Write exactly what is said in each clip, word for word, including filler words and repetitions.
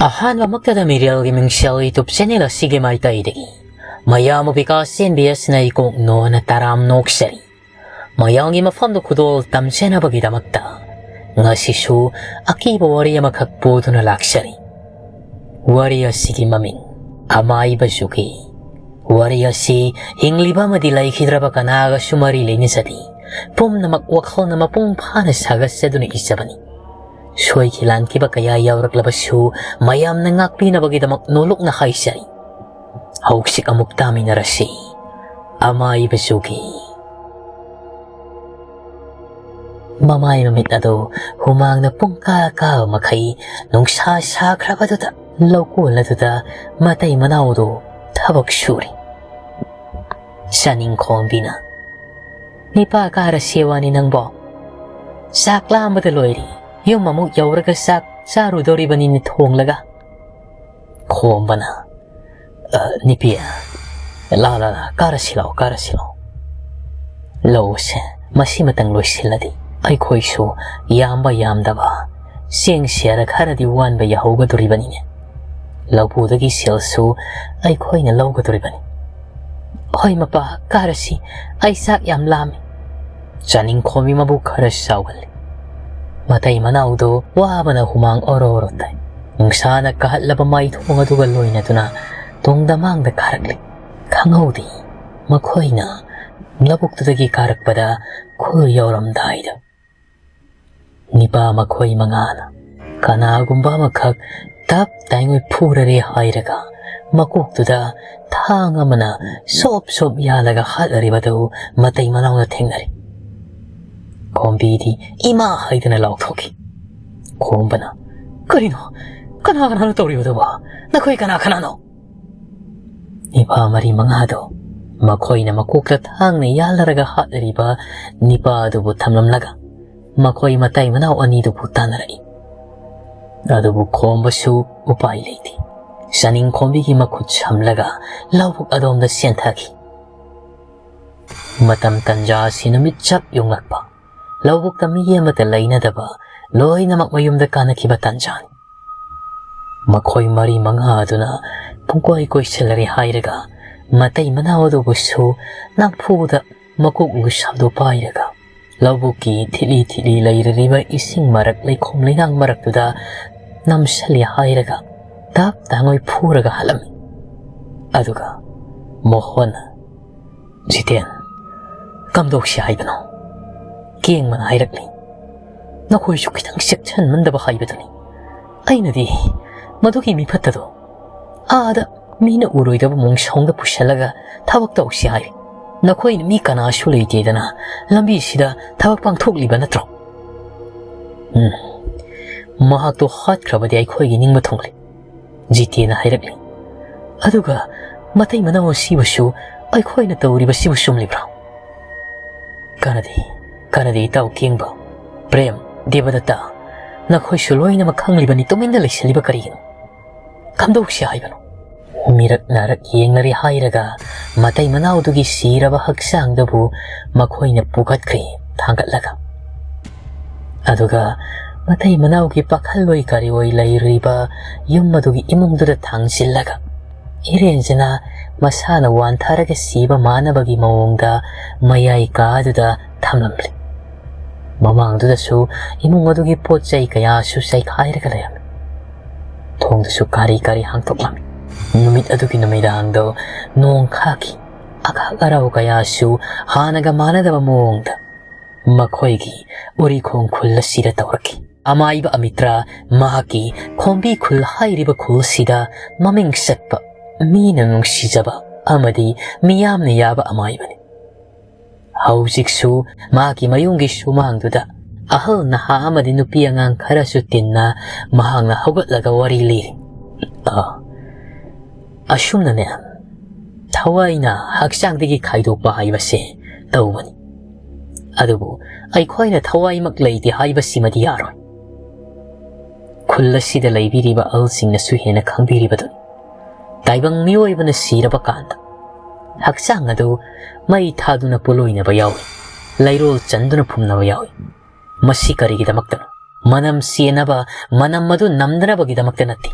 ꯑꯍꯥꯟꯕꯃꯛꯇꯗ ꯃꯤꯔꯦꯜꯒꯤ ꯃꯤꯡꯁꯦꯜ YouTube channel ꯑꯁꯤꯒꯤ ꯃꯥꯏꯀꯩꯗꯒꯤ ꯃꯌꯥꯝꯕꯨ ꯕꯤꯀꯥꯁ ꯑꯦꯝ ꯕꯤ ꯑꯦꯁꯅ ꯏꯀꯣꯛ ꯅꯣꯅ ꯇꯔꯥꯝ ꯅꯣꯛꯆꯔꯤ꯫ ꯃꯌꯥꯝꯒꯤ ꯃꯐꯝꯗ ꯈꯨꯗꯣꯜ ꯇꯝꯖꯅꯕꯒꯤꯗꯃꯛꯇ ꯉꯁꯤꯁꯨ ꯑꯀꯤꯕ ꯋꯥꯔꯤ ꯑꯃꯈꯛ ꯄꯨꯗꯨꯅ ꯂꯥꯛꯆꯔꯤ꯫ ꯋꯥꯔꯤ ꯑꯁꯤꯒꯤ ꯃꯃꯤꯡ ꯑꯃꯥꯏꯕ ꯖꯨꯒꯤ꯫ ꯋꯥꯔꯤ ꯑꯁꯤ ꯍꯤꯡꯂꯤꯕ ꯑꯃꯗꯤ ꯂꯩꯈꯤꯗ꯭ꯔꯕ ꯀꯅꯥꯒꯁꯨ ꯃꯔꯤ ꯂꯩꯅꯖꯗꯦ꯫ ꯄꯨꯝꯅꯃꯛ ꯋꯥꯈꯜꯅ ꯃꯄꯨꯡ ꯐꯥꯅ ꯁꯥꯒꯠꯆꯗꯨꯅ ꯏꯖꯕꯅꯤ꯫ ꯁꯣꯏꯈꯤ ꯂꯥꯟꯈꯤꯕ ꯀꯌꯥ ꯌꯥꯎꯔꯛꯂꯕꯁꯨ ꯃꯌꯥꯝꯅ ꯉꯥꯛꯄꯤꯅꯕꯒꯤꯗꯃꯛ ꯅꯣꯂꯨꯛꯅ ꯍꯥꯏꯖꯔꯤ꯫ ꯍꯧꯖꯤꯛ ꯑꯃꯨꯛ ꯇꯥꯃꯤꯟꯅꯔꯁꯤ꯫ ꯑꯃꯥꯏꯕ ꯖꯨꯒꯤ꯫ ꯃꯃꯥꯏ ꯃꯃꯤꯠ ꯑꯗꯨ ꯍꯨꯃꯥꯡꯅ ꯄꯨꯡꯀꯥ ꯀꯥꯕ ꯃꯈꯩ ꯅꯨꯡꯁꯥ ꯁꯥꯈ꯭ꯔꯕꯗꯨꯗ ꯂꯧꯀꯣꯜ ꯑꯗꯨꯗ ꯃꯇꯩ ꯃꯅꯥꯎꯗꯨ ꯊꯕꯛ ꯁꯨꯔꯤ꯫ ꯆꯥꯅꯤꯡꯈꯣꯝꯕꯤꯅ, "ꯅꯤꯄꯥ ꯀꯥꯔꯁꯦ ꯋꯥꯅꯤ ꯅꯪꯕꯣ? ꯆꯥꯛ ꯂꯥꯝꯕꯗ ꯂꯣꯏꯔꯦ꯫ ꯌꯨꯝ ꯑꯃꯨꯛ ꯌꯧꯔꯒ ꯆꯥꯛ ꯆꯥꯔꯨꯗꯧꯔꯤꯕꯅꯤꯅꯦ ꯊꯣꯡꯂꯒ꯫" ꯈꯣꯝꯕꯅ, "ꯑ, ꯅꯤꯄꯤ, ꯂꯥ, ꯂꯥ, ꯂꯥ, ꯀꯥꯔꯁꯤ ꯂꯥꯎ, ꯀꯥꯔꯁꯤ ꯂꯥꯎ꯫ ꯂꯧꯁꯦ ꯃꯁꯤꯃꯇꯪ ꯂꯣꯏꯁꯤꯜꯂꯗꯤ ꯑꯩꯈꯣꯏꯁꯨ ꯌꯥꯝꯕ ꯌꯥꯝꯗꯕ ꯆꯦꯡ ꯁꯦꯔ ꯈꯔꯗꯤ ꯋꯥꯟꯕ ꯌꯥꯍꯧꯒꯗꯣꯔꯤꯕꯅꯤꯅꯦ꯫ ꯂꯧꯕꯨꯗꯒꯤ ꯁꯦꯜꯁꯨ ꯑꯩꯈꯣꯏꯅ ꯂꯧꯒꯗꯣꯔꯤꯕꯅꯤ꯫" "ꯍꯣꯏ ꯃꯄꯥ, ꯀꯥꯔꯁꯤ꯫ ꯑꯩ ꯆꯥꯛ ꯌꯥꯝ ꯂꯥꯝꯃꯤ꯫" ꯆꯥꯅꯤꯡꯈꯣꯝꯕꯤ ꯃꯕꯨꯛ ꯈꯔ ꯆꯥꯎꯒꯜꯂꯤ꯫ ꯃꯇꯩ ꯃꯅꯥꯎꯗꯨ ꯋꯥꯕꯅ ꯍꯨꯃꯥꯡ ꯑꯣꯔꯣ ꯑꯣꯔꯣ ꯇꯥꯏ꯫ ꯅꯨꯡꯁꯥꯅ ꯀꯥꯍꯠꯂꯕ ꯃꯥꯏꯊꯣꯡ ꯑꯗꯨꯒ ꯂꯣꯏꯅꯗꯨꯅ ꯇꯨꯡꯗ ꯃꯥꯡꯗ ꯀꯥꯔꯛꯂꯤ꯫ ꯈꯪꯍꯧꯗꯦ ꯃꯈꯣꯏꯅ ꯂꯧꯕꯨꯛꯇꯨꯗꯒꯤ ꯀꯥꯔꯛꯄꯗ ꯈꯨꯜ ꯌꯧꯔꯝꯗꯥꯏꯗ꯫ ꯅꯤꯄꯥ ꯃꯈꯣꯏ ꯃꯉꯥꯅ ꯀꯅꯥꯒꯨꯝꯕ ꯑꯃꯈꯛ ꯇꯞ ꯇꯥꯏꯉꯣꯏ ꯐꯨꯔꯔꯦ ꯍꯥꯏꯔꯒ ꯃꯀꯣꯛꯇꯨꯗ ꯊꯥꯡ ꯑꯃꯅ ꯁꯣꯞ ꯁꯣꯞ ꯌꯥꯜꯂꯒ ꯍꯥꯠꯂꯔꯤꯕꯗꯨ ꯃꯇꯩ ꯃꯅꯥꯎꯅ ꯊꯦꯡꯅꯔꯦ꯫ ꯈꯣꯝꯕꯤꯗꯤ "ꯏꯃꯥ" ꯍꯥꯏꯗꯨꯅ ꯂꯥꯎꯊꯣꯛꯈꯤ꯫ ꯈꯣꯝꯕꯅ, "ꯀꯔꯤꯅꯣ? ꯀꯅꯥ ꯀꯅꯥꯅꯣ ꯇꯧꯔꯤꯕꯗꯨꯕꯣ? ꯅꯈꯣꯏ ꯀꯅꯥ ꯀꯅꯥꯅꯣ?" ꯅꯤꯄꯥ ꯃꯔꯤ ꯃꯉꯥꯗꯣ ꯃꯈꯣꯏꯅ ꯃꯀꯣꯛꯇ ꯊꯥꯡꯅ ꯌꯥꯜꯂꯔꯒ ꯍꯥꯠꯂꯔꯤꯕ ꯅꯤꯄꯥ ꯑꯗꯨꯕꯨ ꯊꯝꯂꯝꯂꯒ ꯃꯈꯣꯏ ꯃꯇꯩ ꯃꯅꯥꯎ ꯑꯅꯤꯗꯨꯕꯨ ꯇꯥꯟꯅꯔꯛꯏ꯫ ꯑꯗꯨꯕꯨ ꯈꯣꯝꯕꯁꯨ ꯎꯄꯥꯏ ꯂꯩꯇꯦ꯫ ꯆꯥꯅꯤꯡꯈꯣꯝꯕꯤꯒꯤ ꯃꯈꯨꯠ ꯁꯝꯂꯒ ꯂꯧꯕꯨꯛ ꯑꯗꯣꯝꯗ ꯆꯦꯟꯊꯈꯤ꯫ ꯃꯇꯝ ꯇꯟꯖꯥ ꯑꯁꯤ ꯅꯨꯃꯤꯠ ꯆꯞ ꯌꯨꯡꯂꯛꯄ, ꯂꯧꯕꯨꯛꯇ ꯃꯤ ꯑꯃꯠꯇ ꯂꯩꯅꯗꯕ, ꯂꯣꯏꯅꯃꯛ ꯃꯌꯨꯝꯗ ꯀꯥꯅꯈꯤꯕ ꯇꯟꯖꯥꯅꯤ꯫ ꯃꯈꯣꯏ ꯃꯔꯤ ꯃꯉꯥ ꯑꯗꯨꯅ ꯄꯨꯡꯀꯣꯏ ꯀꯣꯏꯁꯤꯜꯂꯔꯦ ꯍꯥꯏꯔꯒ, ꯃꯇꯩ ꯃꯅꯥꯎ ꯑꯗꯨꯕꯨꯁꯨ ꯅꯝꯐꯨꯗ ꯃꯀꯣꯛ ꯂꯨꯁꯥꯗꯨ ꯄꯥꯏꯔꯒ, ꯂꯧꯕꯨꯛꯀꯤ ꯊꯤꯠꯂꯤ ꯊꯤꯠꯂꯤ ꯂꯩꯔꯔꯤꯕ ꯏꯁꯤꯡ ꯃꯔꯛ, ꯂꯩꯈꯣꯝ ꯂꯩꯅꯥꯡ ꯃꯔꯛꯇꯨꯗ ꯅꯝꯁꯤꯜꯂꯤ ꯍꯥꯏꯔꯒ ꯇꯥꯞ ꯇꯥꯉꯣꯏ ꯐꯨꯔꯒ ꯍꯥꯠꯂꯝꯃꯤ꯫ ꯑꯗꯨꯒ ꯃꯣꯍꯣꯟꯅ, "ꯖꯤꯇꯦꯟ, ꯀꯝꯗꯧꯁꯤ ꯍꯥꯏꯕꯅꯣ?" ꯀꯦꯡꯕꯅ ꯍꯥꯏꯔꯛꯂꯤ꯫ "ꯅꯈꯣꯏꯁꯨ ꯈꯤꯇꯪ ꯆꯦꯛꯁꯤꯟꯃꯟꯗꯕ ꯍꯥꯏꯕꯗꯨꯅꯤ꯫ ꯑꯩꯅꯗꯤ ꯃꯗꯨꯒꯤ ꯃꯤꯐꯠꯇꯗꯣ ꯑꯥꯗ ꯃꯤꯅ ꯎꯔꯣꯏꯗꯕ ꯃꯑꯣꯡ ꯁꯣꯝꯗ ꯄꯨꯁꯤꯜꯂꯒ ꯊꯕꯛ ꯇꯧꯁꯤ ꯍꯥꯏ꯫ ꯅꯈꯣꯏꯅ ꯃꯤ ꯀꯅꯥꯁꯨ ꯂꯩꯇꯦꯗꯅ ꯂꯝꯕꯤꯁꯤꯗ ꯊꯕꯛ ꯄꯥꯡꯊꯣꯛꯂꯤꯕ ꯅꯠꯇ꯭ꯔꯣ?" "ꯎꯝ, ꯃꯍꯥꯛꯇꯣ ꯍꯥꯠꯈ꯭ꯔꯕꯗꯤ ꯑꯩꯈꯣꯏꯒꯤ ꯅꯤꯡꯕ ꯊꯨꯡꯂꯦ", ꯖꯤꯇꯦꯅ ꯍꯥꯏꯔꯛꯂꯤ꯫ "ꯑꯗꯨꯒ ꯃꯇꯩ ꯃꯅꯥꯎ ꯑꯁꯤꯕꯨꯁꯨ ꯑꯩꯈꯣꯏꯅ ꯇꯧꯔꯤꯕꯁꯤꯕꯨ ꯆꯨꯝꯂꯤꯕ꯭ꯔꯣ?" "ꯀꯥꯟꯅꯗꯦ, ꯀꯥꯟꯅꯗꯦ, ꯏꯇꯥꯎ ꯀꯦꯡꯕ, ꯄ꯭ꯔꯦꯝ, ꯗꯦꯕꯗꯠꯇ, ꯅꯈꯣꯏꯁꯨ ꯂꯣꯏꯅꯃꯛ ꯈꯪꯂꯤꯕꯅꯤ, ꯇꯨꯃꯤꯟꯅ ꯂꯩꯁꯤꯜꯂꯤꯕ ꯀꯔꯤꯒꯤꯅꯣ? ꯀꯝꯗꯧꯁꯤ ꯍꯥꯏꯕꯅꯣ?" ꯃꯤꯔꯛ ꯅꯥꯔꯛ ꯌꯦꯡꯅꯔꯦ ꯍꯥꯏꯔꯒ ꯃꯇꯩ ꯃꯅꯥꯎꯗꯨꯒꯤ ꯁꯤꯔꯕ ꯍꯛꯆꯥꯡꯗꯨꯕꯨ ꯃꯈꯣꯏꯅ ꯄꯨꯈꯠꯈ꯭ꯔꯦ ꯊꯥꯡꯒꯠꯂꯒ꯫ ꯑꯗꯨꯒ ꯃꯇꯩ ꯃꯅꯥꯎꯒꯤ ꯄꯥꯈꯜꯂꯣꯏ ꯀꯔꯤꯑꯣꯏ ꯂꯩꯔꯤꯕ ꯌꯨꯝ ꯑꯗꯨꯒꯤ ꯏꯃꯨꯡꯗꯨꯗ ꯊꯥꯡꯖꯤꯜꯂꯒ, ꯏꯔꯦꯟꯖꯅ ꯃꯁꯥꯅ ꯋꯥꯟꯊꯔꯒ ꯁꯤꯕ ꯃꯥꯟꯅꯕꯒꯤ ꯃꯑꯣꯡꯗ ꯃꯌꯥꯏ ꯀꯥꯗꯨꯗ ꯊꯝꯂꯝꯂꯦ꯫ ꯃꯃꯥꯡꯗꯨꯗꯁꯨ ꯏꯃꯨꯡ ꯑꯗꯨꯒꯤ ꯄꯣꯠ ꯆꯩ ꯀꯌꯥꯁꯨ ꯆꯩꯈꯥꯏꯔꯒ ꯂꯩꯔꯝꯃꯤ꯫ ꯊꯣꯡꯗꯨꯁꯨ ꯀꯥꯔꯤ ꯀꯥꯔꯤ ꯍꯥꯡꯗꯣꯛꯂꯝꯃꯤ꯫ ꯅꯨꯃꯤꯠ ꯑꯗꯨꯒꯤ ꯅꯨꯃꯤꯗꯥꯡꯗꯣ ꯅꯣꯡ ꯈꯥꯛꯈꯤ꯫ ꯑꯈꯥꯛ ꯑꯔꯥꯎ ꯀꯌꯥꯁꯨ ꯍꯥꯟꯅꯒ ꯃꯥꯟꯅꯗꯕ ꯃꯑꯣꯡꯗ ꯃꯈꯣꯏꯒꯤ ꯎꯔꯤꯈꯣꯡ ꯈꯨꯜ ꯑꯁꯤꯗ ꯇꯧꯔꯛꯈꯤ꯫ ꯑꯃꯥꯏꯕ ꯑꯃꯤꯇ꯭ꯔ ꯃꯍꯥꯛꯀꯤ ꯈꯣꯝꯕꯤ ꯈꯨꯜ ꯍꯥꯏꯔꯤꯕ ꯈꯨꯜꯁꯤꯗ ꯃꯃꯤꯡ ꯆꯠꯄ, ꯃꯤꯅ ꯅꯨꯡꯁꯤꯖꯕ ꯑꯃꯗꯤ ꯃꯤꯌꯥꯝꯅ ꯌꯥꯕ ꯑꯃꯥꯏꯕꯅꯤ꯫ ꯍꯧꯖꯤꯛꯁꯨ ꯃꯍꯥꯛꯀꯤ ꯃꯌꯨꯝꯒꯤ ꯁꯨꯃꯥꯡꯗꯨꯗ ꯑꯍꯜ ꯅꯍꯥ ꯑꯃꯗꯤ ꯅꯨꯄꯤ ꯑꯉꯥꯡ ꯈꯔꯁꯨ ꯇꯤꯟꯅ ꯃꯍꯥꯛꯅ ꯍꯧꯒꯠꯂꯒ ꯋꯥꯔꯤ ꯂꯤꯔꯤ꯫ ꯑ, ꯑꯁꯨꯝꯅꯅꯦ, ꯊꯋꯥꯏꯅ ꯍꯛꯆꯥꯡꯗꯒꯤ ꯈꯥꯏꯗꯣꯛꯄ ꯍꯥꯏꯕꯁꯦ ꯇꯧꯕꯅꯤ꯫ ꯑꯗꯨꯕꯨ ꯑꯩꯈꯣꯏꯅ ꯊꯋꯥꯏꯃꯛ ꯂꯩꯇꯦ ꯍꯥꯏꯕꯁꯤꯃꯗꯤ ꯌꯥꯔꯣꯏ꯫ ꯈꯨꯜ ꯑꯁꯤꯗ ꯂꯩꯕꯤꯔꯤꯕ ꯑꯍꯜꯁꯤꯡꯅꯁꯨ ꯍꯦꯟꯅ ꯈꯪꯕꯤꯔꯤꯕꯗꯨꯅꯤ꯫ ꯇꯥꯏꯕꯪ ꯃꯤꯑꯣꯏꯕꯅ ꯁꯤꯔꯕ ꯀꯥꯟꯗ ꯍꯛꯆꯥꯡ ꯑꯗꯨ ꯃꯩ ꯊꯥꯗꯨꯅ ꯄꯣꯠꯂꯣꯏꯅꯕ ꯌꯥꯎꯏ, ꯂꯩꯔꯣꯜ ꯆꯟꯗꯨꯅ ꯐꯨꯝꯅꯕ ꯌꯥꯎꯏ꯫ ꯃꯁꯤ ꯀꯔꯤꯒꯤꯗꯃꯛꯇꯅꯣ? ꯃꯅꯝ ꯆꯦꯟꯅꯕ, ꯃꯅꯝ ꯑꯗꯨ ꯅꯝꯗꯅꯕꯒꯤꯗꯃꯛꯇ ꯅꯠꯇꯦ꯫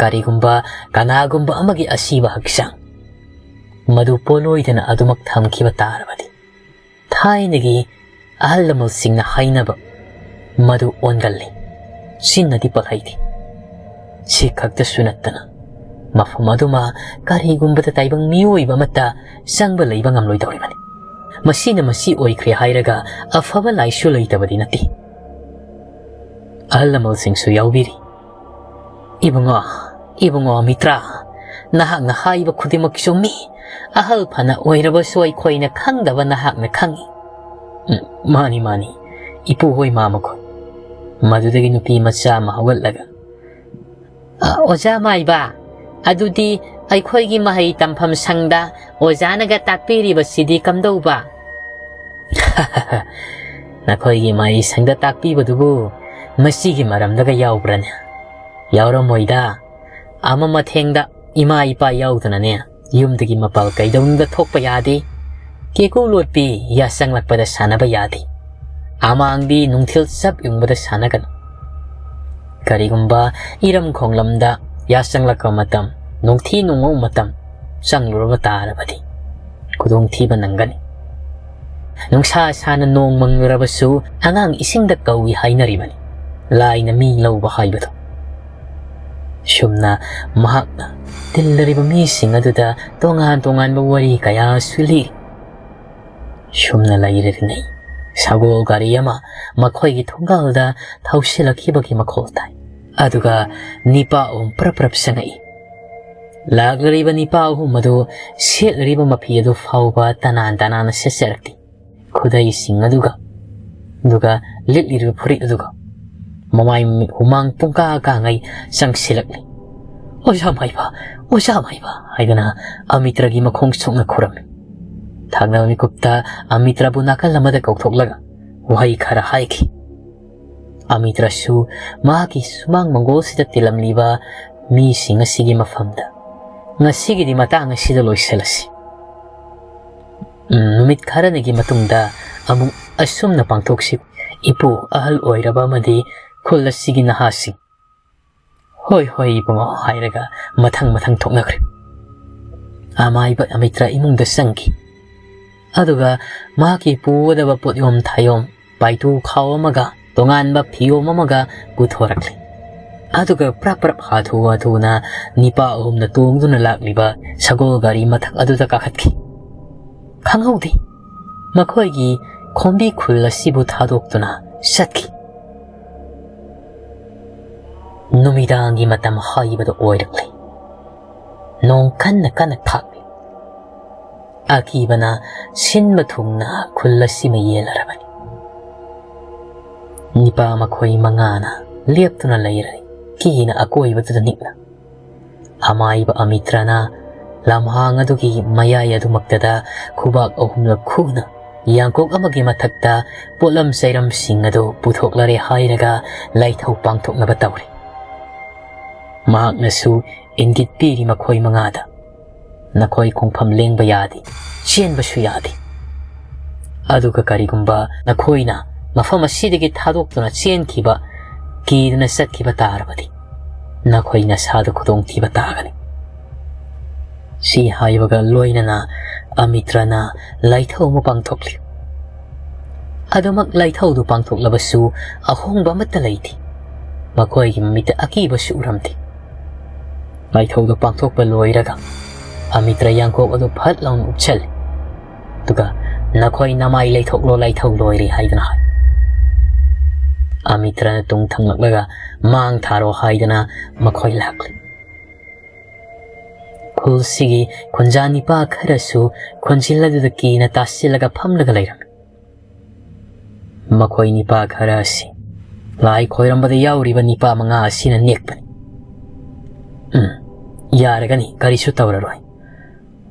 ꯀꯔꯤꯒꯨꯝꯕ ꯀꯅꯥꯒꯨꯝꯕ ꯑꯃꯒꯤ ꯑꯁꯤꯕ ꯍꯛꯆꯥꯡ ꯃꯗꯨ ꯄꯣꯠꯂꯣꯏꯗꯅ ꯑꯗꯨꯃꯛ ꯊꯝꯈꯤꯕ ꯇꯥꯔꯕꯗꯤ, ꯊꯥꯏꯅꯒꯤ ꯑꯍꯜ ꯂꯃꯟꯁꯤꯡꯅ ꯍꯥꯏꯅꯕ ꯃꯗꯨ ꯑꯣꯟꯒꯜꯂꯤ, ꯆꯤꯟꯅꯗꯤ ꯄꯜꯍꯩꯗꯦ꯫ ꯁꯤ ꯈꯛꯇꯁꯨ ꯅꯠꯇꯅ, ꯃꯐꯝ ꯑꯗꯨꯃ ꯀꯔꯤꯒꯨꯝꯕꯗ ꯇꯥꯏꯕꯪ ꯃꯤꯑꯣꯏꯕ ꯑꯃꯠꯇ ꯆꯪꯕ ꯂꯩꯕ ꯉꯝꯂꯣꯏꯗꯧꯔꯤꯕꯅꯤ꯫ ꯃꯁꯤꯅ ꯃꯁꯤ ꯑꯣꯏꯈ꯭ꯔꯦ ꯍꯥꯏꯔꯒ ꯑꯐꯕ ꯂꯥꯏꯁꯨ ꯂꯩꯇꯕꯗꯤ ꯅꯠꯇꯦ꯫ ꯑꯍꯜ ꯂꯃꯟꯁꯤꯡꯁꯨ ꯌꯥꯎꯕꯤꯔꯤ꯫ "ꯏꯕꯨꯡꯉꯣ, ꯏꯕꯨꯡꯉꯣ ꯃꯤꯇ꯭ꯔꯥ, ꯅꯍꯥꯛꯅ ꯍꯥꯏꯕ ꯈꯨꯗꯤꯡꯃꯛ ꯆꯨꯝꯃꯤ꯫ ꯑꯍꯜ ꯐꯅ ꯑꯣꯏꯔꯕꯁꯨ ꯑꯩꯈꯣꯏꯅ ꯈꯪꯗꯕ ꯅꯍꯥꯛꯅ ꯈꯪꯏ꯫" "ꯎꯝ, ꯃꯥꯅꯤ, ꯃꯥꯅꯤ, ꯏꯄꯨ ꯍꯣꯏ ꯃꯥ ꯃꯈꯣꯏ꯫" ꯃꯗꯨꯗꯒꯤ ꯅꯨꯄꯤ ꯃꯆꯥ ꯑꯃ ꯍꯧꯒꯠꯂꯒ, "ꯑ, ꯑꯣꯖꯥ ꯃꯥꯏꯕ, ꯑꯗꯨꯗꯤ ꯑꯩꯈꯣꯏꯒꯤ ꯃꯍꯩ ꯇꯝꯐꯝ ꯁꯪꯗ ꯑꯣꯖꯥꯅꯒ ꯇꯥꯛꯄꯤꯔꯤꯕꯁꯤꯗꯤ ꯀꯝꯗꯧꯕ?" "ꯅꯈꯣꯏꯒꯤ ꯃꯍꯩ ꯁꯪꯗ ꯇꯥꯛꯄꯤꯕꯗꯨꯕꯨ ꯃꯁꯤꯒꯤ ꯃꯔꯝꯗꯒ ꯌꯥꯎꯕ꯭ꯔꯅꯦ? ꯌꯥꯎꯔꯝꯃꯣꯏꯗ꯫ ꯑꯃ ꯃꯊꯦꯡꯗ ꯏꯃꯥ ꯏꯄꯥ ꯌꯥꯎꯗꯅꯅꯦ ꯌꯨꯝꯗꯒꯤ ꯃꯄꯥꯜ ꯀꯩꯗꯧꯅꯨꯡꯗ ꯊꯣꯛꯄ ꯌꯥꯗꯦ꯫ ꯀꯦꯀꯨ ꯂꯣꯠꯄꯤ ꯌꯥꯆꯪꯂꯛꯄꯗ ꯁꯥꯟꯅꯕ ꯌꯥꯗꯦ꯫ ꯑꯃꯥꯡꯕꯤ ꯅꯨꯡꯊꯤꯜ ꯆꯞ ꯌꯨꯡꯕꯗ ꯁꯥꯟꯅꯒꯅꯨ꯫ ꯀꯔꯤꯒꯨꯝꯕ ꯏꯔꯝ ꯈꯣꯡꯂꯝꯗ ꯌꯥꯆꯪꯂꯛꯄ ꯃꯇꯝ, ꯅꯨꯡꯊꯤ ꯅꯨꯡꯃꯧ ꯃꯇꯝ ꯆꯪꯂꯨꯔꯕ ꯇꯥꯔꯕꯗꯤ ꯈꯨꯗꯣꯡꯊꯤꯕ ꯅꯪꯒꯅꯤ꯫ ꯅꯨꯡꯁꯥ ꯁꯥꯅ ꯅꯣꯡ ꯃꯪꯂꯨꯔꯕꯁꯨ ꯑꯉꯥꯡ ꯏꯁꯤꯡꯗ ꯀꯧꯏ ꯍꯥꯏꯅꯔꯤꯕꯅꯤ, ꯂꯥꯏꯅ ꯃꯤ ꯂꯧꯕ ꯍꯥꯏꯕꯗꯣ꯫" ꯁꯨꯝꯅ ꯃꯍꯥꯛꯅ ꯇꯤꯜꯂꯔꯤꯕ ꯃꯤꯁꯤꯡ ꯑꯗꯨꯗ ꯇꯣꯉꯥꯟ ꯇꯣꯉꯥꯟꯕ ꯋꯥꯔꯤ ꯀꯌꯥꯁꯨ ꯂꯤꯔꯤ꯫ ꯁꯨꯝꯅ ꯂꯩꯔꯤꯉꯩ ꯁꯒꯣꯜ ꯒꯥꯔꯤ ꯑꯃ ꯃꯈꯣꯏꯒꯤ ꯊꯣꯡꯒꯥꯜꯗ ꯊꯧꯁꯤꯜꯂꯛꯈꯤꯕꯒꯤ ꯃꯈꯣꯜ ꯇꯥꯏ꯫ ꯑꯗꯨꯒ ꯅꯤꯄꯥ ꯑꯍꯨꯝ ꯄ꯭ꯔꯞ ꯄ꯭ꯔꯞ ꯆꯪꯉꯛꯏ꯫ ꯂꯥꯛꯂꯤꯕ ꯅꯤꯄꯥ ꯑꯍꯨꯝ ꯑꯗꯨ ꯁꯦꯠꯂꯤꯕ ꯃꯐꯤ ꯑꯗꯨ ꯐꯥꯎꯕ ꯇꯅꯥꯟ ꯇꯅꯥꯟꯅ ꯁꯦꯠꯆꯔꯛꯂꯤ꯫ ꯈꯨꯗꯩꯁꯤꯡ ꯑꯗꯨꯒ, ꯑꯗꯨꯒ ꯂꯤꯠꯂꯤꯕ ꯐꯨꯔꯤꯠ ꯑꯗꯨꯒ ꯃꯃꯥꯏ ꯃꯃꯤꯠ ꯍꯨꯃꯥꯡ ꯄꯨꯡꯀꯥ ꯀꯥꯉꯩ ꯆꯪꯁꯤꯜꯂꯛꯂꯤ꯫ "ꯑꯣꯖꯥ ꯃꯥꯏꯕ, ꯑꯣꯖꯥ ꯃꯥꯏꯕ" ꯍꯥꯏꯗꯨꯅ ꯑꯃꯤꯇ꯭ꯔꯒꯤ ꯃꯈꯣꯡ ꯁꯣꯛꯅ ꯈꯨꯔꯝꯃꯤ꯫ ꯊꯪꯅꯕ ꯃꯤꯀꯨꯞꯇ ꯑꯃꯤꯇ꯭ꯔꯕꯨ ꯅꯥꯀꯜ ꯑꯃꯗ ꯀꯧꯊꯣꯛꯂꯒ ꯋꯥꯍꯩ ꯈꯔ ꯍꯥꯏꯈꯤ꯫ ꯑꯃꯤꯇ꯭ꯔꯁꯨ ꯃꯍꯥꯛꯀꯤ ꯁꯨꯃꯥꯡ ꯃꯪꯒꯣꯜꯁꯤꯗ ꯇꯤꯜꯂꯝꯂꯤꯕ ꯃꯤꯁꯤꯡ ꯑꯁꯤꯒꯤ ꯃꯐꯝꯗ ꯉꯁꯤꯒꯤꯗꯤ ꯃꯇꯥꯡ ꯑꯁꯤꯗ ꯂꯣꯏꯁꯤꯜꯂꯁꯤ꯫ ꯎꯝ, ꯅꯨꯃꯤꯠ ꯈꯔꯅꯤꯒꯤ ꯃꯇꯨꯡꯗ ꯑꯃꯨꯛ ꯑꯁꯨꯝꯅ ꯄꯥꯡꯊꯣꯛꯁꯤ꯫ ꯏꯄꯨ ꯑꯍꯜ ꯑꯣꯏꯔꯕ ꯑꯃꯗꯤ ꯈꯨꯜ ꯑꯁꯤꯒꯤ ꯅꯍꯥꯁꯤꯡ "ꯍꯣꯏ, ꯍꯣꯏ, ꯏꯕꯨꯡꯉꯣ" ꯍꯥꯏꯔꯒ ꯃꯊꯪ ꯃꯊꯪ ꯊꯣꯛꯅꯈ꯭ꯔꯦ꯫ ꯑꯃꯥꯏꯕ ꯑꯃꯤꯇ꯭ꯔ ꯏꯃꯨꯡꯗ ꯆꯪꯈꯤ꯫ ꯑꯗꯨꯒ ꯃꯍꯥꯛꯀꯤ ꯄꯨꯒꯗꯕ ꯄꯣꯠꯌꯣꯝ ꯊꯥꯌꯣꯝ, ꯄꯥꯏꯇꯨ ꯈꯥꯎ ꯑꯃꯒ ꯇꯣꯉꯥꯟꯕ ꯐꯤꯌꯣꯝ ꯑꯃꯒ ꯄꯨꯊꯣꯔꯛꯂꯦ꯫ ꯑꯗꯨꯒ ꯄ꯭ꯔꯞ ꯄ꯭ꯔꯞ ꯍꯥꯊꯨ ꯍꯥꯊꯨꯅ ꯅꯤꯄꯥ ꯑꯍꯨꯝꯅ ꯇꯣꯡꯗꯨꯅ ꯂꯥꯛꯂꯤꯕ ꯁꯒꯣꯜ ꯒꯥꯔꯤ ꯃꯊꯛ ꯑꯗꯨꯗ ꯀꯥꯈꯠꯈꯤ꯫ ꯈꯪꯍꯧꯗꯦ, ꯃꯈꯣꯏꯒꯤ ꯈꯣꯝꯕꯤ ꯈꯨꯜ ꯑꯁꯤꯕꯨ ꯊꯥꯗꯣꯛꯇꯨꯅ ꯆꯠꯈꯤ꯫ ꯅꯨꯃꯤꯗꯥꯡꯒꯤ ꯃꯇꯝ ꯍꯥꯏꯕꯗꯨ ꯑꯣꯏꯔꯛꯂꯦ꯫ ꯅꯣꯡ ꯀꯟꯅ ꯀꯟꯅ ꯈꯥꯛꯂꯤ꯫ ꯑꯀꯤꯕꯅ ꯁꯤꯟꯕ ꯊꯨꯡꯅ ꯈꯨꯜ ꯑꯁꯤꯃ ꯌꯦꯜꯂꯔꯕꯅꯤ꯫ ꯅꯤꯄꯥ ꯃꯈꯣꯏ ꯃꯉꯥꯅ ꯂꯦꯞꯇꯨꯅ ꯂꯩꯔꯦ, ꯀꯤꯅ ꯑꯀꯣꯏꯕꯗꯨꯗ ꯅꯤꯛꯅ꯫ ꯑꯃꯥꯏꯕ ꯑꯃꯤꯇ꯭ꯔꯅ ꯂꯝꯍꯥꯡ ꯑꯗꯨꯒꯤ ꯃꯌꯥꯏ ꯑꯗꯨꯃꯛꯇꯗ ꯈꯨꯕꯥꯛ ꯑꯍꯨꯝꯂꯛ ꯈꯨꯅ ꯌꯥꯡꯀꯣꯛ ꯑꯃꯒꯤ ꯃꯊꯛꯇ ꯄꯣꯠꯂꯝ ꯆꯩꯔꯝꯁꯤꯡ ꯑꯗꯨ ꯄꯨꯊꯣꯛꯂꯔꯦ ꯍꯥꯏꯔꯒ ꯂꯥꯏꯊꯧ ꯄꯥꯡꯊꯣꯛꯅꯕ ꯇꯧꯔꯤ꯫ ꯃꯍꯥꯛꯅꯁꯨ ꯏꯪꯒꯤꯠ ꯄꯤꯔꯤ ꯃꯈꯣꯏ ꯃꯉꯥꯗ, "ꯅꯈꯣꯏ ꯈꯣꯡꯐꯝ ꯂꯦꯡꯕ ꯌꯥꯗꯦ, ꯆꯦꯟꯕꯁꯨ ꯌꯥꯗꯦ꯫ ꯑꯗꯨꯒ ꯀꯔꯤꯒꯨꯝꯕ ꯅꯈꯣꯏꯅ ꯃꯐꯝ ꯑꯁꯤꯗꯒꯤ ꯊꯥꯗꯣꯛꯇꯨꯅ ꯆꯦꯟꯈꯤꯕ, ꯀꯤꯗꯨꯅ ꯆꯠꯈꯤꯕ ꯇꯥꯔꯕꯗꯤ ꯅꯈꯣꯏ ꯅꯁꯥꯗ ꯈꯨꯗꯣꯡꯊꯤꯕ ꯇꯥꯒꯅꯤ"꯫ ꯁꯤ ꯍꯥꯏꯕꯒ ꯂꯣꯏꯅꯅ ꯑꯃꯤꯇ꯭ꯔꯅ ꯂꯥꯏꯊꯧ ꯑꯃ ꯄꯥꯡꯊꯣꯛꯂꯤ꯫ ꯑꯗꯨꯃꯛ ꯂꯥꯏꯊꯧꯗꯨ ꯄꯥꯡꯊꯣꯛꯂꯕꯁꯨ ꯑꯍꯣꯡꯕ ꯑꯃꯠꯇ ꯂꯩꯇꯦ꯫ ꯃꯈꯣꯏꯒꯤ ꯃꯃꯤꯠꯇ ꯑꯀꯤꯕꯁꯨ ꯎꯔꯝꯗꯦ꯫ ꯂꯥꯏꯊꯧꯗꯨ ꯄꯥꯡꯊꯣꯛꯄ ꯂꯣꯏꯔꯒ ꯑꯃꯤꯇ꯭ꯔ ꯌꯥꯡꯀꯣꯛ ꯑꯗꯨ ꯐꯠ ꯂꯥꯎꯅ ꯎꯞꯁꯜꯂꯤ꯫ ꯑꯗꯨꯒ "ꯅꯈꯣꯏ ꯅꯃꯥꯏ ꯂꯩꯊꯣꯛꯂꯣ, ꯂꯥꯏꯊꯧ ꯂꯣꯏꯔꯦ" ꯍꯥꯏꯗꯨꯅ ꯍꯥꯏ꯫ ꯑꯃꯤꯇ꯭ꯔꯅ ꯇꯨꯡ ꯊꯪꯂꯛꯂꯒ "ꯃꯥꯡ ꯊꯥꯔꯣ" ꯍꯥꯏꯗꯨꯅ ꯃꯈꯣꯏ ꯂꯥꯛꯂꯤ꯫ ꯈꯨꯜꯁꯤꯒꯤ ꯈꯨꯟꯖꯥ ꯅꯤꯄꯥ ꯈꯔꯁꯨ ꯈꯨꯟꯖꯤꯜ ꯑꯗꯨꯗ ꯀꯤꯅ ꯇꯥꯁꯤꯜꯂꯒ ꯐꯝꯂꯒ ꯂꯩꯔꯝꯃꯤ꯫ ꯃꯈꯣꯏ ꯅꯤꯄꯥ ꯈꯔ ꯑꯁꯤ ꯂꯥꯏ ꯈꯣꯏꯔꯝꯕꯗ ꯌꯥꯎꯔꯤꯕ ꯅꯤꯄꯥ ꯃꯉꯥ ꯑꯁꯤꯅ ꯅꯦꯛꯄꯅꯤ꯫ "ꯎꯝ, ꯌꯥꯔꯒꯅꯤ, ꯀꯔꯤꯁꯨ ꯇꯧꯔꯔꯣꯏ꯫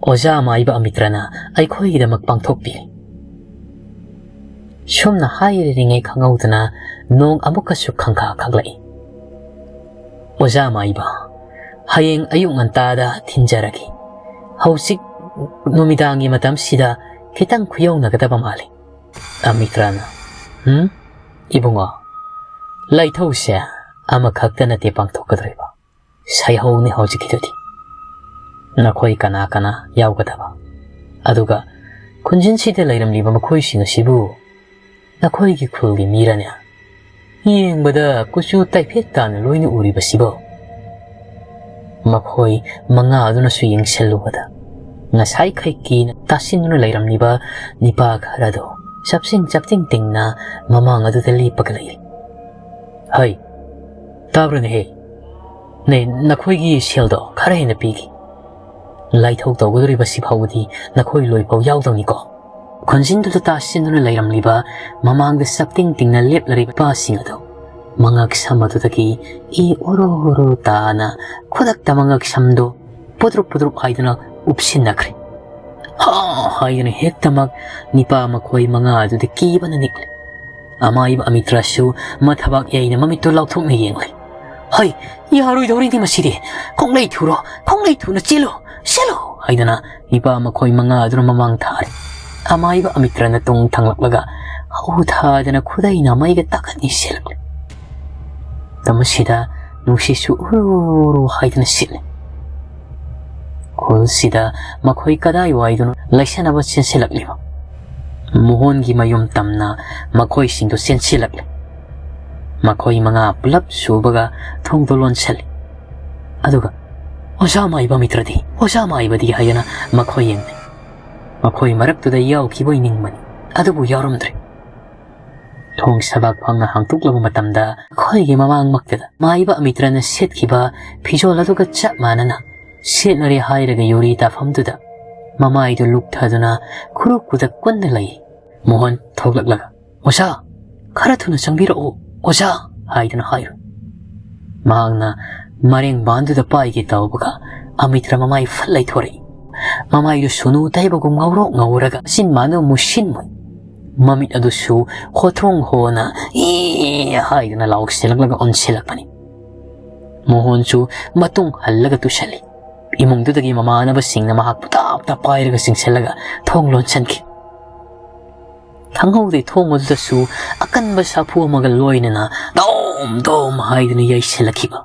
ꯑꯣꯖꯥ ꯃꯥꯏꯕ ꯑꯃꯤꯇ꯭ꯔꯅ ꯑꯩꯈꯣꯏꯒꯤꯗꯃꯛ ꯄꯥꯡꯊꯣꯛꯄꯤꯔꯤ"꯫ ꯁꯨꯝꯅ ꯍꯥꯏꯔꯤꯉꯩ ꯈꯪꯍꯧꯗꯅ ꯅꯣꯡ ꯑꯃꯨꯛꯀꯁꯨ ꯈꯪꯈꯥ ꯈꯥꯛꯂꯛꯏ꯫ "ꯑꯣꯖꯥ ꯃꯥꯏꯕ, ꯍꯌꯦꯡ ꯑꯌꯨꯛ ꯉꯟꯇꯥꯗ ꯊꯤꯟꯖꯔꯒꯦ꯫ ꯍꯧꯖꯤꯛ ꯅꯨꯃꯤꯗꯥꯡꯒꯤ ꯃꯇꯝꯁꯤꯗ ꯈꯤꯇꯪ ꯈꯨꯌꯧꯅꯒꯗꯕ ꯃꯥꯜꯂꯤ"꯫ ꯑꯃꯤꯇ꯭ꯔꯅ, "ꯎꯝ, ꯏꯕꯨꯡꯉꯣ, ꯂꯥꯏꯊꯧꯁꯦ ꯑꯃꯈꯛꯇ ꯅꯠꯇꯦ ꯄꯥꯡꯊꯣꯛꯀꯗꯧꯔꯤꯕ꯫ ꯁꯥꯏꯍꯧꯅꯤ ꯍꯧꯖꯤꯛꯀꯤꯗꯨꯗꯤ꯫ ꯅꯈꯣꯏ ꯀꯅꯥ ꯀꯅꯥ ꯌꯥꯎꯒꯗꯕ? ꯑꯗꯨꯒ ꯈꯨꯟꯖꯤꯟꯁꯤꯗ ꯂꯩꯔꯝꯂꯤꯕ ꯃꯈꯣꯏꯁꯤꯡ ꯑꯁꯤꯕꯨ ꯅꯈꯣꯏꯒꯤ ꯈꯨꯜꯒꯤ ꯃꯤꯔꯅꯦ? ꯌꯦꯡꯕꯗ ꯀꯨꯆꯨ ꯇꯥꯏꯐꯦꯠ ꯇꯥꯅ ꯂꯣꯏꯅ ꯎꯔꯤꯕꯁꯤꯕꯣ? ꯃꯈꯣꯏ ꯃꯉꯥ ꯑꯗꯨꯅꯁꯨ ꯌꯦꯡꯁꯤꯜꯂꯨꯕꯗ ꯉꯁꯥꯏꯈꯩ ꯀꯤꯅ ꯇꯥꯁꯤꯟꯗꯨꯅ ꯂꯩꯔꯝꯂꯤꯕ ꯅꯤꯄꯥ ꯈꯔꯗꯣ ꯆꯞꯁꯤꯡ ꯆꯞꯇꯤꯡ ꯇꯤꯡꯅ ꯃꯃꯥꯡ ꯑꯗꯨꯗ ꯂꯦꯞꯄꯒ ꯂꯩ꯫ "ꯍꯩ, ꯇꯥꯕ꯭ꯔꯅꯦꯍꯦ? ꯅꯦ, ꯅꯈꯣꯏꯒꯤ ꯁꯦꯜꯗꯣ ꯈꯔ ꯍꯦꯟꯅ ꯄꯤꯒꯦ꯫ ꯂꯥꯏꯊꯧ ꯇꯧꯒꯗꯧꯔꯤꯕ ꯁꯤ ꯐꯥꯎꯕꯗꯤ ꯅꯈꯣꯏ ꯂꯣꯏꯐꯥꯎ ꯌꯥꯎꯗꯧꯅꯤꯀꯣ?" ꯈꯣꯟꯖꯤꯟꯗꯨꯗ ꯇꯥꯁꯤꯟꯗꯨꯅ ꯂꯩꯔꯝꯂꯤꯕ, ꯃꯃꯥꯡꯗ ꯆꯞꯇꯤꯡ ꯇꯤꯡꯅ ꯂꯦꯞꯂꯔꯤꯕ ꯅꯤꯄꯥꯁꯤꯡ ꯑꯗꯨ ꯃꯉꯛ ꯁꯝ ꯑꯗꯨꯗꯒꯤ ꯏ ꯑꯣꯔꯣ ꯑꯣꯔꯣ ꯇꯥꯅ ꯈꯨꯗꯛꯇ ꯃꯉꯛ ꯁꯝꯗꯨ ꯄꯨꯗ꯭ꯔꯨꯞ ꯄꯨꯗ꯭ꯔꯨꯞ ꯍꯥꯏꯗꯨꯅ ꯎꯞꯁꯤꯟꯅꯈ꯭ꯔꯦ꯫ "ꯍꯥ!" ꯍꯥꯏꯗꯨꯅ ꯍꯦꯛꯇꯃꯛ ꯅꯤꯄꯥ ꯃꯈꯣꯏ ꯃꯉꯥ ꯑꯗꯨꯗꯤ ꯀꯤꯕꯅ ꯅꯤꯛꯂꯦ꯫ ꯑꯃꯥꯏꯕ ꯑꯃꯤꯇ꯭ꯔꯁꯨ ꯃꯊꯕꯥꯛ ꯌꯩꯅ ꯃꯃꯤꯠꯇꯨ ꯂꯥꯎꯊꯣꯛꯅ ꯌꯦꯡꯂꯦ꯫ "ꯍꯩ, ꯌꯥꯔꯣꯏꯗꯧꯔꯤꯅꯤ ꯃꯁꯤꯗꯤ! ꯈꯣꯡꯂꯩ ꯊꯨꯔꯣ, ꯈꯣꯡꯂꯩ ꯊꯨꯅ ꯆꯦꯜꯂꯨ, ꯆꯦꯜꯂꯨ!" ꯍꯥꯏꯗꯨꯅ ꯅꯤꯄꯥ ꯃꯈꯣꯏ ꯃꯉꯥ ꯑꯗꯨꯅ ꯃꯃꯥꯡ ꯊꯥꯔꯦ꯫ ꯑꯃꯥꯏꯕ ꯑꯃꯤꯇ꯭ꯔꯅ ꯇꯨꯡ ꯊꯪꯂꯛꯂꯒ ꯍꯧ ꯊꯥꯗꯅ ꯈꯨꯗꯩꯅ ꯃꯩꯒ ꯇꯥꯈꯠꯅꯤ ꯁꯦꯜꯂꯛꯂꯦ꯫ ꯃꯇꯝ ꯑꯁꯤꯗ ꯅꯨꯡꯁꯤꯠꯁꯨ ꯎꯔꯨ ꯎꯔꯨ ꯍꯥꯏꯗꯅ ꯁꯤꯠꯂꯦ꯫ ꯈꯨꯜꯁꯤꯗ ꯃꯈꯣꯏ ꯀꯗꯥꯏꯋꯥꯏꯗꯅꯣ ꯂꯩꯁꯟꯅꯕ ꯆꯦꯟꯁꯤꯜꯂꯛꯂꯤꯕ? ꯃꯣꯍꯣꯟꯒꯤ ꯃꯌꯨꯝ ꯇꯝꯅ ꯃꯈꯣꯏꯁꯤꯡꯗꯨ ꯆꯦꯟꯁꯤꯜꯂꯛꯂꯦ꯫ ꯃꯈꯣꯏ ꯃꯉꯥ ꯄꯨꯂꯞ ꯁꯨꯕꯒ ꯊꯣꯡꯗꯣ ꯂꯣꯟꯁꯤꯜꯂꯤ꯫ ꯑꯗꯨꯒ, "ꯑꯣꯖꯥ ꯃꯥꯏꯕ ꯃꯤꯇ꯭ꯔꯗꯤ, ꯑꯣꯖꯥ ꯃꯥꯏꯕꯗꯤ?" ꯍꯥꯏꯗꯅ ꯃꯈꯣꯏ ꯌꯦꯡꯅꯩ꯫ ꯃꯈꯣꯏ ꯃꯔꯛꯇꯨꯗ ꯌꯥꯎꯈꯤꯕꯣꯏ ꯅꯤꯡꯕꯅꯤ, ꯑꯗꯨꯕꯨ ꯌꯥꯎꯔꯝꯗ꯭ꯔꯦ꯫ ꯊꯣꯡ ꯁꯕꯥꯛ ꯐꯪꯅ ꯍꯥꯡꯇꯣꯛꯂꯕ ꯃꯇꯝꯗ, ꯑꯩꯈꯣꯏꯒꯤ ꯃꯃꯥꯡꯃꯛꯇꯗ ꯃꯥꯏꯕ ꯑꯃꯤꯇ꯭ꯔꯅ ꯁꯦꯠꯈꯤꯕ ꯐꯤꯖꯣꯜ ꯑꯗꯨꯒ ꯆꯞ ꯃꯥꯟꯅꯅ ꯁꯦꯠꯂꯔꯦ ꯍꯥꯏꯔꯒ ꯌꯨꯔꯤ ꯇꯥꯐꯝꯗꯨꯗ ꯃꯃꯥꯏꯗꯨ ꯂꯨꯛꯊꯗꯨꯅ ꯈꯨꯔꯨ ꯈꯨꯗꯛ ꯀꯨꯟꯅ ꯂꯩ꯫ ꯃꯣꯍꯟ ꯊꯣꯛꯂꯛꯂꯒ, "ꯑꯣꯖꯥ, ꯈꯔ ꯊꯨꯅ ꯆꯪꯕꯤꯔꯛꯎ, ꯑꯣꯖꯥ!" ꯍꯥꯏꯗꯨꯅ ꯍꯥꯏꯔꯨ꯫ ꯃꯍꯥꯛꯅ ꯃꯔꯦꯡ ꯕꯥꯟꯗꯨꯗ ꯄꯥꯏꯒꯦ ꯇꯧꯕꯒ ꯑꯃꯤꯇ꯭ꯔ ꯃꯃꯥꯏ ꯐꯠ ꯂꯩꯊꯣꯔꯛꯏ꯫ ꯃꯃꯥꯏꯗꯨ ꯁꯨꯅꯨ ꯇꯩꯕꯒꯨꯝ ꯉꯧꯔꯣꯛ ꯉꯧꯔꯒ ꯃꯆꯤꯟ ꯃꯥꯟꯗꯨ ꯃꯨꯁꯤꯟ ꯃꯨꯏ꯫ ꯃꯃꯤꯠ ꯑꯗꯨꯁꯨ ꯍꯣꯊ꯭ꯔꯣꯡ ꯍꯣꯅ "ꯑꯦ" ꯍꯥꯏꯗꯨꯅ ꯂꯥꯎꯁꯤꯜꯂꯛꯂꯒ ꯑꯣꯟꯁꯤꯜꯂꯛꯄꯅꯤ꯫ ꯃꯣꯍꯣꯟꯁꯨ ꯃꯇꯨꯡ ꯍꯜꯂꯒ ꯇꯨꯁꯜꯂꯤ꯫ ꯏꯃꯨꯡꯗꯨꯗꯒꯤ ꯃꯃꯥꯟꯅꯕꯁꯤꯡꯅ ꯃꯍꯥꯛꯄꯨ ꯇꯞ ꯇꯞ ꯄꯥꯏꯔꯒ ꯆꯤꯡꯁꯤꯜꯂꯒ ꯊꯣꯡ ꯂꯣꯟꯁꯤꯟꯈꯤ꯫ ꯈꯪꯍꯧꯗꯦ ꯊꯣꯡ ꯑꯗꯨꯗꯁꯨ ꯑꯀꯟꯕ ꯁꯥꯐꯨ ꯑꯃꯒ ꯂꯣꯏꯅꯅ "ꯗꯧ!" ꯗꯣꯝ ꯗꯣꯝ ꯍꯥꯏꯗꯨꯅ ꯌꯩꯁꯤꯜꯂꯛꯈꯤꯕ꯫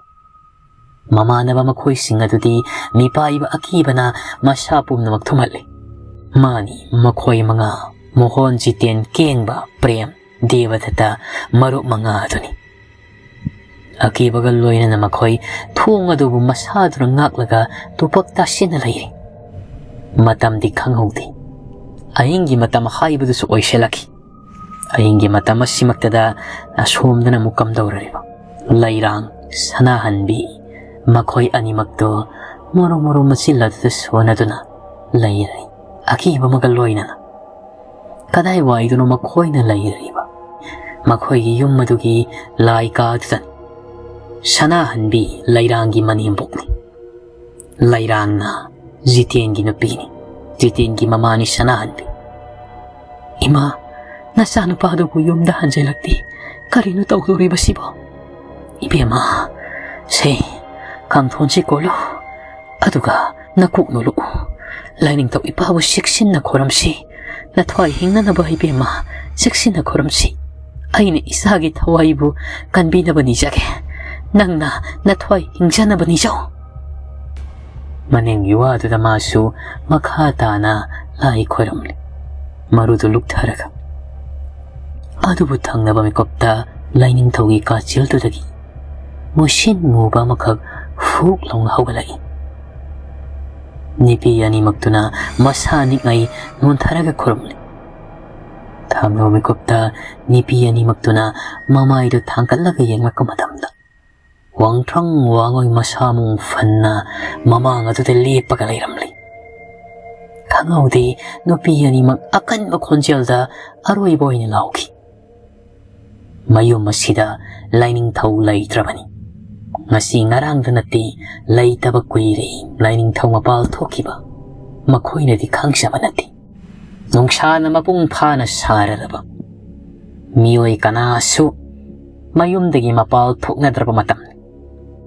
ꯃꯃꯥꯟꯅꯕ ꯃꯈꯣꯏꯁꯤꯡ ꯑꯗꯨꯗꯤ ꯃꯤꯄꯥꯏꯕ ꯑꯀꯤꯕꯅ ꯃꯁꯥ ꯄꯨꯝꯅꯃꯛ ꯊꯨꯝꯍꯠꯂꯤ꯫ ꯃꯥꯅꯤ, ꯃꯈꯣꯏ ꯃꯉꯥ, ꯃꯣꯍꯣꯟ, ꯖꯤꯇꯦꯟ, ꯀꯦꯡꯕ, ꯄ꯭ꯔꯦꯝ, ꯗꯦꯕꯗꯠꯇ, ꯃꯔꯨꯞ ꯃꯉꯥ ꯑꯗꯨꯅꯤ꯫ ꯑꯀꯤꯕꯒ ꯂꯣꯏꯅꯅ ꯃꯈꯣꯏ ꯊꯣꯡ ꯑꯗꯨꯕꯨ ꯃꯁꯥꯗꯨꯅ ꯉꯥꯛꯂꯒ ꯇꯨꯄꯛ ꯇꯥꯁꯤꯟꯅ ꯂꯩꯔꯤ꯫ ꯃꯇꯝꯗꯤ ꯈꯪꯍꯧꯗꯦ꯫ ꯑꯍꯤꯡꯒꯤ ꯃꯇꯝ ꯍꯥꯏꯕꯗꯨꯁꯨ ꯑꯣꯏꯁꯤꯜꯂꯛꯈꯤ꯫ ꯑꯍꯤꯡꯒꯤ ꯃꯇꯝ ꯑꯁꯤꯃꯛꯇꯗ ꯑꯁꯣꯝꯗꯅ ꯑꯃꯨꯛ ꯀꯝꯗꯧꯔꯤꯕ? ꯂꯩꯔꯥꯡ, ꯁꯅꯥꯍꯟꯕꯤ, ꯃꯈꯣꯏ ꯑꯅꯤꯃꯛꯇꯣ ꯃꯔꯨ ꯃꯔꯨ ꯃꯆꯤꯜ ꯑꯗꯨꯗ ꯁꯣꯟꯅꯗꯨꯅ ꯂꯩꯔꯦ, ꯑꯀꯤꯕ ꯑꯃꯒ ꯂꯣꯏꯅꯅ꯫ ꯀꯗꯥꯏꯋꯥꯏꯗꯅꯣ ꯃꯈꯣꯏꯅ ꯂꯩꯔꯤꯕ? ꯃꯈꯣꯏꯒꯤ ꯌꯨꯝ ꯑꯗꯨꯒꯤ ꯂꯥꯏ ꯀꯥꯗꯨꯗꯅꯤ꯫ ꯁꯅꯥꯍꯟꯕꯤ ꯂꯩꯔꯥꯡꯒꯤ ꯃꯅꯦꯝꯕꯣꯛꯅꯤ꯫ ꯂꯩꯔꯥꯡꯅ ꯖꯤꯇꯦꯟꯒꯤ ꯅꯨꯄꯤꯅꯤ꯫ ꯖꯤꯇꯦꯟꯒꯤ ꯃꯃꯥꯅꯤ ꯁꯅꯥꯍꯟꯕꯤ꯫ "ꯏꯃꯥ, ꯅꯆꯥꯅꯨꯄꯥꯗꯨꯕꯨ ꯌꯨꯝꯗ ꯍꯟꯖꯤꯜꯂꯛꯇꯦ꯫ ꯀꯔꯤꯅꯣ ꯇꯧꯗꯣꯔꯤꯕꯁꯤꯕꯣ?" "ꯏꯕꯦꯝꯃ, ꯁꯦ, ꯀꯥꯡꯊꯣꯟꯁꯤ ꯀꯣꯜꯂꯨ, ꯑꯗꯨꯒ ꯅꯀꯣꯛ ꯅꯣꯜꯂꯨ꯫ ꯂꯥꯏꯅꯤꯡꯊꯧ ꯏꯄꯥꯕꯨ ꯆꯦꯛꯁꯤꯟꯅ ꯈꯣꯏꯔꯝꯁꯤ꯫ ꯅꯊ꯭ꯋꯥꯏ ꯍꯤꯡꯅꯅꯕ ꯏꯕꯦꯝꯃ, ꯆꯦꯛꯁꯤꯟꯅ ꯈꯣꯏꯔꯝꯁꯤ꯫ ꯑꯩꯅ ꯏꯆꯥꯒꯤ ꯊꯋꯥꯏꯕꯨ ꯀꯟꯕꯤꯅꯕ ꯅꯤꯖꯒꯦ꯫ ꯅꯪꯅ ꯅꯊ꯭ꯋꯥꯏ ꯍꯤꯡꯖꯅꯕ ꯅꯤꯖꯧ꯫" ꯃꯅꯦꯝꯒꯤ ꯋꯥꯗꯨꯗ ꯃꯥꯁꯨ ꯃꯈꯥ ꯇꯥꯅ ꯂꯥꯏ ꯈꯣꯏꯔꯝꯂꯤ, ꯃꯔꯨꯗꯨ ꯂꯨꯞꯊꯔꯒ꯫ ꯑꯗꯨꯕꯨ ꯊꯪꯅꯕ ꯃꯤꯀꯨꯞꯇ ꯂꯥꯏꯅꯤꯡꯊꯧꯒꯤ ꯀꯥꯆꯤꯜꯗꯨꯗꯒꯤ ꯃꯨꯁꯤꯟ ꯃꯨꯕ ꯑꯃꯈꯛ ꯐꯨꯛ ꯂꯥꯎꯅ ꯍꯧꯒꯠꯂꯛꯏ꯫ ꯅꯨꯄꯤ ꯑꯅꯤꯃꯛꯇꯨꯅ ꯃꯁꯥ ꯅꯤꯛꯉꯩ ꯅꯣꯟꯊꯔꯒ ꯈꯨꯔꯨꯝꯂꯤ꯫ ꯊꯪꯅꯕ ꯃꯤꯀꯨꯞꯇ ꯅꯨꯄꯤ ꯑꯅꯤꯃꯛꯇꯨꯅ ꯃꯃꯥꯏꯗꯨ ꯊꯥꯡꯒꯠꯂꯒ ꯌꯦꯡꯂꯛꯄ ꯃꯇꯝꯗ, ꯋꯥꯡꯊ꯭ꯔꯪ ꯋꯥꯡꯉꯣꯏ ꯃꯁꯥ ꯃꯎ ꯐꯅ ꯃꯃꯥꯡ ꯑꯗꯨꯗ ꯂꯦꯞꯄꯒ ꯂꯩꯔꯝꯂꯤ꯫ ꯈꯪꯍꯧꯗꯦ, ꯅꯨꯄꯤ ꯑꯅꯤꯃꯛ ꯑꯀꯟꯕ ꯈꯣꯟꯖꯦꯜꯗ ꯑꯔꯣꯏꯕ ꯑꯣꯏꯅ ꯂꯥꯎꯈꯤ꯫ ꯃꯌꯨꯝ ꯑꯁꯤꯗ ꯂꯥꯏꯅꯤꯡꯊꯧ ꯂꯩꯇ꯭ꯔꯕꯅꯤ꯫ ꯉꯁꯤ ꯉꯔꯥꯡꯗ ꯅꯠꯇꯦ, ꯂꯩꯇꯕ ꯀꯨꯏꯔꯦ ꯂꯥꯏꯅꯤꯡꯊꯧ ꯃꯄꯥꯜ ꯊꯣꯛꯈꯤꯕ꯫ ꯃꯈꯣꯏꯅꯗꯤ ꯈꯪꯖꯕ ꯅꯠꯇꯦ꯫ ꯅꯨꯡꯁꯥꯅ ꯃꯄꯨꯡ ꯐꯥꯅ ꯁꯥꯔꯔꯕ, ꯃꯤꯑꯣꯏ ꯀꯅꯥꯁꯨ ꯃꯌꯨꯝꯗꯒꯤ ꯃꯄꯥꯜ ꯊꯣꯛꯅꯗ꯭ꯔꯕ ꯃꯇꯝꯅꯤ꯫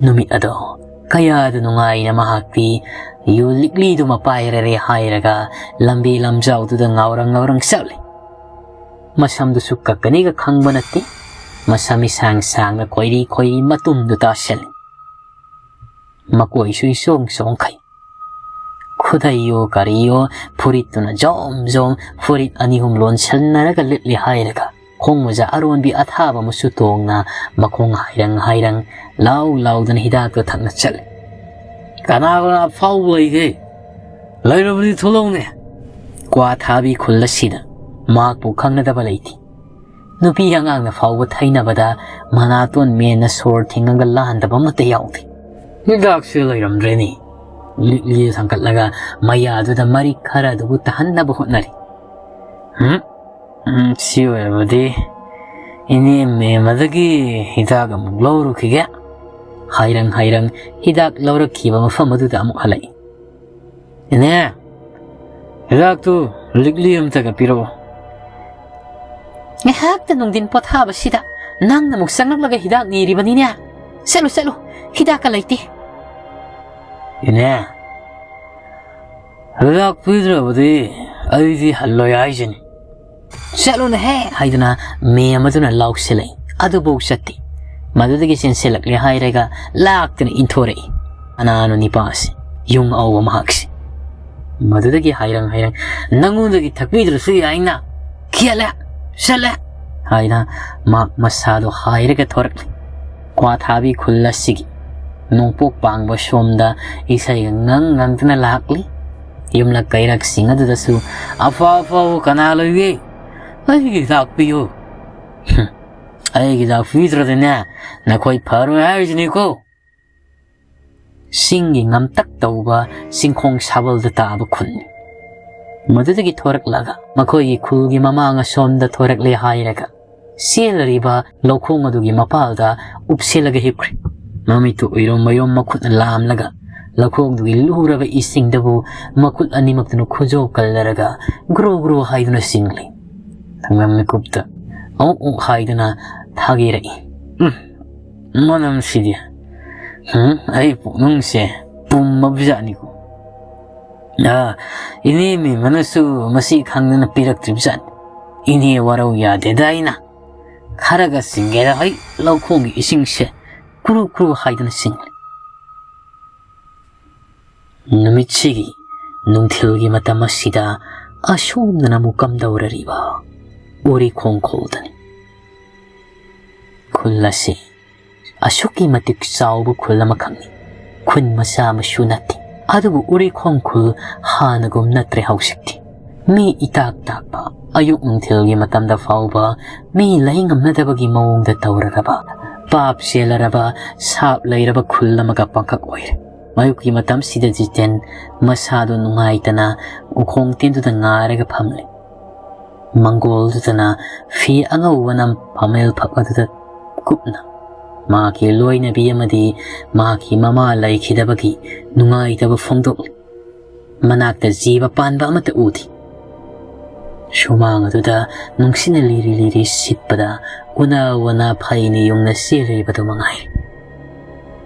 ꯅꯨꯃꯤꯠ ꯑꯗꯣ ꯀꯌꯥꯗ ꯅꯨꯡꯉꯥꯏꯅ ꯃꯍꯥꯛꯇꯤ ꯌꯨ ꯂꯤꯛꯂꯤꯗꯨꯃ ꯄꯥꯏꯔꯔꯦ ꯍꯥꯏꯔꯒ ꯂꯝꯕꯤ ꯂꯝꯖꯥꯎꯗꯨꯗ ꯉꯥꯎꯔꯪ ꯉꯥꯎꯔꯪ ꯆꯠꯂꯤ꯫ ꯃꯁꯝꯗꯨꯁꯨ ꯀꯛꯀꯅꯤꯒ ꯈꯪꯕ ꯅꯠꯇꯦ꯫ ꯃꯁꯝ ꯏꯁꯥꯡ ꯁꯥꯡꯅ ꯈꯣꯏꯔꯤ ꯈꯣꯏꯔꯤ ꯃꯇꯨꯝꯗꯨ ꯇꯥꯁꯤꯜꯂꯤ꯫ ꯃꯀꯣꯏꯁꯨ ꯏꯆꯣꯡ ꯆꯣꯡꯈꯩ꯫ ꯈꯨꯗꯩꯌꯣ ꯀꯔꯤꯌꯣ ꯐꯨꯔꯤꯠꯇꯨꯅ ꯖꯣꯝ ꯖꯣꯝ ꯐꯨꯔꯤꯠ ꯑꯅꯤ ꯑꯍꯨꯝ ꯂꯣꯟꯁꯤꯟꯅꯔꯒ ꯂꯤꯠꯂꯤ ꯍꯥꯏꯔꯒ ꯈꯣꯡ ꯃꯣꯖꯥ ꯑꯔꯣꯟꯕꯤ ꯑꯊꯥꯕ ꯑꯃꯁꯨ ꯇꯣꯡꯅ ꯃꯈꯣꯡ ꯍꯥꯏꯔꯪ ꯍꯥꯏꯔꯪ ꯂꯥꯎ ꯂꯥꯎꯗꯅ ꯍꯤꯗꯥꯛꯇꯣ ꯊꯛꯅ ꯆꯠꯂꯤ꯫ "ꯀꯅꯥ ꯀꯅꯥ ꯐꯥꯎꯕ ꯂꯩꯒꯦ? ꯂꯩꯔꯕꯗꯤ ꯊꯣꯛꯂꯛꯎꯅꯦ!" ꯀ꯭ꯋꯥ ꯊꯥꯕꯤ ꯈꯨꯜ ꯑꯁꯤꯗ ꯃꯍꯥꯛꯄꯨ ꯈꯪꯅꯗꯕ ꯂꯩꯇꯦ꯫ ꯅꯨꯄꯤ ꯑꯉꯥꯡꯅ ꯐꯥꯎꯕ ꯊꯩꯅꯕꯗ ꯃꯅꯥꯇꯣꯟ ꯃꯦꯟꯅ ꯁꯣꯔ ꯊꯤꯡꯉꯒ ꯂꯥꯟꯗꯕ ꯑꯃꯠꯇ ꯌꯥꯎꯗꯦ꯫ ꯍꯤꯗꯥꯛꯁꯦ ꯂꯩꯔꯝꯗ꯭ꯔꯦꯅꯦ꯫ ꯂꯤꯛꯂꯤ ꯊꯥꯡꯒꯠꯂꯒ ꯃꯌꯥꯗꯨꯗ ꯃꯔꯤꯛ ꯈꯔ ꯑꯗꯨꯕꯨ ꯇꯥꯍꯟꯅꯕ ꯍꯣꯠꯅꯔꯤ꯫ "ꯍꯝ? ꯎꯝ, ꯁꯤ ꯑꯣꯏꯔꯕꯗꯤ ꯏꯅꯦ ꯃꯦꯝꯃꯗꯒꯤ ꯍꯤꯗꯥꯛ ꯑꯃꯨꯛ ꯂꯧꯔꯨꯈꯤꯒꯦ"꯫ ꯍꯥꯏꯔꯪ ꯍꯥꯏꯔꯪ ꯍꯤꯗꯥꯛ ꯂꯧꯔꯛꯈꯤꯕ ꯃꯐꯝ ꯑꯗꯨꯗ ꯑꯃꯨꯛ ꯍꯜꯂꯛꯏ꯫ "ꯏꯅꯦ, ꯍꯤꯗꯥꯛꯇꯨ ꯂꯤꯛꯂꯤ ꯑꯝꯇꯒ ꯄꯤꯔꯛꯑꯣ"꯫ "ꯉꯥꯏꯍꯥꯛꯇ ꯅꯨꯡꯊꯤꯟ ꯄꯣꯊꯥꯕꯁꯤꯗ ꯅꯪꯅ ꯑꯃꯨꯛ ꯆꯪꯂꯛꯂꯒ ꯍꯤꯗꯥꯛ ꯅꯤꯔꯤꯕꯅꯤꯅꯦ꯫ ꯆꯠꯂꯨ, ꯆꯠꯂꯨ, ꯍꯤꯗꯥꯛꯀ ꯂꯩꯇꯦ"꯫ "ꯏꯅꯦ, ꯍꯤꯗꯥꯛ ꯄꯤꯗ꯭ꯔꯕꯗꯤ ꯑꯩꯗꯤ ꯍꯜꯂꯣꯏ ꯍꯥꯏꯁꯤꯅꯤ"꯫ "ꯆꯠꯂꯨꯅꯦꯍꯦ" ꯍꯥꯏꯗꯨꯅ ꯃꯦꯝ ꯑꯗꯨꯅ ꯂꯥꯎꯁꯤꯜꯂꯛꯏ꯫ ꯑꯗꯨꯐꯥꯎ ꯆꯠꯇꯦ꯫ ꯃꯗꯨꯗꯒꯤ ꯆꯦꯟꯁꯤꯜꯂꯛꯂꯦ ꯍꯥꯏꯔꯒ ꯂꯥꯛꯇꯅ ꯏꯟꯊꯣꯔꯛꯏ꯫ ꯀꯅꯥꯅꯣ ꯅꯤꯄꯥ ꯑꯁꯤ? ꯌꯨꯡ ꯑꯧꯕ ꯃꯍꯥꯛꯁꯤ꯫ ꯃꯗꯨꯗꯒꯤ ꯍꯥꯏꯔꯪ ꯍꯥꯏꯔꯪ, "ꯅꯪꯉꯣꯟꯗꯒꯤ ꯊꯛꯄꯤꯗ꯭ꯔꯁꯨ ꯌꯥꯏꯅ, ꯈꯦꯠꯂꯦ, ꯆꯠꯂꯦ" ꯍꯥꯏꯅ ꯃꯍꯥꯛ ꯃꯁꯥꯗꯣ ꯍꯥꯏꯔꯒ ꯊꯣꯔꯛꯂꯤ꯫ ꯀ꯭ꯋꯥꯊꯥꯕꯤ ꯈꯨꯜ ꯑꯁꯤꯒꯤ ꯅꯣꯡꯄꯣꯛ ꯄꯥꯡꯕ ꯁꯣꯝꯗ ꯏꯁꯩꯒ ꯉꯪ ꯉꯪꯗꯨꯅ ꯂꯥꯛꯂꯤ꯫ ꯌꯨꯝꯂꯛ ꯀꯩꯔꯛꯁꯤꯡ ꯑꯗꯨꯗꯁꯨ "ꯑꯐ ꯑꯐꯕ ꯀꯅꯥ ꯂꯩꯒꯦ? ꯑꯩꯒꯤ ꯍꯤꯗꯥꯛ ꯄꯤꯌꯨ꯫ ꯍꯨꯝ, ꯑꯩꯒꯤ ꯍꯤꯗꯥꯛ ꯄꯤꯗ꯭ꯔꯗꯤꯅꯦ, ꯅꯈꯣꯏ ꯐꯔꯣꯏ ꯍꯥꯏꯔꯤꯁꯤꯅꯤꯀꯣ"꯫ ꯆꯤꯡꯒꯤ ꯉꯝꯇꯛ ꯇꯧꯕ ꯆꯤꯡꯈꯣꯡ ꯁꯥꯕꯜꯗ ꯇꯥꯕ ꯈꯨꯟꯅꯤ꯫ ꯃꯗꯨꯗꯒꯤ ꯊꯣꯔꯛꯂꯒ ꯃꯈꯣꯏꯒꯤ ꯈꯨꯜꯒꯤ ꯃꯃꯥꯡ ꯑꯁꯣꯝꯗ ꯊꯣꯔꯛꯂꯦ ꯍꯥꯏꯔꯒ ꯆꯦꯜꯂꯔꯤꯕ ꯂꯧꯈꯣꯡ ꯑꯗꯨꯒꯤ ꯃꯄꯥꯜꯗ ꯎꯞꯁꯤꯜꯂꯒ ꯍꯤꯞꯈ꯭ꯔꯦ꯫ ꯃꯃꯤꯠꯇꯨ ꯎꯏꯔꯣꯝ ꯃꯌꯣꯝ ꯃꯈꯨꯠꯅ ꯂꯥꯝꯂꯒ ꯂꯧꯈꯣꯡꯗꯨꯒꯤ ꯂꯨꯔꯕ ꯏꯁꯤꯡꯗꯕꯨ ꯃꯈꯨꯠ ꯑꯅꯤꯃꯛꯇꯨꯅ ꯈꯨꯖꯣꯞ ꯀꯜꯂꯔꯒ ꯒ꯭ꯔꯨ ꯒ꯭ꯔꯨ ꯍꯥꯏꯗꯨꯅ ꯆꯤꯡꯂꯤ꯫ ꯊꯪꯅ ꯃꯤꯀꯨꯞꯇ ꯑꯃꯨꯛ ꯑꯃꯨꯛ ꯍꯥꯏꯗꯨꯅ ꯊꯥꯒꯤꯔꯛꯏ꯫ ꯎꯝ, ꯃꯅꯝꯁꯤꯗꯤ꯫ ꯎꯝ, ꯑꯩ ꯄꯨꯛꯅꯨꯡꯁꯦ ꯄꯨꯝꯃꯕꯖꯥꯠꯅꯤꯀꯣ꯫ ꯑꯥ, ꯏꯅꯦ ꯃꯦꯝꯃꯅꯁꯨ ꯃꯁꯤ ꯈꯪꯗꯅ ꯄꯤꯔꯛꯇ꯭ꯔꯤꯕꯖꯥꯠꯅꯤ꯫ ꯏꯅꯦ ꯋꯥꯔꯧ ꯌꯥꯗꯦꯗ ꯑꯩꯅ꯫ ꯈꯔꯒ ꯆꯤꯡꯒꯦꯔꯥ ꯍꯩ ꯂꯧꯈꯣꯡꯒꯤ ꯏꯁꯤꯡꯁꯦ ꯀ꯭ꯔꯨ ꯀ꯭ꯔꯨ ꯍꯥꯏꯗꯅ ꯆꯤꯡꯂꯤ꯫ ꯅꯨꯃꯤꯠꯁꯤꯒꯤ ꯅꯨꯡꯊꯤꯜꯒꯤ ꯃꯇꯝ ꯑꯁꯤꯗ ꯑꯁꯣꯝꯗꯅ ꯑꯃꯨꯛ ꯀꯝꯗꯧꯔꯔꯤꯕ ꯎꯔꯤ ꯈꯣꯡꯈꯣꯜꯗꯅꯤ꯫ ꯈꯨꯜ ꯑꯁꯤ ꯑꯁꯨꯛꯀꯤ ꯃꯇꯤꯛ ꯆꯥꯎꯕ ꯈꯨꯜ ꯑꯃꯈꯛꯅꯤ꯫ ꯈꯨꯟ ꯃꯆꯥ ꯑꯃꯁꯨ ꯅꯠꯇꯦ꯫ ꯑꯗꯨꯕꯨ ꯎꯔꯤꯈꯣꯡ ꯈꯨꯜ ꯍꯥꯟꯅꯒꯨꯝ ꯅꯠꯇ꯭ꯔꯦ ꯍꯧꯖꯤꯛꯇꯤ꯫ ꯃꯤ ꯏꯇꯥꯛ ꯇꯥꯛꯄ, ꯑꯌꯨꯛ ꯅꯨꯡꯊꯤꯜꯒꯤ ꯃꯇꯝꯗ ꯐꯥꯎꯕ ꯃꯤ ꯂꯩ ꯉꯝꯅꯗꯕꯒꯤ ꯃꯑꯣꯡꯗ ꯇꯧꯔꯔꯕ, ꯄꯥꯞ ꯆꯦꯜꯂꯔꯕ, ꯁꯥꯞ ꯂꯩꯔꯕ ꯈꯨꯜ ꯑꯃꯒ ꯄꯥꯡꯈꯛ ꯑꯣꯏꯔꯦ꯫ ꯃꯌꯨꯛꯀꯤ ꯃꯇꯝꯁꯤꯗ ꯖꯤꯇꯦꯟ ꯃꯁꯥꯗꯨ ꯅꯨꯡꯉꯥꯏꯇꯅ ꯎꯈꯣꯡ ꯇꯦꯟꯗꯨꯗ ꯉꯥꯏꯔꯒ ꯐꯝꯂꯤ꯫ ꯃꯪꯒꯣꯜꯗꯨꯗꯅ ꯐꯤ ꯑꯉꯧꯕꯅ ꯐꯝꯃꯦꯜ ꯐꯛ ꯑꯗꯨꯗ ꯀꯨꯞꯅ ꯃꯍꯥꯛꯀꯤ ꯂꯣꯏꯅꯕꯤ ꯑꯃꯗꯤ ꯃꯍꯥꯛꯀꯤ ꯃꯃꯥ ꯂꯩꯈꯤꯗꯕꯒꯤ ꯅꯨꯡꯉꯥꯏꯇꯕ ꯐꯣꯡꯗꯣꯛꯂꯤ꯫ ꯃꯅꯥꯛꯇ ꯖꯤꯕ ꯄꯥꯟꯕ ꯑꯃꯠꯇ ꯎꯗꯦ꯫ ꯁꯨꯃꯥꯡ ꯑꯗꯨꯗ ꯅꯨꯡꯁꯤꯠꯅ ꯂꯤꯔꯤ ꯂꯤꯔꯤ ꯁꯤꯠꯄꯗ ꯎꯅ ꯎꯅ ꯐꯩꯅ ꯌꯨꯡꯅ ꯆꯦꯜꯂꯤꯕꯗꯨ ꯃꯉꯥꯏꯔꯦ꯫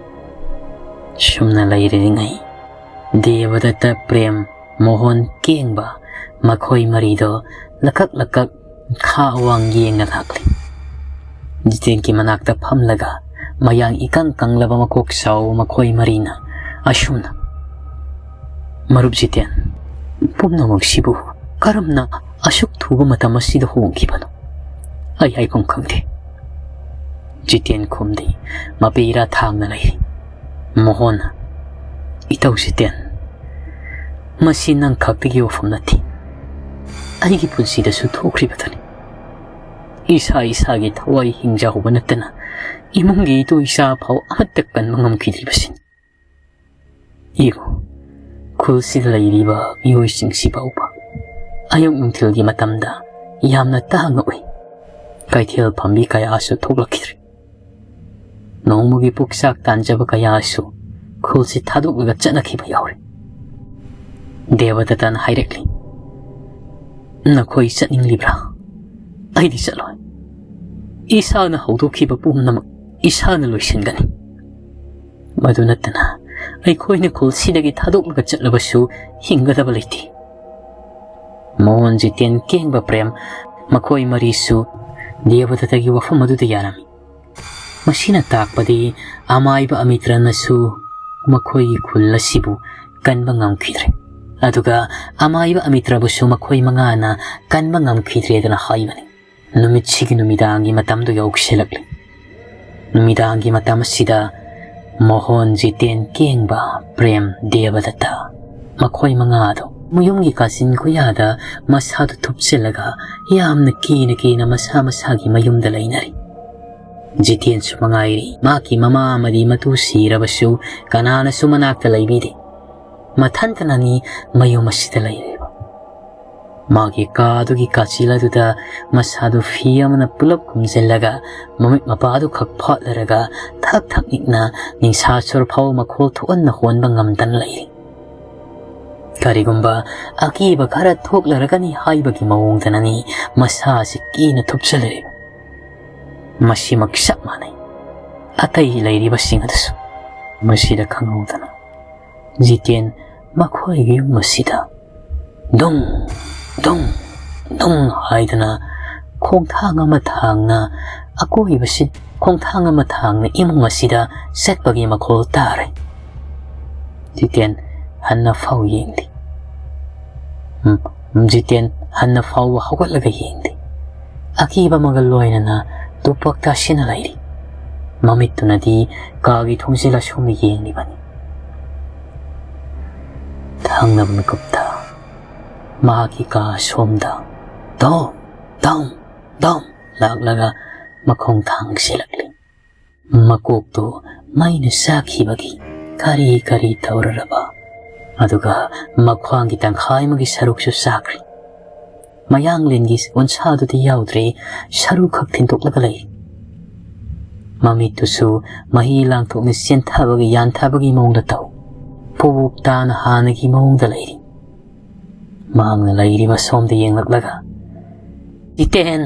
ꯁꯨꯝꯅ ꯂꯩꯔꯤꯉꯩ ꯗꯦꯕꯗꯠꯇ, ꯄ꯭ꯔꯦꯝ, ꯃꯣꯍꯣꯟ ꯀꯦꯡꯕ ꯃꯈꯣꯏ ꯃꯔꯤꯗꯣ ꯂꯀꯛ ꯂꯀꯛ ꯈꯥ ꯑꯋꯥꯡ ꯌꯦꯡꯅ ꯂꯥꯛꯂꯤ꯫ ꯖꯤꯇꯦꯟꯒꯤ ꯃꯅꯥꯛꯇ ꯐꯝꯂꯒ ꯃꯌꯥꯡ ꯏꯀꯪ ꯀꯪꯂꯕ ꯃꯀꯣꯛ ꯆꯥꯎꯕ ꯃꯈꯣꯏ ꯃꯔꯤꯅ ꯑꯁꯨꯝꯅ, "ꯃꯔꯨꯞ ꯖꯤꯇꯦꯟ, ꯄꯨꯝꯅꯃꯛꯁꯤꯕꯨ ꯀꯔꯝꯅ ꯑꯁꯨꯛ ꯊꯨꯕ ꯃꯇꯝ ꯑꯁꯤꯗ ꯍꯣꯡꯈꯤꯕꯅꯣ? ꯑꯩ ꯍꯥꯏꯐꯝ ꯈꯪꯗꯦ꯫" ꯖꯤꯇꯦꯟ ꯈꯨꯝꯗꯦ, ꯃꯄꯤ ꯏꯔꯥ ꯊꯥꯡꯅ ꯂꯩꯔꯤ꯫ ꯃꯣꯍꯣꯟꯅ, "ꯏꯇꯧ ꯖꯤꯇꯦꯟ, ꯃꯁꯤ ꯅꯪ ꯈꯛꯇꯒꯤ ꯋꯥꯐꯝ ꯅꯠꯇꯦ꯫ ꯑꯩꯒꯤ ꯄꯨꯟꯁꯤꯗꯁꯨ ꯊꯣꯛꯈ꯭ꯔꯤꯕꯗꯨꯅꯤ꯫ ꯏꯁꯥ ꯏꯁꯥꯒꯤ ꯊꯋꯥꯏ ꯍꯤꯡꯖꯍꯧꯕ ꯅꯠꯇꯅ ꯏꯃꯨꯡꯒꯤ ꯏꯇꯨ ꯏꯆꯥ ꯐꯥꯎ ꯑꯃꯠꯇ ꯀꯟꯕ ꯉꯝꯈꯤꯗ꯭ꯔꯤꯕꯁꯤꯅꯤ꯫ ꯌꯦꯡꯉꯨ, ꯈꯨꯜꯁꯤꯗ ꯂꯩꯔꯤꯕ ꯃꯤꯑꯣꯏꯁꯤꯡꯁꯤ ꯐꯥꯎꯕ ꯑꯌꯨꯛ ꯅꯨꯡꯊꯤꯜꯒꯤ ꯃꯇꯝꯗ ꯌꯥꯝꯅ ꯇꯥꯡꯅ ꯎꯏ꯫ ꯀꯩꯊꯦꯜ ꯐꯝꯕꯤ ꯀꯌꯥꯁꯨ ꯊꯣꯛꯂꯛꯈꯤꯗ꯭ꯔꯦ꯫ ꯅꯣꯡꯃꯒꯤ ꯄꯨꯛꯆꯥꯛ ꯇꯥꯟꯖꯕ ꯀꯌꯥꯁꯨ ꯈꯨꯜꯁꯤ ꯊꯥꯗꯣꯛꯂꯒ ꯆꯠꯅꯈꯤꯕ ꯌꯥꯎꯔꯦ꯫" ꯗꯦꯕꯗꯠꯇꯅ ꯍꯥꯏꯔꯛꯂꯤ, "ꯅꯈꯣꯏ ꯆꯠꯅꯤꯡꯂꯤꯕ꯭ꯔꯥ? ꯑꯩꯗꯤ ꯆꯠꯂꯣꯏ꯫ ꯏꯁꯥꯅ ꯍꯧꯗꯣꯛꯈꯤꯕ ꯄꯨꯝꯅꯃꯛ ꯏꯁꯥꯅ ꯂꯣꯏꯁꯤꯟꯒꯅꯤ꯫ ꯃꯗꯨ ꯅꯠꯇꯅ ꯑꯩꯈꯣꯏꯅ ꯈꯨꯜꯁꯤꯗꯒꯤ ꯊꯥꯗꯣꯛꯂꯒ ꯆꯠꯂꯕꯁꯨ ꯍꯤꯡꯒꯗꯕ ꯂꯩꯇꯦ꯫" ꯃꯣꯍꯣꯟ, ꯖꯤꯇꯦꯟ, ꯀꯦꯡꯕ, ꯄ꯭ꯔꯦꯝ, ꯃꯈꯣꯏ ꯃꯔꯤꯁꯨ ꯗꯦꯕꯗꯠꯇꯒꯤ ꯋꯥꯐꯝ ꯑꯗꯨꯗ ꯌꯥꯔꯝꯃꯤ꯫ ꯃꯁꯤꯅ ꯇꯥꯛꯄꯗꯤ ꯑꯃꯥꯏꯕ ꯑꯃꯤꯇ꯭ꯔꯅꯁꯨ ꯃꯈꯣꯏꯒꯤ ꯈꯨꯜ ꯑꯁꯤꯕꯨ ꯀꯟꯕ ꯉꯝꯈꯤꯗ꯭ꯔꯦ꯫ ꯑꯗꯨꯒ ꯑꯃꯥꯏꯕ ꯑꯃꯤꯇ꯭ꯔꯕꯨꯁꯨ ꯃꯈꯣꯏ ꯃꯉꯥꯅ ꯀꯟꯕ ꯉꯝꯈꯤꯗ꯭ꯔꯦꯗꯅ ꯍꯥꯏꯕꯅꯤ꯫ ꯅꯨꯃꯤꯠꯁꯤꯒꯤ ꯅꯨꯃꯤꯗꯥꯡꯒꯤ ꯃꯇꯝꯗꯨ ꯌꯧꯁꯤꯜꯂꯛꯂꯤ꯫ ꯅꯨꯃꯤꯗꯥꯡꯒꯤ ꯃꯇꯝ ꯑꯁꯤꯗ ꯃꯣꯍꯣꯟ, ꯖꯤꯇꯦꯟ, ꯀꯦꯡꯕ, ꯄ꯭ꯔꯦꯝ, ꯗꯦꯕꯗꯠꯇ, ꯃꯈꯣꯏ ꯃꯉꯥꯗꯣ ꯃꯌꯨꯝꯒꯤ ꯀꯥꯆꯤꯟ ꯀꯣꯌꯥꯗ ꯃꯁꯥꯗꯨ ꯊꯨꯞꯆꯤꯜꯂꯒ ꯌꯥꯝꯅ ꯀꯤꯅ ꯀꯤꯅ ꯃꯁꯥ ꯃꯁꯥꯒꯤ ꯃꯌꯨꯝꯗ ꯂꯩꯅꯔꯤ꯫ ꯖꯤꯇꯦꯟꯁꯨ ꯃꯉꯥꯏꯔꯤ, ꯃꯍꯥꯛꯀꯤ ꯃꯃꯥ ꯑꯃꯗꯤ ꯃꯇꯨ ꯁꯤꯔꯕꯁꯨ ꯀꯅꯥꯅꯁꯨ ꯃꯅꯥꯛꯇ ꯂꯩꯕꯤꯗꯦ꯫ ꯃꯊꯟꯇꯅꯅꯤ ꯃꯌꯨꯝ ꯑꯁꯤꯗ ꯂꯩꯔꯤꯕ꯫ ꯃꯥꯒꯤ ꯀꯥꯗꯨꯒꯤ ꯀꯥꯆꯤꯜ ꯑꯗꯨꯗ ꯃꯁꯥꯗꯨ ꯐꯤ ꯑꯃꯅ ꯄꯨꯂꯞ ꯈꯨꯝꯖꯤꯜꯂꯒ ꯃꯃꯤꯠ ꯃꯄꯥꯗꯨ ꯈꯛ ꯐꯥꯠꯂꯔꯒ ꯊꯛ ꯊꯛ ꯅꯤꯛꯅ ꯅꯤꯡꯁꯥ ꯁꯣꯔ ꯐꯥꯎ ꯃꯈꯣꯜ ꯊꯣꯛꯍꯟꯅ ꯍꯣꯟꯕ ꯉꯝꯗꯅ ꯂꯩꯔꯤ꯫ ꯀꯔꯤꯒꯨꯝꯕ ꯑꯀꯤꯕ ꯈꯔ ꯊꯣꯛꯂꯔꯒꯅꯤ ꯍꯥꯏꯕꯒꯤ ꯃꯑꯣꯡꯗꯅꯅꯤ ꯃꯁꯥ ꯑꯁꯤ ꯀꯤꯅ ꯊꯨꯞꯆꯜꯂꯔꯤꯕ꯫ ꯃꯁꯤꯃꯛ ꯆꯞ ꯃꯥꯟꯅꯩ ꯑꯇꯩ ꯂꯩꯔꯤꯕꯁꯤꯡ ꯑꯗꯨꯁꯨ꯫ ꯃꯁꯤꯗ ꯈꯪꯍꯧꯗꯅ ꯖꯤꯇꯦꯟ ꯃꯈꯣꯏꯒꯤ ꯌꯨꯝ ꯑꯁꯤꯗ ꯗꯨꯡ, ꯗꯨꯡ, ꯗꯨꯡ ꯍꯥꯏꯗꯅ ꯈꯣꯡꯊꯥꯡ ꯑꯃ ꯊꯥꯡꯅ ꯑꯀꯣꯏꯕꯁꯤ, ꯈꯣꯡꯊꯥꯡ ꯑꯃ ꯊꯥꯡꯅ ꯏꯃꯨꯡ ꯑꯁꯤꯗ ꯆꯠꯄꯒꯤ ꯃꯈꯣꯜ ꯇꯥꯔꯦ꯫ ꯖꯤꯇꯦꯟ ꯍꯟꯅ ꯐꯥꯎ ꯌꯦꯡꯗꯦ꯫ ꯎꯝ, ꯖꯤꯇꯦꯟ ꯍꯟꯅ ꯐꯥꯎꯕ ꯍꯧꯒꯠꯂꯒ ꯌꯦꯡꯗꯦ꯫ ꯑꯀꯤꯕ ꯑꯃꯒ ꯂꯣꯏꯅꯅ ꯇꯨꯄꯛ ꯇꯥꯁꯤꯟꯅ ꯂꯩꯔꯤ꯫ ꯃꯃꯤꯠꯇꯨꯅꯗꯤ ꯀꯥꯒꯤ ꯊꯣꯡꯖꯤꯜ ꯑꯁꯣꯝꯗ ꯌꯦꯡꯂꯤꯕꯅꯤ꯫ ꯊꯪꯅꯕ ꯃꯤꯀꯨꯞꯇ ꯃꯍꯥꯛꯀꯤ ꯀꯥ ꯑꯁꯣꯝꯗ ꯗꯣꯝ, ꯗꯣꯝ, ꯗꯣꯝ ꯂꯥꯛꯂꯒ ꯃꯈꯣꯡ ꯊꯥꯡ ꯁꯤꯜꯂꯛꯂꯤ꯫ ꯃꯀꯣꯛꯇꯨ ꯃꯩꯅ ꯆꯥꯈꯤꯕꯒꯤ ꯀꯔꯤ ꯀꯔꯤ ꯇꯧꯔꯔꯕ, ꯑꯗꯨꯒ ꯃꯈ꯭ꯋꯥꯡꯒꯤ ꯇꯪꯈꯥꯏ ꯑꯃꯒꯤ ꯁꯔꯨꯛꯁꯨ ꯆꯥꯈ꯭ꯔꯦ꯫ ꯃꯌꯥꯡꯂꯦꯟꯒꯤ ꯎꯟꯁꯥꯗꯨꯗꯤ ꯌꯥꯎꯗ꯭ꯔꯦ, ꯁꯔꯨ ꯈꯛ ꯊꯤꯟꯗꯣꯛꯂꯒ ꯂꯩ꯫ ꯃꯃꯤꯠꯇꯨꯁꯨ ꯃꯍꯤ ꯂꯥꯡꯊꯣꯛꯅ ꯆꯦꯟꯊꯕꯒꯤ ꯌꯥꯟꯊꯕꯒꯤ ꯃꯑꯣꯡꯗ ꯇꯧ꯫ ꯄꯨꯕꯨꯞ ꯇꯥꯅ ꯍꯥꯟꯅꯒꯤ ꯃꯑꯣꯡꯗ ꯂꯩꯔꯤ꯫ ꯃꯍꯥꯛꯅ ꯂꯩꯔꯤꯕ ꯁꯣꯝꯗ ꯌꯦꯡꯂꯛꯂꯒ, "ꯖꯤꯇꯦꯟ,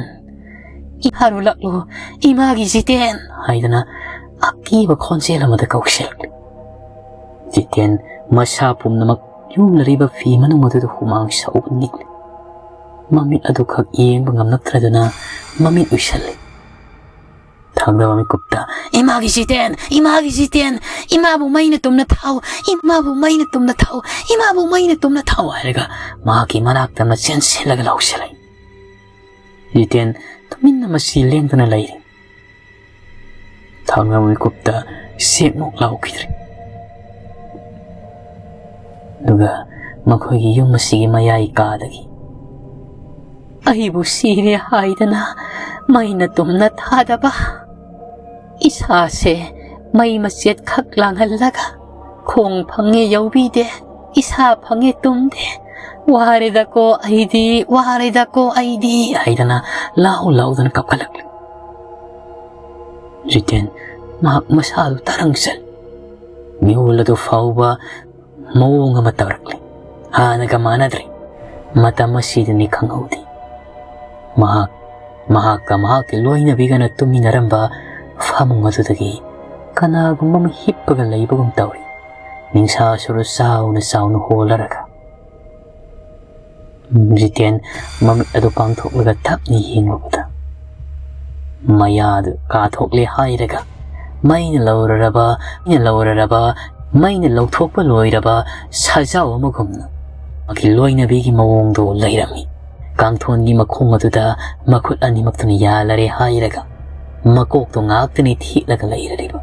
ꯏꯃꯥ ꯔꯨꯂꯛꯂꯣ, ꯏꯃꯥꯒꯤ ꯖꯤꯇꯦꯟ!" ꯍꯥꯏꯗꯅ ꯑꯀꯤꯕ ꯈꯣꯟꯖꯦꯜ ꯑꯃꯗ ꯀꯧꯁꯤꯜꯂꯛꯂꯤ꯫ ꯖꯤꯇꯦꯟ ꯃꯁꯥ ꯄꯨꯝꯅꯃꯛ ꯌꯣꯝꯂꯔꯤꯕ ꯐꯤ ꯃꯅꯨꯡ ꯑꯗꯨꯗ ꯍꯨꯃꯥꯡ ꯁꯧꯕ ꯅꯤꯛꯂꯤ꯫ ꯃꯃꯤꯠ ꯑꯗꯨꯈꯛ ꯌꯦꯡꯕ ꯉꯝꯂꯛꯇ꯭ꯔꯗꯨꯅ ꯃꯃꯤꯠ ꯎꯏꯁꯜꯂꯤ꯫ ꯊꯪꯅꯕ ꯃꯤꯀꯨꯞꯇ, "ꯏꯃꯥꯒꯤ ꯖꯤꯇꯦꯟ! ꯏꯃꯥꯒꯤ ꯖꯤꯇꯦꯟ! ꯏꯃꯥꯕꯨ ꯃꯩꯅ ꯇꯨꯝꯅ ꯊꯥꯎ! ꯏꯃꯥꯕꯨ ꯃꯩꯅ ꯇꯨꯝꯅ ꯊꯥꯎ! ꯏꯃꯥꯕꯨ ꯃꯩꯅ ꯇꯨꯝꯅ ꯊꯥꯎ!" ꯍꯥꯏꯔꯒ ꯃꯍꯥꯛꯀꯤ ꯃꯅꯥꯛꯇ ꯑꯃ ꯆꯦꯟꯁꯤꯜꯂꯒ ꯂꯥꯎꯁꯤꯜꯂꯤ꯫ ꯖꯤꯇꯦꯟ ꯇꯨꯃꯤꯟꯅ ꯃꯁꯤ ꯂꯦꯡꯗꯅ ꯂꯩꯔꯤ꯫ ꯊꯪꯅꯕ ꯃꯤꯀꯨꯞꯇ ꯁꯦꯛꯃꯨꯛ ꯂꯥꯎꯈꯤꯗ꯭ꯔꯦ꯫ ꯑꯗꯨꯒ ꯃꯈꯣꯏꯒꯤ ꯌꯨꯝ ꯑꯁꯤꯒꯤ ꯃꯌꯥꯏ ꯀꯥꯗꯒꯤ, "ꯑꯩꯕꯨ ꯁꯤꯔꯦ ꯍꯥꯏꯗꯅ ꯃꯩꯅ ꯇꯨꯝꯅ ꯊꯥꯗꯕ, ꯏꯁꯥꯁꯦ ꯃꯩ ꯃꯆꯦꯠ ꯈꯛ ꯂꯥꯡꯍꯜꯂꯒ, ꯈꯣꯡ ꯐꯪꯉꯦ ꯌꯧꯕꯤꯗꯦ, ꯏꯁꯥ ꯐꯪꯉꯦ ꯇꯨꯝꯗꯦ, ꯋꯥꯔꯦꯗꯀꯣ ꯑꯩꯗꯤ, ꯋꯥꯔꯦꯗꯀꯣ ꯑꯩꯗꯤ" ꯍꯥꯏꯗꯅ ꯂꯥꯎ ꯂꯥꯎꯗꯅ ꯀꯞꯈꯠꯂꯛꯂꯤ꯫ ꯖꯤꯇꯦꯟ ꯃꯍꯥꯛ ꯃꯁꯥꯗꯨ ꯇꯔꯪ ꯆꯠ, ꯃꯤꯍꯨꯜ ꯑꯗꯨ ꯐꯥꯎꯕ ꯃꯑꯣꯡ ꯑꯃ ꯇꯧꯔꯛꯂꯤ꯫ ꯍꯥꯟꯅꯒ ꯃꯥꯟꯅꯗ꯭ꯔꯦ꯫ ꯃꯇꯝ ꯑꯁꯤꯗꯅꯤ ꯈꯪꯍꯧꯗꯦ꯫ ꯃꯍꯥꯛ, ꯃꯍꯥꯛꯀ ꯃꯍꯥꯛꯀꯤ ꯂꯣꯏꯅꯕꯤꯒꯅ ꯇꯨꯝꯃꯤꯟꯅꯔꯝꯕ ꯐꯃꯨꯡ ꯑꯗꯨꯗꯒꯤ ꯀꯅꯥꯒꯨꯝꯕ ꯑꯃ ꯍꯤꯞꯄꯒ ꯂꯩꯕꯒꯨꯝ ꯇꯧꯔꯤ꯫ ꯅꯤꯡꯁꯥ ꯁꯨꯔ ꯆꯥꯎꯅ ꯆꯥꯎꯅ ꯍꯣꯜꯂꯔꯒ꯫ ꯖꯤꯇꯦꯟ ꯃꯃꯤꯠ ꯑꯗꯨ ꯄꯥꯡꯊꯣꯛꯂꯒ ꯇꯞꯅ ꯌꯦꯡꯂꯨꯕꯗ, ꯃꯌꯥꯗꯨ ꯀꯥꯊꯣꯛꯂꯦ ꯍꯥꯏꯔꯒ ꯃꯩꯅ ꯂꯧꯔꯔꯕ, ꯃꯩꯅ ꯂꯧꯔꯔꯕ, ꯃꯩꯅ ꯂꯧꯊꯣꯛꯄ ꯂꯣꯏꯔꯕ ꯁꯖꯥꯎ ꯑꯃꯒꯨꯝꯅ ꯃꯥꯒꯤ ꯂꯣꯏꯅꯕꯤꯒꯤ ꯃꯑꯣꯡꯗꯨ ꯂꯩꯔꯝꯃꯤ꯫ ꯀꯥꯡꯊꯣꯟꯒꯤ ꯃꯈꯣꯡ ꯑꯗꯨꯗ ꯃꯈꯨꯠ ꯑꯅꯤꯃꯛꯇꯨꯅ ꯌꯥꯜꯂꯔꯦ ꯍꯥꯏꯔꯒ ꯃꯀꯣꯛꯇꯣ ꯉꯥꯛꯇꯅꯤ ꯊꯦꯠꯂꯒ ꯂꯩꯔꯔꯤꯕ꯫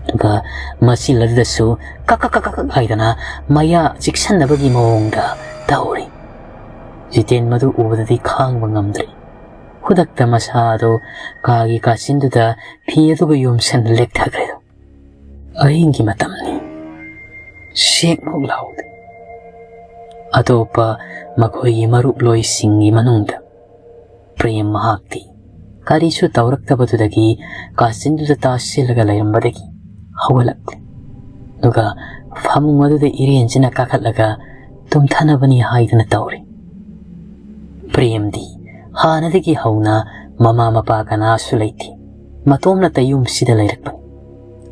ꯑꯗꯨꯒ ꯃꯆꯤꯜ ꯑꯗꯨꯗꯁꯨ ꯀꯛ ꯀꯛ ꯀꯛ ꯀꯛ ꯍꯥꯏꯗꯅ ꯃꯌꯥ ꯆꯤꯛꯁꯟꯅꯕꯒꯤ ꯃꯑꯣꯡꯗ ꯇꯧꯔꯤ꯫ ꯖꯤꯇꯦꯟ ꯃꯗꯨ ꯎꯕꯗꯗꯤ ꯈꯥꯡꯕ ꯉꯝꯗ꯭ꯔꯦ꯫ ꯈꯨꯗꯛꯇ ꯃꯁꯥ ꯑꯗꯨ ꯀꯥꯒꯤ ꯀꯥꯆꯤꯟꯗꯨꯗ ꯐꯤ ꯑꯗꯨꯒ ꯌꯣꯝꯁꯟ ꯂꯦꯛꯊꯈ꯭ꯔꯦ꯫ ꯑꯍꯤꯡꯒꯤ ꯃꯇꯝꯅꯤ꯫ ꯁꯦꯛꯃꯨꯛ ꯂꯥꯎꯗꯦ꯫ ꯑꯇꯣꯞꯄ ꯃꯈꯣꯏꯒꯤ ꯃꯔꯨꯞꯂꯣꯏꯁꯤꯡꯒꯤ ꯃꯅꯨꯡꯗ ꯄ꯭ꯔꯦꯝ ꯃꯍꯥꯛꯇꯤ ꯀꯔꯤꯁꯨ ꯇꯧꯔꯛꯇꯕꯗꯨꯗꯒꯤ ꯀꯥꯆꯤꯟꯗꯨꯗ ꯇꯥꯁꯤꯜꯂꯒ ꯂꯩꯔꯝꯕꯗꯒꯤ ꯍꯧꯒꯠꯂꯛꯂꯦ꯫ ꯑꯗꯨꯒ ꯐꯃꯨꯡ ꯑꯗꯨꯗ ꯏꯔꯦꯟꯁꯤꯅ ꯀꯥꯈꯠꯂꯒ ꯇꯨꯝꯊꯅꯕꯅꯤ ꯍꯥꯏꯗꯨꯅ ꯇꯧꯔꯤ꯫ ꯄ꯭ꯔꯦꯝꯗꯤ ꯍꯥꯟꯅꯗꯒꯤ ꯍꯧꯅ ꯃꯃꯥ ꯃꯄꯥ ꯀꯅꯥꯁꯨ ꯂꯩꯇꯦ꯫ ꯃꯇꯣꯝꯅꯇ ꯌꯨꯝꯁꯤꯗ ꯂꯩꯔꯛꯄꯅꯤ꯫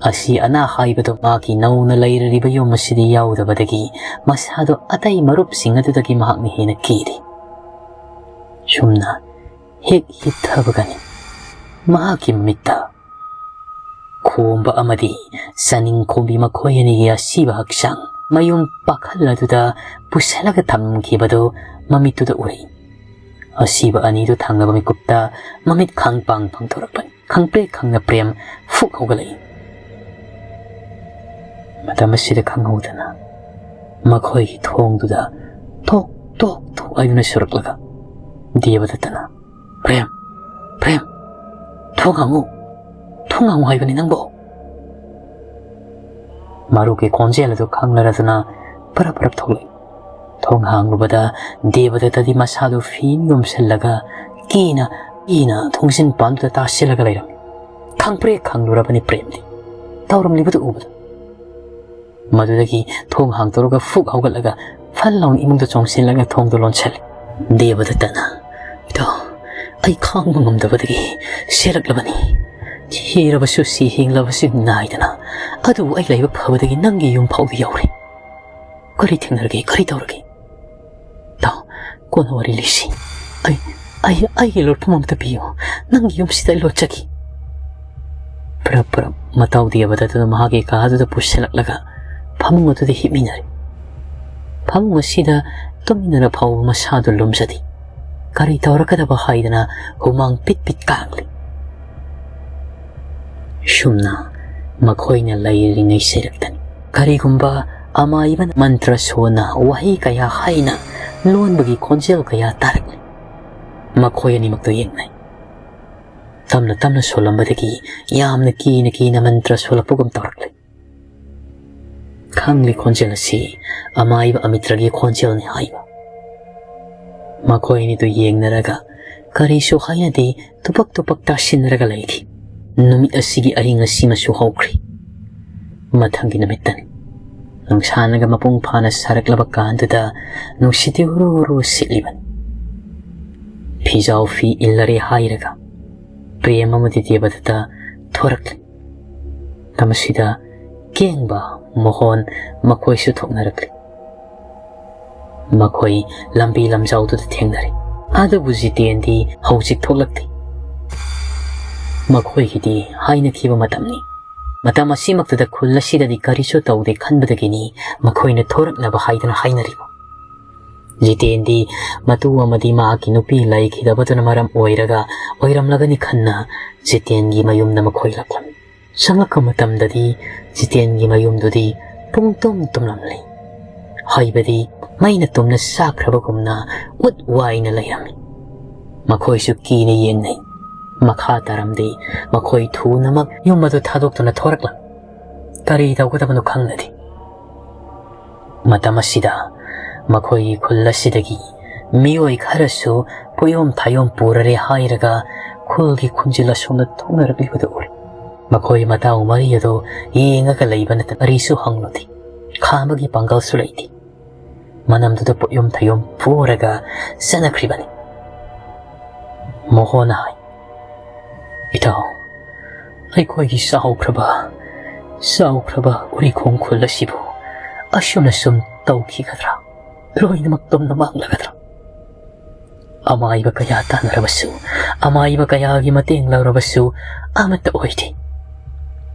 ꯑꯁꯤ ꯑꯅꯥ ꯍꯥꯏꯕꯗꯣ ꯃꯥꯒꯤ ꯅꯧꯅ ꯂꯩꯔꯔꯤꯕ ꯌꯨꯝ ꯑꯁꯤꯗ ꯌꯥꯎꯗꯕꯗꯒꯤ ꯃꯁꯥꯗꯣ ꯑꯇꯩ ꯃꯔꯨꯞꯁꯤꯡ ꯑꯗꯨꯗꯒꯤ ꯃꯍꯥꯛꯅ ꯍꯦꯟꯅ ꯀꯤꯔꯤ꯫ ꯁꯨꯝꯅ ꯍꯦꯛ ꯍꯤꯞꯊꯕꯒꯅꯤ ꯃꯍꯥꯛꯀꯤ ꯃꯃꯤꯠꯇ ꯈꯣꯝꯕ ꯑꯃꯗꯤ ꯆꯥꯅꯤꯡ ꯈꯣꯝꯕꯤ ꯃꯈꯣꯏ ꯑꯅꯤꯒꯤ ꯑꯁꯤꯕ ꯍꯛꯆꯥꯡ ꯃꯌꯨꯝ ꯄꯥꯈꯜ ꯑꯗꯨꯗ ꯄꯨꯁꯜꯂꯒ ꯊꯝꯈꯤꯕꯗꯨ ꯃꯃꯤꯠꯇꯨꯗ ꯎꯔꯛꯏ꯫ ꯑꯁꯤꯕ ꯑꯅꯤꯗꯨ ꯊꯪꯅꯕ ꯃꯤꯀꯨꯞꯇ ꯃꯃꯤꯠ ꯈꯪꯄꯥꯡ ꯄꯥꯡꯊꯣꯔꯛꯄꯅꯤ꯫ ꯈꯪꯄ꯭ꯔꯦꯛ ꯈꯪꯅ ꯄ꯭ꯔꯦꯝ ꯐꯨꯛ ꯍꯧꯒꯠꯂꯛꯏ꯫ ꯃꯇꯝ ꯑꯁꯤꯗ ꯈꯪꯍꯧꯗꯅ ꯃꯈꯣꯏꯒꯤ ꯊꯣꯡꯗꯨꯗ ꯊꯣꯛ ꯊꯣꯛ ꯊꯣꯛ ꯍꯥꯏꯗꯨꯅ ꯁꯨꯔꯛꯂꯒ ꯗꯦꯕꯗꯠꯇꯅ, "ꯄ꯭ꯔꯦꯝ, ꯄ꯭ꯔꯦꯝ, ꯊꯣꯡ ꯍꯥꯡꯉꯨ, ꯊꯣꯡ ꯍꯥꯡꯉꯨ ꯍꯥꯏꯕꯅꯤ ꯅꯪꯕꯣ!" ꯃꯔꯨꯞꯀꯤ ꯈꯣꯟꯖꯦꯜ ꯑꯗꯨ ꯈꯪꯂꯔꯗꯨꯅ ꯄꯔꯞ ꯄꯔꯞ ꯊꯣꯛꯂꯛꯏ꯫ ꯊꯣꯡ ꯍꯥꯡꯂꯨꯕꯗ ꯗꯦꯕꯗꯠꯇꯗꯤ ꯃꯁꯥꯗꯨ ꯐꯤꯅ ꯌꯣꯝꯁꯤꯜꯂꯒ ꯀꯤꯅ ꯀꯤꯅ ꯊꯣꯡꯖꯤꯟ ꯄꯥꯟꯗꯨꯗ ꯇꯥꯁꯤꯜꯂꯒ ꯂꯩꯔꯝꯃꯤ꯫ ꯈꯪꯄ꯭ꯔꯦꯛ ꯈꯪꯂꯨꯔꯕꯅꯤ ꯄ꯭ꯔꯦꯝꯗꯤ ꯇꯧꯔꯝꯂꯤꯕꯗꯨ ꯎꯕꯗ꯫ ꯃꯗꯨꯗꯒꯤ ꯊꯣꯡ ꯍꯥꯡꯗꯣꯔꯒ ꯐꯨꯛ ꯍꯧꯒꯠꯂꯒ ꯐꯠ ꯂꯥꯎꯅ ꯏꯃꯨꯡꯗ ꯆꯣꯡꯁꯤꯜꯂꯒ ꯊꯣꯡꯗꯨ ꯂꯣꯟꯁꯤꯜꯂꯤ꯫ ꯗꯦꯕꯗꯠꯇꯅ, "ꯏꯇꯥꯎ, ꯑꯩ ꯈꯥꯡꯕ ꯉꯝꯗꯕꯗꯒꯤ ꯆꯦꯜꯂꯛꯂꯕꯅꯤ꯫ ꯊꯤꯔꯕꯁꯨ ꯁꯤ, ꯍꯤꯡꯂꯕꯁꯨ ꯅꯥꯏꯗꯅ, ꯑꯗꯨꯕꯨ ꯑꯩ ꯂꯥꯏꯕꯛ ꯐꯕꯗꯒꯤ ꯅꯪꯒꯤ ꯌꯨꯝ ꯐꯥꯎꯗ ꯌꯧꯔꯦ꯫ ꯀꯔꯤ ꯊꯦꯡꯅꯔꯒꯦ? ꯀꯔꯤ ꯇꯧꯔꯒꯦ? ꯇꯥꯎ, ꯀꯣꯟꯅ ꯋꯥꯔꯤ ꯂꯤꯁꯤ꯫ ꯑꯩ, ꯑꯩ, ꯑꯩꯒꯤ ꯂꯣꯠꯐꯝ ꯑꯝꯇ ꯄꯤꯌꯨ꯫ ꯅꯪꯒꯤ ꯌꯨꯝꯁꯤꯗ ꯑꯩ ꯂꯣꯠꯆꯒꯦ꯫" ꯄ꯭ꯔꯞ ꯄ꯭ꯔꯞ ꯃꯇꯥꯎ ꯗꯦꯕꯗꯠꯇꯗꯨ ꯃꯍꯥꯛꯀꯤ ꯀꯥꯗꯨꯗ ꯄꯨꯁꯤꯜꯂꯛꯂꯒ ꯐꯃꯨꯡ ꯑꯗꯨꯗ ꯍꯤꯞꯃꯤꯟꯅꯔꯦ꯫ ꯐꯃꯨꯡ ꯑꯁꯤꯗ ꯇꯨꯝꯃꯤꯟꯅꯔ ꯐꯥꯎꯕ ꯃꯁꯥꯗꯨ ꯂꯨꯝꯖꯗꯦ꯫ ꯀꯔꯤ ꯇꯧꯔꯛꯀꯗꯕ ꯍꯥꯏꯗꯅ ꯍꯨꯃꯥꯡ ꯄꯤꯠ ꯄꯤꯠ ꯀꯥꯡꯂꯤ꯫ ꯁꯨꯝꯅ ꯃꯈꯣꯏꯅ ꯂꯩꯔꯤꯉꯩ ꯁꯤꯔꯛꯇꯅꯤ꯫ ꯀꯔꯤꯒꯨꯝꯕ ꯑꯃꯥꯏꯕꯅ ꯃꯟꯇ꯭ꯔ ꯁꯣꯟꯅ ꯋꯥꯍꯩ ꯀꯌꯥ ꯍꯥꯏꯅ ꯂꯣꯟꯕꯒꯤ ꯈꯣꯟꯖꯦꯜ ꯀꯌꯥ ꯇꯥꯔꯛꯂꯤ꯫ ꯃꯈꯣꯏ ꯑꯅꯤꯃꯛꯇꯨ ꯌꯦꯡꯅꯩ꯫ ꯇꯞꯅ ꯇꯞꯅ ꯁꯣꯜꯂꯝꯕꯗꯒꯤ ꯌꯥꯝꯅ ꯀꯤꯅ ꯀꯤꯅ ꯃꯟꯇ꯭ꯔ ꯁꯣꯜꯂꯛꯄꯒꯨꯝ ꯇꯧꯔꯛꯂꯤ꯫ ꯈꯪꯂꯤ ꯈꯣꯟꯖꯦꯜ ꯑꯁꯤ ꯑꯃꯥꯏꯕ ꯑꯃꯤꯇ꯭ꯔꯒꯤ ꯈꯣꯟꯖꯦꯜꯅꯤ ꯍꯥꯏꯕ꯫ ꯃꯈꯣꯏ ꯑꯅꯤꯗꯨ ꯌꯦꯡꯅꯔꯒ ꯀꯔꯤꯁꯨ ꯍꯥꯏꯅꯗꯦ, ꯇꯨꯄꯛ ꯇꯨꯄꯛ ꯇꯥꯁꯤꯟꯅꯔꯒ ꯂꯩꯈꯤ꯫ ꯅꯨꯃꯤꯠ ꯑꯁꯤꯒꯤ ꯑꯍꯤꯡ ꯑꯁꯤꯃꯁꯨ ꯍꯧꯈ꯭ꯔꯤ꯫ ꯃꯊꯪꯒꯤ ꯅꯨꯃꯤꯠꯇꯅꯤ꯫ ꯅꯨꯡꯁꯥꯅꯒ ꯃꯄꯨꯡ ꯐꯥꯅ ꯁꯥꯔꯛꯂꯕ ꯀꯥꯟꯗꯨꯗ ꯅꯨꯡꯁꯤꯠꯇꯤ ꯍꯨꯔꯨ ꯍꯨꯔꯨ ꯁꯤꯠꯂꯤꯕꯅꯤ꯫ ꯐꯤꯖꯥꯎ ꯐꯤ ꯏꯜꯂꯔꯦ ꯍꯥꯏꯔꯒ ꯄ꯭ꯔꯦꯝ ꯑꯃꯗꯤ ꯗꯦꯕꯗꯠꯇ ꯊꯣꯔꯛꯂꯤ꯫ ꯃꯇꯝ ꯑꯁꯤꯗ ꯀꯦꯡꯕ ꯃꯣꯍꯣꯟ ꯃꯈꯣꯏꯁꯨ ꯊꯣꯛꯅꯔꯛꯂꯤ꯫ ꯃꯈꯣꯏ ꯂꯝꯕꯤ ꯂꯝꯖꯥꯎꯗꯨꯗ ꯊꯦꯡꯅꯔꯦ꯫ ꯑꯗꯨꯕꯨ ꯖꯤꯇꯦꯟꯗꯤ ꯍꯧꯖꯤꯛ ꯊꯣꯛꯂꯛꯇꯦ꯫ ꯃꯈꯣꯏꯒꯤꯗꯤ ꯍꯥꯏꯅꯈꯤꯕ ꯃꯇꯝꯅꯤ꯫ ꯃꯇꯝ ꯑꯁꯤꯃꯛꯇꯗ ꯈꯨꯜ ꯑꯁꯤꯗꯗꯤ ꯀꯔꯤꯁꯨ ꯇꯧꯗꯦ ꯈꯟꯕꯗꯒꯤꯅꯤ ꯃꯈꯣꯏꯅ ꯊꯣꯔꯛꯅꯕ ꯍꯥꯏꯗꯅ ꯍꯥꯏꯅꯔꯤꯕ꯫ ꯖꯤꯇꯦꯟꯗꯤ ꯃꯇꯨ ꯑꯃꯗꯤ ꯃꯍꯥꯛꯀꯤ ꯅꯨꯄꯤ ꯂꯩꯈꯤꯗꯕꯗꯨꯅ ꯃꯔꯝ ꯑꯣꯏꯔꯒ ꯑꯣꯏꯔꯝꯂꯒꯅꯤ ꯈꯟꯅ ꯖꯤꯇꯦꯟꯒꯤ ꯃꯌꯨꯝꯗ ꯃꯈꯣꯏ ꯂꯥꯛꯂꯝꯃꯤ꯫ ꯆꯪꯂꯛꯄ ꯃꯇꯝꯗꯗꯤ ꯖꯤꯇꯦꯟꯒꯤ ꯃꯌꯨꯝꯗꯨꯗꯤ ꯄꯨꯡꯇꯨꯝ ꯇꯨꯝꯂꯝꯂꯤ꯫ ꯍꯥꯏꯕꯗꯤ ꯃꯩꯅ ꯇꯨꯝꯅ ꯆꯥꯛꯈ꯭ꯔꯕꯒꯨꯝꯅ ꯎꯠ ꯋꯥꯏꯅ ꯂꯩꯔꯝꯃꯤ꯫ ꯃꯈꯣꯏꯁꯨ ꯀꯤꯅ ꯌꯦꯡꯅꯩ꯫ ꯃꯈꯥ ꯇꯥꯔꯝꯗꯤ ꯃꯈꯣꯏ ꯊꯨꯅꯃꯛ ꯌꯨꯝ ꯑꯗꯨ ꯊꯥꯗꯣꯛꯇꯨꯅ ꯊꯣꯔꯛꯂꯝꯃꯤ꯫ ꯀꯔꯤ ꯇꯧꯒꯗꯕꯅꯣ ꯈꯪꯅꯗꯦ꯫ ꯃꯇꯝ ꯑꯁꯤꯗ ꯃꯈꯣꯏꯒꯤ ꯈꯨꯜ ꯑꯁꯤꯗꯒꯤ ꯃꯤꯑꯣꯏ ꯈꯔꯁꯨ ꯄꯣꯌꯣꯝ ꯊꯥꯌꯣꯝ ꯄꯨꯔꯔꯦ ꯍꯥꯏꯔꯒ ꯈꯨꯜꯒꯤ ꯈꯨꯟꯖꯤꯜ ꯑꯁꯣꯝꯗ ꯊꯣꯛꯅꯔꯛꯂꯤꯕꯗꯨ ꯎꯔꯦ꯫ ꯃꯈꯣꯏ ꯃꯇꯥꯎ ꯃꯔꯤ ꯑꯗꯨ ꯌꯦꯡꯉꯒ ꯂꯩꯕ ꯅꯠꯇꯅ ꯀꯔꯤꯁꯨ ꯍꯪꯂꯨꯗꯦ꯫ ꯈꯥꯝꯕꯒꯤ ꯄꯥꯡꯒꯜꯁꯨ ꯂꯩꯇꯦ꯫ ꯃꯅꯝꯗꯨꯗ ꯄꯣꯌꯣꯝ ꯊꯥꯌꯣꯝ ꯄꯨꯔꯒ ꯆꯠꯅꯈ꯭ꯔꯤꯕꯅꯤ꯫ ꯃꯣꯍꯣꯟꯅ ꯍꯥꯏ, "ꯏꯇꯥꯎ, ꯑꯩꯈꯣꯏꯒꯤ ꯆꯥꯎꯈ꯭ꯔꯕ, ꯆꯥꯎꯈ꯭ꯔꯕ ꯎꯔꯤꯈꯣꯡ ꯈꯨꯜ ꯑꯁꯤꯕꯨ ꯑꯁꯨꯝꯅ ꯁꯨꯝ ꯇꯧꯈꯤꯒꯗ꯭ꯔꯥ? ꯂꯣꯏꯅꯃꯛ ꯇꯨꯝꯅ ꯃꯥꯡꯂꯒꯗ꯭ꯔꯥ? ꯑꯃꯥꯏꯕ ꯀꯌꯥ ꯇꯥꯟꯅꯔꯕꯁꯨ, ꯑꯃꯥꯏꯕ ꯀꯌꯥꯒꯤ ꯃꯇꯦꯡ ꯂꯧꯔꯕꯁꯨ ꯑꯃꯠꯇ ꯑꯣꯏꯗꯦ꯫"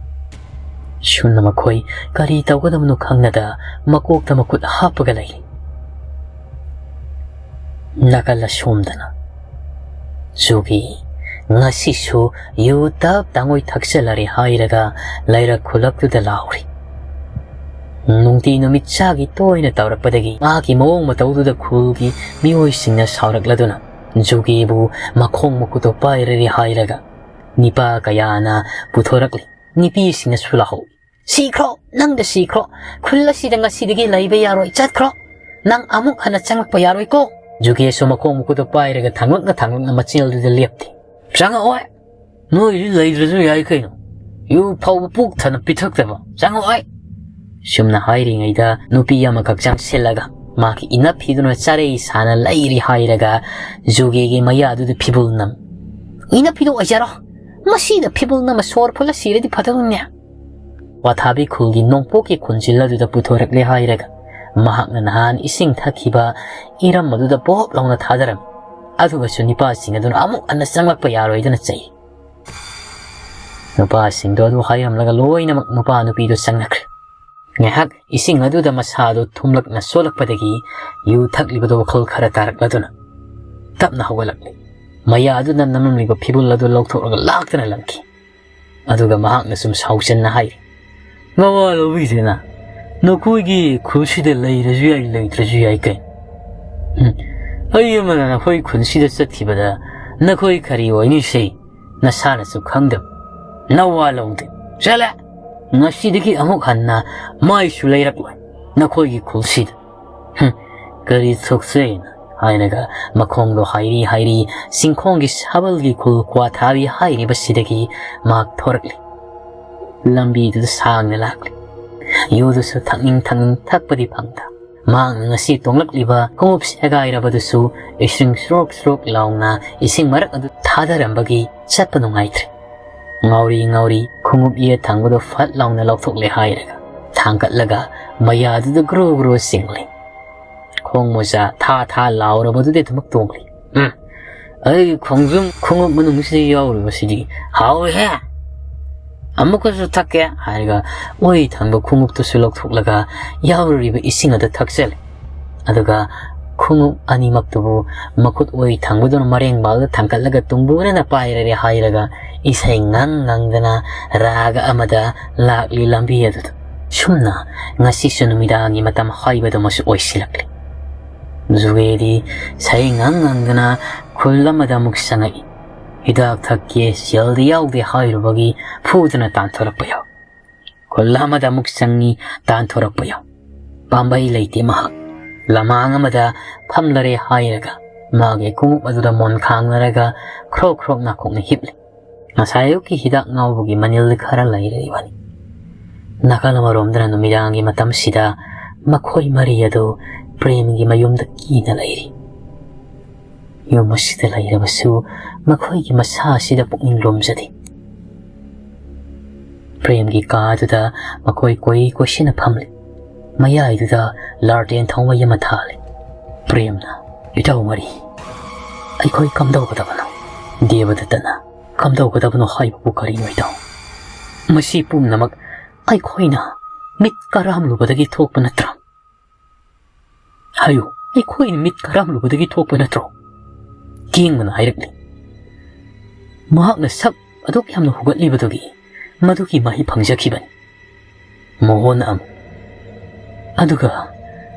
ꯁꯨꯝꯅ ꯃꯈꯣꯏ ꯀꯔꯤ ꯇꯧꯒꯗꯕꯅꯣ ꯈꯪꯅꯗ ꯃꯀꯣꯛꯇ ꯃꯈꯨꯠ ꯍꯥꯞꯄꯒ ꯂꯩ꯫ ꯅꯥꯀꯜ ꯑꯁꯣꯝꯗꯅ ꯖꯨꯒꯤ ꯉꯁꯤꯁꯨ ꯌꯨ ꯇꯞ ꯇꯥꯡꯉꯣꯏ ꯊꯛꯆꯜꯂꯔꯦ ꯍꯥꯏꯔꯒ ꯂꯩꯔꯛ ꯈꯨꯂꯛꯇꯨꯗ ꯂꯥꯎꯔꯤ꯫ ꯅꯨꯡꯇꯤ ꯅꯨꯃꯤꯠ ꯆꯥꯒꯤ ꯇꯣꯏꯅ ꯇꯧꯔꯛꯄꯗꯒꯤ ꯃꯥꯒꯤ ꯃꯑꯣꯡ ꯃꯇꯧꯗꯨꯗ ꯈꯨꯜꯒꯤ ꯃꯤꯑꯣꯏꯁꯤꯡꯅ ꯁꯥꯎꯔꯛꯂꯗꯨꯅ ꯖꯨꯒꯤꯕꯨ ꯃꯈꯣꯡ ꯃꯈꯨꯠꯇꯣ ꯄꯥꯏꯔꯔꯦ ꯍꯥꯏꯔꯒ ꯅꯤꯄꯥ ꯀꯌꯥꯅ ꯄꯨꯊꯣꯔꯛꯂꯤ꯫ ꯅꯨꯄꯤꯁꯤꯡꯅꯁꯨ ꯂꯥꯎꯍꯧꯏ, "ꯁꯤꯈ꯭ꯔꯣ, ꯅꯪꯗ ꯁꯤꯈ꯭ꯔꯣ, ꯈꯨꯜ ꯑꯁꯤꯗ ꯉꯁꯤꯗꯒꯤ ꯂꯩꯕ ꯌꯥꯔꯣꯏ, ꯆꯠꯈ꯭ꯔꯣ, ꯅꯪ ꯑꯃꯨꯛ ꯍꯟꯅ ꯆꯪꯂꯛꯄ ꯌꯥꯔꯣꯏꯀꯣ꯫" ꯖꯨꯒꯦꯁꯨ ꯃꯈꯣꯡ ꯃꯈꯨꯠꯇ ꯄꯥꯏꯔꯒ ꯊꯥꯡꯂꯛꯅ ꯊꯥꯡꯂꯛꯅ ꯃꯆꯦꯜꯗꯨꯗ ꯂꯦꯞꯇꯦ꯫ "ꯆꯪꯉꯛꯑꯣꯏ, ꯅꯣꯏꯗꯤ ꯂꯩꯗ꯭ꯔꯁꯨ ꯌꯥꯏ ꯀꯩꯅꯣ, ꯌꯨ ꯐꯥꯎꯕ ꯄꯨꯛ ꯊꯟꯅ ꯄꯤꯊꯛꯇꯕ, ꯆꯪꯉꯛꯑꯣꯏ꯫" ꯁꯨꯝꯅ ꯍꯥꯏꯔꯤꯉꯩꯗ ꯅꯨꯄꯤ ꯑꯃꯈꯛ ꯆꯪꯁꯤꯜꯂꯒ ꯃꯥꯒꯤ ꯏꯅꯞ ꯐꯤꯗꯨꯅ ꯆꯥꯔꯩ ꯁꯥꯅ ꯂꯩꯔꯤ ꯍꯥꯏꯔꯒ ꯖꯨꯒꯦꯒꯤ ꯃꯌꯥꯗꯨꯗ ꯐꯤꯕꯨꯜ ꯅꯝ꯫ "ꯏꯅꯞ ꯐꯤꯗꯣ ꯑꯣꯏꯖꯔꯣ, ꯃꯁꯤꯗ ꯐꯤꯕꯨꯜ ꯅꯝꯃ ꯁꯣꯔ ꯐꯨꯜꯂ ꯁꯤꯔꯗꯤ ꯐꯗꯧꯅꯤꯅꯦ꯫" ꯋꯥꯊꯥꯕꯤ ꯈꯨꯜꯒꯤ ꯅꯣꯡꯄꯣꯛꯀꯤ ꯈꯨꯟꯖꯤꯜ ꯑꯗꯨꯗ ꯄꯨꯊꯣꯔꯛꯂꯦ ꯍꯥꯏꯔꯒ ꯃꯍꯥꯛꯅ ꯅꯍꯥꯟ ꯏꯁꯤꯡ ꯊꯛꯈꯤꯕ ꯏꯔꯝ ꯑꯗꯨꯗ ꯄꯣꯞ ꯂꯥꯎꯅ ꯊꯥꯗꯔꯝꯃꯤ꯫ ꯑꯗꯨꯒꯁꯨ ꯅꯤꯄꯥꯁꯤꯡ ꯑꯗꯨꯅ ꯑꯃꯨꯛ ꯍꯟꯅ ꯆꯪꯂꯛꯄ ꯌꯥꯔꯣꯏꯗꯅ ꯆꯩ꯫ ꯅꯨꯄꯥꯁꯤꯡꯗꯣ ꯑꯗꯨ ꯍꯥꯏꯔꯝꯂꯒ ꯂꯣꯏꯅꯃꯛ ꯅꯨꯄꯥ ꯅꯨꯄꯤꯗꯣ ꯆꯪꯅꯈ꯭ꯔꯦ꯫ ꯉꯥꯏꯍꯥꯛ ꯏꯁꯤꯡ ꯑꯗꯨꯗ ꯃꯁꯥꯗꯨ ꯊꯨꯝꯂꯛꯅ ꯁꯣꯜꯂꯛꯄꯗꯒꯤ ꯌꯨ ꯊꯛꯂꯤꯕꯗꯨ ꯋꯥꯈꯜ ꯈꯔ ꯇꯥꯔꯛꯂꯗꯨꯅ ꯇꯞꯅ ꯍꯧꯒꯠꯂꯛꯂꯤ꯫ ꯃꯌꯥꯗꯨꯅ ꯅꯝꯂꯝꯂꯤꯕ ꯐꯤꯕꯨꯜ ꯑꯗꯨ ꯂꯧꯊꯣꯛꯂꯒ ꯂꯥꯛꯇꯅ ꯂꯪꯈꯤ꯫ ꯑꯗꯨꯒ ꯃꯍꯥꯛꯅ ꯁꯨꯝ ꯁꯥꯎꯖꯟꯅ ꯍꯥꯏꯔꯤ, "ꯃꯋꯥ ꯂꯧꯕꯤꯗꯦꯅ, ꯅꯈꯣꯏꯒꯤ ꯈꯨꯜꯁꯤꯗ ꯂꯩꯔꯁꯨ ꯌꯥꯏ, ꯂꯩꯇ꯭ꯔꯁꯨ ꯌꯥꯏ ꯀꯩ? ꯎꯝ, ꯑꯩ ꯑꯃꯅ ꯅꯈꯣꯏ ꯈꯨꯜꯁꯤꯗ ꯆꯠꯈꯤꯕꯗ ꯅꯈꯣꯏ ꯀꯔꯤ ꯑꯣꯏꯅꯤ ꯁꯤ ꯅꯁꯥꯅꯁꯨ ꯈꯪꯗꯕ, ꯅꯋꯥ ꯂꯧꯗꯦ꯫ ꯆꯠꯂꯦ, ꯉꯁꯤꯗꯒꯤ ꯑꯃꯨꯛ ꯍꯟꯅ ꯃꯥꯏꯁꯨ ꯂꯩꯔꯛꯂꯣꯏ ꯅꯈꯣꯏꯒꯤ ꯈꯨꯜꯁꯤꯗ꯫ ꯍꯨꯝ, ꯀꯔꯤ ꯊꯣꯛꯆꯩꯅ?" ꯍꯥꯏꯔꯒ ꯃꯈꯣꯡꯗꯣ ꯍꯥꯏꯔꯤ ꯍꯥꯏꯔꯤ ꯆꯤꯡꯈꯣꯡꯒꯤ ꯁꯥꯕꯜꯒꯤ ꯈꯨꯜ ꯀ꯭ꯋꯥꯊꯥꯕꯤ ꯍꯥꯏꯔꯤꯕꯁꯤꯗꯒꯤ ꯃꯍꯥꯛ ꯊꯣꯔꯛꯂꯤ꯫ ꯂꯝꯕꯤꯗꯨꯗ ꯁꯥꯡꯅ ꯂꯥꯛꯂꯤ꯫ ꯌꯨꯗꯨꯁꯨ ꯊꯛꯅꯤꯡ ꯊꯛꯅꯤꯡ ꯊꯛꯄꯗꯤ ꯐꯪꯗ꯫ ꯃꯍꯥꯛꯅ ꯉꯁꯤ ꯇꯣꯡꯂꯛꯂꯤꯕ ꯈꯣꯡꯎꯞ ꯁꯦꯒꯥꯏꯔꯕꯗꯨꯁꯨ ꯏꯁꯤꯡ ꯁ꯭ꯔꯣꯛ ꯁ꯭ꯔꯣꯛ ꯂꯥꯎꯅ ꯏꯁꯤꯡ ꯃꯔꯛ ꯑꯗꯨ ꯊꯥꯗꯔꯝꯕꯒꯤ ꯆꯠꯄ ꯅꯨꯡꯉꯥꯏꯇ꯭ꯔꯦ꯫ ꯉꯥꯎꯔꯤ ꯉꯥꯎꯔꯤ ꯈꯣꯡꯎꯞ ꯌꯦꯠ ꯊꯪꯕꯗꯣ ꯐꯠ ꯂꯥꯎꯅ ꯂꯧꯊꯣꯛꯂꯦ ꯍꯥꯏꯔꯒ ꯊꯥꯡꯒꯠꯂꯒ ꯃꯌꯥꯗꯨꯗ ꯒ꯭ꯔꯣ ꯒ꯭ꯔꯣ ꯆꯤꯡꯂꯤ꯫ ꯈꯣꯡ ꯃꯣꯖꯥ ꯊꯥ ꯊꯥ ꯂꯥꯎꯔꯕꯗꯨꯗꯤ ꯑꯗꯨꯃꯛ ꯇꯣꯡꯂꯤ꯫ "ꯎꯝ, ꯑꯩꯒꯤ ꯈꯣꯡꯖꯨꯝ ꯈꯣꯡꯎꯞ ꯃꯅꯨꯡꯁꯤꯗ ꯌꯥꯎꯔꯤꯕꯁꯤꯗꯤ ꯍꯥꯎꯔꯦꯍꯦ!" "ꯑꯃꯨꯛꯀꯁꯨ ꯊꯛꯀꯦ" ꯍꯥꯏꯔꯒ ꯑꯣꯏ ꯊꯪꯕ ꯈꯣꯡꯎꯞꯇꯨꯁꯨ ꯂꯧꯊꯣꯛꯂꯒ ꯌꯥꯎꯔꯤꯕ ꯏꯁꯤꯡ ꯑꯗꯨ ꯊꯛꯆꯜꯂꯤ꯫ ꯑꯗꯨꯒ ꯈꯣꯡꯎꯞ ꯑꯅꯤꯃꯛꯇꯨꯕꯨ ꯃꯈꯨꯠ ꯑꯣꯏ ꯊꯪꯕꯗꯨꯅ ꯃꯔꯦꯡꯕꯥꯜꯗ ꯊꯥꯡꯒꯠꯂꯒ ꯇꯨꯡꯕꯨꯅꯅ ꯄꯥꯏꯔꯔꯦ ꯍꯥꯏꯔꯒ ꯏꯁꯩ ꯉꯪ ꯉꯪꯗꯅ ꯔꯥꯒ ꯑꯃꯗ ꯂꯥꯛꯂꯤ ꯂꯝꯕꯤ ꯑꯗꯨꯗ꯫ ꯁꯨꯝꯅ ꯉꯁꯤꯁꯨ ꯅꯨꯃꯤꯗꯥꯡꯒꯤ ꯃꯇꯝ ꯍꯥꯏꯕꯗꯨꯃꯁꯨ ꯑꯣꯏꯁꯤꯜꯂꯛꯂꯤ꯫ ꯖꯨꯒꯦꯗꯤ ꯁꯩ ꯉꯪ ꯉꯪꯗꯅ ꯈꯨꯜ ꯑꯃꯗ ꯑꯃꯨꯛ ꯆꯪꯉꯛꯏ꯫ ꯍꯤꯗꯥꯛ ꯊꯛꯀꯦ, ꯁꯦꯜꯗꯤ ꯌꯥꯎꯗꯦ ꯍꯥꯏꯔꯨꯕꯒꯤ ꯐꯨꯗꯅ ꯇꯥꯟꯊꯣꯔꯛꯄ ꯌꯥꯎ꯫ ꯈꯨꯜ ꯑꯃꯗ ꯑꯃꯨꯛ ꯆꯪꯉꯤ, ꯇꯥꯟꯊꯣꯔꯛꯄ ꯌꯥꯎ꯫ ꯄꯥꯝꯕꯩ ꯂꯩꯇꯦ ꯃꯍꯥꯛ꯫ ꯂꯃꯥꯡ ꯑꯃꯗ ꯐꯝꯂꯔꯦ ꯍꯥꯏꯔꯒ ꯃꯥꯒꯤ ꯈꯣꯡꯎꯞ ꯑꯗꯨꯗ ꯃꯣꯟ ꯈꯥꯡꯅꯔꯒ ꯈ꯭ꯔꯣꯛ ꯈ꯭ꯔꯣꯛ ꯅꯥꯈꯣꯛꯅ ꯍꯤꯞꯂꯤ꯫ ꯉꯁꯥꯏ ꯑꯌꯨꯛꯀꯤ ꯍꯤꯗꯥꯛ ꯉꯥꯎꯕꯒꯤ ꯃꯅꯤꯜꯗꯤ ꯈꯔ ꯂꯩꯔꯤꯕꯅꯤ꯫ ꯅꯥꯀꯜ ꯑꯃꯔꯣꯝꯗꯅ ꯅꯨꯃꯤꯗꯥꯡꯒꯤ ꯃꯇꯝꯁꯤꯗ ꯃꯈꯣꯏ ꯃꯔꯤ ꯑꯗꯨ ꯄ꯭ꯔꯦꯝꯒꯤ ꯃꯌꯨꯝꯗ ꯀꯤꯅ ꯂꯩꯔꯤ꯫ ꯌꯨꯝ ꯑꯁꯤꯗ ꯂꯩꯔꯕꯁꯨ ꯃꯈꯣꯏꯒꯤ ꯃꯁꯥ ꯑꯁꯤꯗ ꯄꯨꯛꯅꯤꯡ ꯂꯣꯝꯖꯗꯦ꯫ ꯄ꯭ꯔꯦꯝꯒꯤ ꯀꯥ ꯑꯗꯨꯗ ꯃꯈꯣꯏ ꯀꯣꯏ ꯀꯣꯏꯁꯤꯟꯅ ꯐꯝꯂꯤ꯫ ꯃꯌꯥꯏꯗꯨꯗ ꯂꯥꯔꯇꯦꯟ ꯊꯥꯎꯃꯩ ꯑꯃ ꯊꯥꯜꯂꯤ꯫ ꯄ꯭ꯔꯦꯝꯅ, "ꯏꯇꯥꯎ ꯃꯔꯤ, ꯑꯩꯈꯣꯏ ꯀꯝꯗꯧꯒꯗꯕꯅꯣ? ꯗꯦꯕꯗꯠꯇꯅ, "ꯀꯝꯗꯧꯒꯗꯕꯅꯣ ꯍꯥꯏꯕꯕꯨ ꯀꯔꯤꯅꯣ, ꯏꯇꯥꯎ? ꯃꯁꯤ ꯄꯨꯝꯅꯃꯛ ꯑꯩꯈꯣꯏꯅ ꯃꯤꯠ ꯀꯔꯥꯝꯂꯨꯕꯗꯒꯤ ꯊꯣꯛꯄ ꯅꯠꯇ꯭ꯔꯥ? ꯍꯥꯏꯌꯨ, ꯑꯩꯈꯣꯏꯅ ꯃꯤꯠ ꯀꯔꯥꯝꯂꯨꯕꯗꯒꯤ ꯊꯣꯛꯄ ꯅꯠꯇ꯭ꯔꯣ?" ꯀꯦꯡꯕꯅ ꯍꯥꯏꯔꯛꯂꯤ꯫ ꯃꯍꯥꯛꯅ ꯁꯛ ꯑꯗꯨꯛ ꯌꯥꯝꯅ ꯍꯨꯒꯠꯂꯤꯕꯗꯨꯒꯤ ꯃꯗꯨꯒꯤ ꯃꯍꯩ ꯐꯪꯖꯈꯤꯕꯅꯤ꯫ ꯃꯣꯍꯣꯟ ꯑꯃꯨꯛ, "ꯑꯗꯨꯒ,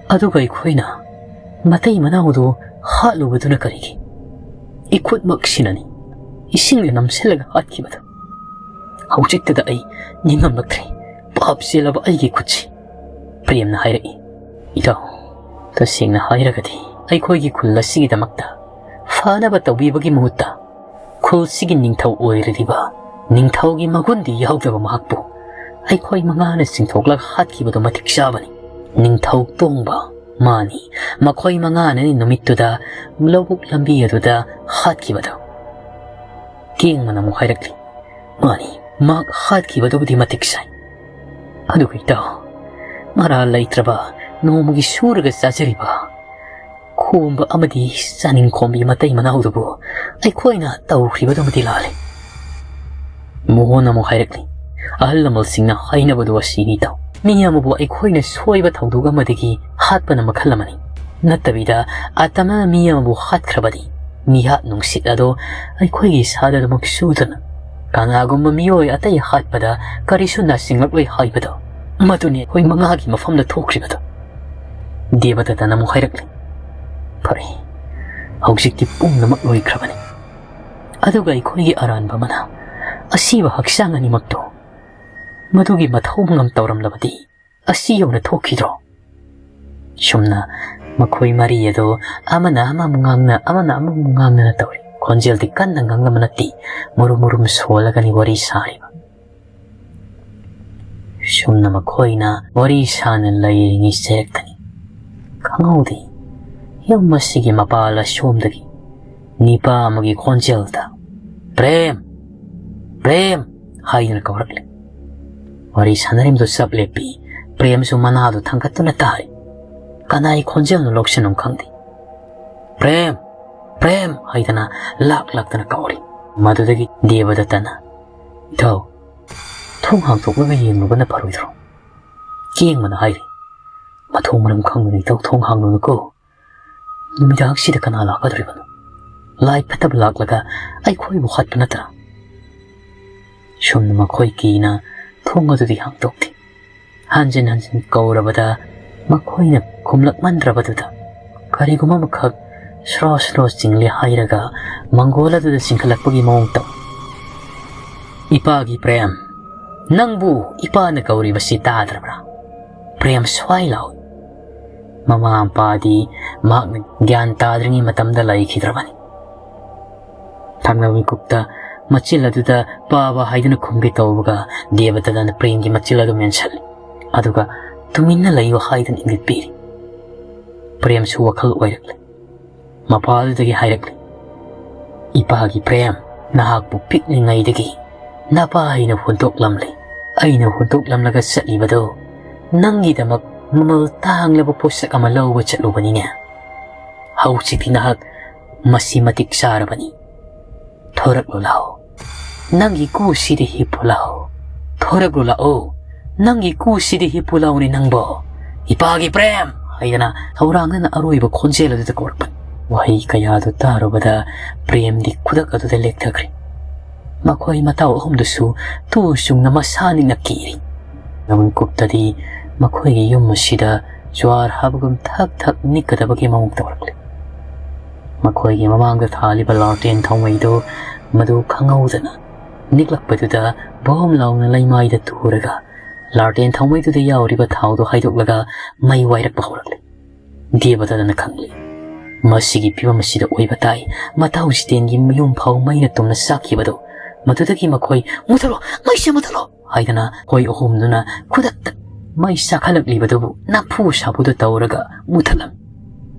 ꯑꯗꯨꯒ ꯑꯩꯈꯣꯏꯅ ꯃꯇꯩ ꯃꯅꯥꯎꯗꯨ ꯍꯥꯠꯂꯨꯕꯗꯨꯅ ꯀꯔꯤꯒꯤ? ꯏꯈꯨꯠꯃꯛꯁꯤꯅꯅꯤ ꯏꯁꯤꯡꯅ ꯅꯝꯁꯤꯜꯂꯒ ꯍꯥꯠꯈꯤꯕꯗꯨ꯫ ꯍꯧꯖꯤꯛꯇꯗ ꯑꯩ ꯅꯤꯡꯉꯝꯂꯛꯇ꯭ꯔꯦ, ꯄꯥꯞ ꯆꯦꯜꯂꯕ ꯑꯩꯒꯤ ꯈꯨꯠꯁꯤ꯫" ꯄ꯭ꯔꯦꯝꯅ ꯍꯥꯏꯔꯛꯏ꯫ "ꯏꯇꯥꯎ, ꯇꯁꯦꯡꯅ ꯍꯥꯏꯔꯒꯗꯤ ꯑꯩꯈꯣꯏꯒꯤ ꯈꯨꯜ ꯑꯁꯤꯒꯤꯗꯃꯛꯇ ꯐꯅꯕ ꯇꯧꯕꯤꯕꯒꯤ ꯃꯍꯨꯠꯇ ꯈꯨꯜꯁꯤꯒꯤ ꯅꯤꯡꯊꯧ ꯑꯣꯏꯔꯤꯕ ꯅꯤꯡꯊꯧꯒꯤ ꯃꯒꯨꯟꯗꯤ ꯌꯥꯎꯗꯕ ꯃꯍꯥꯛꯄꯨ ꯑꯩꯈꯣꯏ ꯃꯉꯥꯅ ꯆꯤꯡꯊꯣꯛꯂꯒ ꯍꯥꯠꯈꯤꯕꯗꯨ ꯃꯇꯤꯛ ꯆꯥꯕꯅꯤ꯫ ꯅꯤꯡꯊꯧ ꯇꯣꯡꯕ ꯃꯥꯅꯤ, ꯃꯈꯣꯏ ꯃꯉꯥꯅꯅꯤ ꯅꯨꯃꯤꯠꯇꯨꯗ ꯂꯧꯕꯨꯛ ꯂꯝꯕꯤ ꯑꯗꯨꯗ ꯍꯥꯠꯈꯤꯕꯗꯨ꯫" ꯀꯦꯡꯃꯅ ꯑꯃꯨꯛ ꯍꯥꯏꯔꯛꯂꯤ꯫ "ꯃꯥꯅꯤ, ꯃꯍꯥꯛ ꯍꯥꯠꯈꯤꯕꯗꯨꯕꯨꯗꯤ ꯃꯇꯤꯛ ꯆꯥꯏ꯫ ꯑꯗꯨꯒ ꯏꯇꯥꯎ, ꯃꯔꯥꯜ ꯂꯩꯇ꯭ꯔꯕ, ꯅꯣꯡꯃꯒꯤ ꯁꯨꯔꯒ ꯆꯥꯖꯔꯤꯕ ꯈꯣꯝꯕ ꯑꯃꯗꯤ ꯆꯥꯅꯤꯡ ꯈꯣꯝꯕꯤ ꯃꯇꯩ ꯃꯅꯥꯎꯗꯨꯕꯨ ꯑꯩꯈꯣꯏꯅ ꯇꯧꯈ꯭ꯔꯤꯕꯗꯨꯃꯗꯤ ꯂꯥꯜꯂꯦ꯫" ꯃꯣꯍꯣꯟ ꯑꯃꯨꯛ ꯍꯥꯏꯔꯛꯂꯤ꯫ "ꯑꯍꯜ ꯂꯃꯟꯁꯤꯡꯅ ꯍꯥꯏꯅꯕꯗꯨ ꯑꯁꯤꯅꯤ ꯏꯇꯥꯎ꯫ ꯃꯤ ꯑꯃꯕꯨ ꯑꯩꯈꯣꯏꯅ ꯁꯣꯏꯕ ꯊꯧꯗꯣꯛ ꯑꯃꯗꯒꯤ ꯍꯥꯠꯄꯅ ꯃꯈꯜ ꯑꯃꯅꯤ꯫ ꯅꯠꯇꯕꯤꯗ ꯑꯇꯝꯅꯅ ꯃꯤ ꯑꯃꯕꯨ ꯍꯥꯠꯈ꯭ꯔꯕꯗꯤ ꯃꯤꯍꯥꯠ ꯅꯨꯡꯁꯤꯠ ꯑꯗꯣ ꯑꯩꯈꯣꯏꯒꯤ ꯏꯁꯥꯗ ꯑꯗꯨꯃꯛ ꯁꯨꯗꯨꯅ ꯀꯅꯥꯒꯨꯝꯕ ꯃꯤꯑꯣꯏ ꯑꯇꯩ ꯍꯥꯠꯄꯗ ꯀꯔꯤꯁꯨ ꯅꯥꯁꯤꯡꯂꯛꯂꯣꯏ ꯍꯥꯏꯕꯗꯣ, ꯃꯗꯨꯅꯤ ꯑꯩꯈꯣꯏ ꯃꯉꯥꯒꯤ ꯃꯐꯝꯗ ꯊꯣꯛꯈ꯭ꯔꯤꯕꯗꯣ꯫" ꯗꯦꯕꯗꯠꯇꯅ ꯑꯃꯨꯛ ꯍꯥꯏꯔꯛꯂꯤ꯫ "ꯐꯔꯦ, ꯍꯧꯖꯤꯛꯇꯤ ꯄꯨꯝꯅꯃꯛ ꯂꯣꯏꯈ꯭ꯔꯕꯅꯤ꯫ ꯑꯗꯨꯒ ꯑꯩꯈꯣꯏꯒꯤ ꯑꯔꯥꯟꯕ ꯑꯃꯅ ꯑꯁꯤꯕ ꯍꯛꯆꯥꯡ ꯑꯅꯤꯃꯛꯇꯣ ꯃꯗꯨꯒꯤ ꯃꯊꯧ ꯃꯉꯝ ꯇꯧꯔꯝꯂꯕꯗꯤ ꯑꯁꯤ ꯌꯧꯅ ꯊꯣꯛꯈꯤꯗ꯭ꯔꯣ?" ꯁꯨꯝꯅ ꯃꯈꯣꯏ ꯃꯔꯤ ꯑꯗꯨ ꯑꯃꯅ ꯑꯃꯃꯨꯛ ꯉꯥꯡꯅ, ꯑꯃꯅ ꯑꯃꯃꯨꯛ ꯉꯥꯡꯗꯅ ꯇꯧꯔꯤ꯫ ꯈꯣꯟꯖꯦꯜꯗꯤ ꯀꯟꯅ ꯉꯥꯡꯂꯝꯕ ꯅꯠꯇꯦ, ꯃꯨꯔꯨꯝ ꯃꯨꯔꯨꯝ ꯁꯣꯜꯂꯒꯅꯤ ꯋꯥꯔꯤ ꯁꯥꯔꯤꯕ꯫ ꯁꯨꯝꯅ ꯃꯈꯣꯏꯅ ꯋꯥꯔꯤ ꯁꯥꯅ ꯂꯩꯔꯤꯉꯩ ꯆꯩꯔꯛꯇꯅꯤ꯫ ꯈꯪꯍꯧꯗꯦ, ꯌꯨꯝ ꯑꯁꯤꯒꯤ ꯃꯄꯥꯜ ꯑꯁꯣꯝꯗꯒꯤ ꯅꯤꯄꯥ ꯑꯃꯒꯤ ꯈꯣꯟꯖꯦꯜꯗ, "ꯄ꯭ꯔꯦꯝ! ꯄ꯭ꯔꯦꯝ!" ꯍꯥꯏꯗꯨꯅ ꯀꯧꯔꯛꯂꯦ꯫ ꯋꯥꯔꯤ ꯁꯥꯟꯅꯔꯤꯕꯗꯨ ꯆꯞ ꯂꯦꯞꯄꯤ꯫ ꯄ꯭ꯔꯦꯝꯁꯨ ꯃꯅꯥꯗꯨ ꯊꯥꯡꯒꯠꯇꯨꯅ ꯇꯥꯔꯤ꯫ ꯀꯅꯥꯒꯤ ꯈꯣꯟꯖꯦꯜꯅꯣ ꯂꯧꯁꯤꯟꯐꯝ ꯈꯪꯗꯦ꯫ "ꯄ꯭ꯔꯦꯝ! "ꯄ꯭ꯔꯦꯝ!" ꯍꯥꯏꯗꯅ ꯂꯥꯛ ꯂꯥꯛꯇꯅ ꯀꯧꯔꯤ꯫ ꯃꯗꯨꯗꯒꯤ ꯗꯦꯕꯗꯠꯇꯅ, "ꯏꯊꯧ, ꯊꯣꯡ ꯍꯥꯡꯗꯣꯛꯂꯒ ꯌꯦꯡꯂꯨꯕꯅ ꯐꯔꯣꯏꯗ꯭ꯔꯣ?" ꯀꯦꯡꯕꯅ ꯍꯥꯏꯔꯤ꯫ "ꯃꯊꯣꯡ ꯃꯔꯝ ꯈꯪꯗꯅ ꯏꯊꯧ ꯊꯣꯡ ꯍꯥꯡꯂꯨꯅꯨꯀꯣ꯫ ꯅꯨꯃꯤꯗꯥꯡꯁꯤꯗ ꯀꯅꯥ ꯂꯥꯛꯀꯗꯧꯔꯤꯕꯅꯣ? ꯂꯥꯏ ꯐꯠꯇꯕ ꯂꯥꯛꯂꯒ ꯑꯩꯈꯣꯏꯕꯨ ꯍꯥꯠꯄ ꯅꯠꯇ꯭ꯔꯥ?" ꯁꯨꯝꯅ ꯃꯈꯣꯏ ꯀꯤꯅ ꯊꯣꯡ ꯑꯗꯨꯗꯤ ꯍꯥꯡꯗꯣꯛꯇꯦ꯫ ꯍꯟꯖꯤꯟ ꯍꯟꯖꯤꯟ ꯀꯧꯔꯕꯗ ꯃꯈꯣꯏꯅ ꯈꯨꯝꯂꯛꯃꯟꯗ꯭ꯔꯕꯗꯨꯗ ꯀꯔꯤꯒꯨꯝꯕ ꯑꯃꯈꯛ ꯁ꯭ꯔꯣ ꯁ꯭ꯔꯣ ꯆꯤꯡꯂꯦ ꯍꯥꯏꯔꯒ ꯃꯪꯒꯣꯜ ꯑꯗꯨꯗ ꯆꯤꯡꯈꯠꯂꯛꯄꯒꯤ ꯃꯑꯣꯡ ꯇꯧ꯫ "ꯏꯄꯥꯒꯤ ꯄ꯭ꯔꯦꯝ, ꯅꯪꯕꯨ ꯏꯄꯥꯅ ꯀꯧꯔꯤꯕꯁꯤ ꯇꯥꯗ꯭ꯔꯕ꯭ꯔꯥ? ꯄ꯭ꯔꯦꯝ, ꯁ꯭ꯋꯥꯏ ꯂꯥꯎ!" ꯃꯃꯥ ꯃꯄꯥꯗꯤ ꯃꯍꯥꯛꯅ ꯒ꯭ꯌꯥꯟ ꯇꯥꯗ꯭ꯔꯤꯉꯩ ꯃꯇꯝꯗ ꯂꯩꯈꯤꯗ꯭ꯔꯕꯅꯤ꯫ ꯊꯪꯅꯕ ꯃꯤꯀꯨꯞꯇ ꯃꯆꯤꯜ ꯑꯗꯨꯗ ꯄꯥꯕ ꯍꯥꯏꯗꯨꯅ ꯈꯨꯝꯒꯦ ꯇꯧꯕꯒ ꯗꯦꯕꯗꯠꯇꯅ ꯄ꯭ꯔꯦꯝꯒꯤ ꯃꯆꯤꯜ ꯑꯗꯨ ꯃꯦꯟꯁꯤꯜꯂꯤ꯫ ꯑꯗꯨꯒ "ꯇꯨꯃꯤꯟꯅ ꯂꯩꯌꯨ" ꯍꯥꯏꯗꯨꯅ ꯏꯪꯒꯤꯠ ꯄꯤꯔꯤ꯫ ꯄ꯭ꯔꯦꯝꯁꯨ ꯋꯥꯈꯜ ꯑꯣꯏꯔꯛꯂꯦ꯫ ꯃꯄꯥ ꯑꯗꯨꯗꯒꯤ ꯍꯥꯏꯔꯛꯂꯤ, "ꯏꯄꯥꯒꯤ ꯄ꯭ꯔꯦꯝ, ꯅꯍꯥꯛꯄꯨ ꯄꯤꯛꯂꯤꯉꯩꯗꯒꯤ ꯅꯄꯥ ꯑꯩꯅ ꯍꯨꯟꯗꯣꯛꯂꯝꯂꯦ꯫ ꯑꯩꯅ ꯍꯨꯟꯗꯣꯛꯂꯝꯂꯒ ꯆꯠꯂꯤꯕꯗꯨ ꯅꯪꯒꯤꯗꯃꯛ ꯃꯃꯜ ꯇꯥꯡꯂꯕ ꯄꯣꯠꯁꯛ ꯑꯃ ꯂꯧꯕ ꯆꯠꯂꯨꯕꯅꯤꯅꯦ꯫ ꯍꯧꯖꯤꯛꯇꯤ ꯅꯍꯥꯛ ꯃꯁꯤ ꯃꯇꯤꯛ ꯆꯥꯔꯕꯅꯤ꯫ ꯊꯣꯔꯛꯂꯨ ꯂꯥꯛꯑꯣ꯫ ꯅꯪꯒꯤ ꯀꯨꯁꯤꯗ ꯍꯤꯞꯄꯨ ꯂꯥꯛꯑꯣ꯫ ꯊꯣꯔꯛꯂꯨ ꯂꯥꯛꯑꯣ꯫ ꯅꯪꯒꯤ ꯀꯨꯁꯤꯗ ꯍꯤꯞꯄꯨ ꯂꯥꯛꯑꯣꯅꯦ ꯅꯪꯕꯣ꯫ ꯏꯄꯥꯒꯤ ꯄ꯭ꯔꯦꯝ!" ꯍꯥꯏꯗꯅ ꯊꯧꯔꯥꯡꯅꯅ ꯑꯔꯣꯏꯕ ꯈꯣꯟꯖꯦꯜ ꯑꯗꯨꯗ ꯀꯧꯔꯛꯄꯅꯤ꯫ ꯋꯥꯍꯩ ꯀꯌꯥꯗꯨ ꯇꯥꯔꯨꯕꯗ ꯄ꯭ꯔꯦꯝꯗꯤ ꯈꯨꯗꯛ ꯑꯗꯨꯗ ꯂꯦꯛꯊꯈ꯭ꯔꯦ꯫ ꯃꯈꯣꯏ ꯃꯇꯥꯎ ꯑꯍꯨꯝꯗꯨꯁꯨ ꯇꯨ ꯆꯨꯡꯅ ꯃꯁꯥ ꯅꯤꯛꯅ ꯀꯤꯔꯤ꯫ ꯅꯣꯡꯀꯨꯞꯇꯗꯤ ꯃꯈꯣꯏꯒꯤ ꯌꯨꯝ ꯑꯁꯤꯗ ꯖ꯭ꯋꯥꯔ ꯍꯥꯕꯒꯨꯝ ꯊꯛ ꯊꯛ ꯅꯤꯛꯀꯗꯕꯒꯤ ꯃꯑꯣꯡ ꯇꯧꯔꯛꯂꯤ꯫ ꯃꯈꯣꯏꯒꯤ ꯃꯃꯥꯡꯗ ꯊꯥꯜꯂꯤꯕ ꯂꯥꯔꯇꯦꯟ ꯊꯥꯎꯃꯩꯗꯨ ꯃꯗꯨ ꯈꯪꯍꯧꯗꯅ ꯅꯤꯛꯂꯛꯄꯗꯨꯗ ꯕꯣꯝ ꯂꯥꯎꯅ ꯂꯩꯃꯥꯏꯗ ꯇꯨꯔꯒ ꯂꯥꯔꯇꯦꯟ ꯊꯥꯎꯃꯩꯗꯨꯗ ꯌꯥꯎꯔꯤꯕ ꯊꯥꯎꯗꯨ ꯍꯥꯏꯗꯣꯛꯂꯒ ꯃꯩ ꯋꯥꯏꯔꯛꯄ ꯍꯧꯔꯛꯂꯤ꯫ ꯗꯦꯕꯗꯠꯇꯅ ꯈꯪꯂꯤ꯫ ꯃꯁꯤꯒꯤ ꯐꯤꯕꯝ ꯑꯁꯤꯗ ꯑꯣꯏꯕ ꯇꯥꯏ ꯃꯇꯥꯎ ꯖꯤꯇꯦꯟꯒꯤ ꯃꯌꯨꯝ ꯐꯥꯎ ꯃꯩꯅ ꯇꯨꯝꯅ ꯆꯥꯛꯈꯤꯕꯗꯨ꯫ ꯃꯗꯨꯗꯒꯤ ꯃꯈꯣꯏ, "ꯃꯨꯊꯠꯂꯣ! ꯃꯩꯁꯦ ꯃꯨꯊꯠꯂꯣ!" ꯍꯥꯏꯗꯅ ꯃꯈꯣꯏ ꯑꯍꯨꯝꯗꯨꯅ ꯈꯨꯗꯛꯇ ꯃꯩ ꯆꯥꯛꯍꯜꯂꯛꯂꯤꯕꯗꯨꯕꯨ ꯅꯝꯐꯨ ꯁꯥꯐꯨꯗ ꯇꯧꯔꯒ ꯃꯨꯊꯠꯂꯝꯃꯤ꯫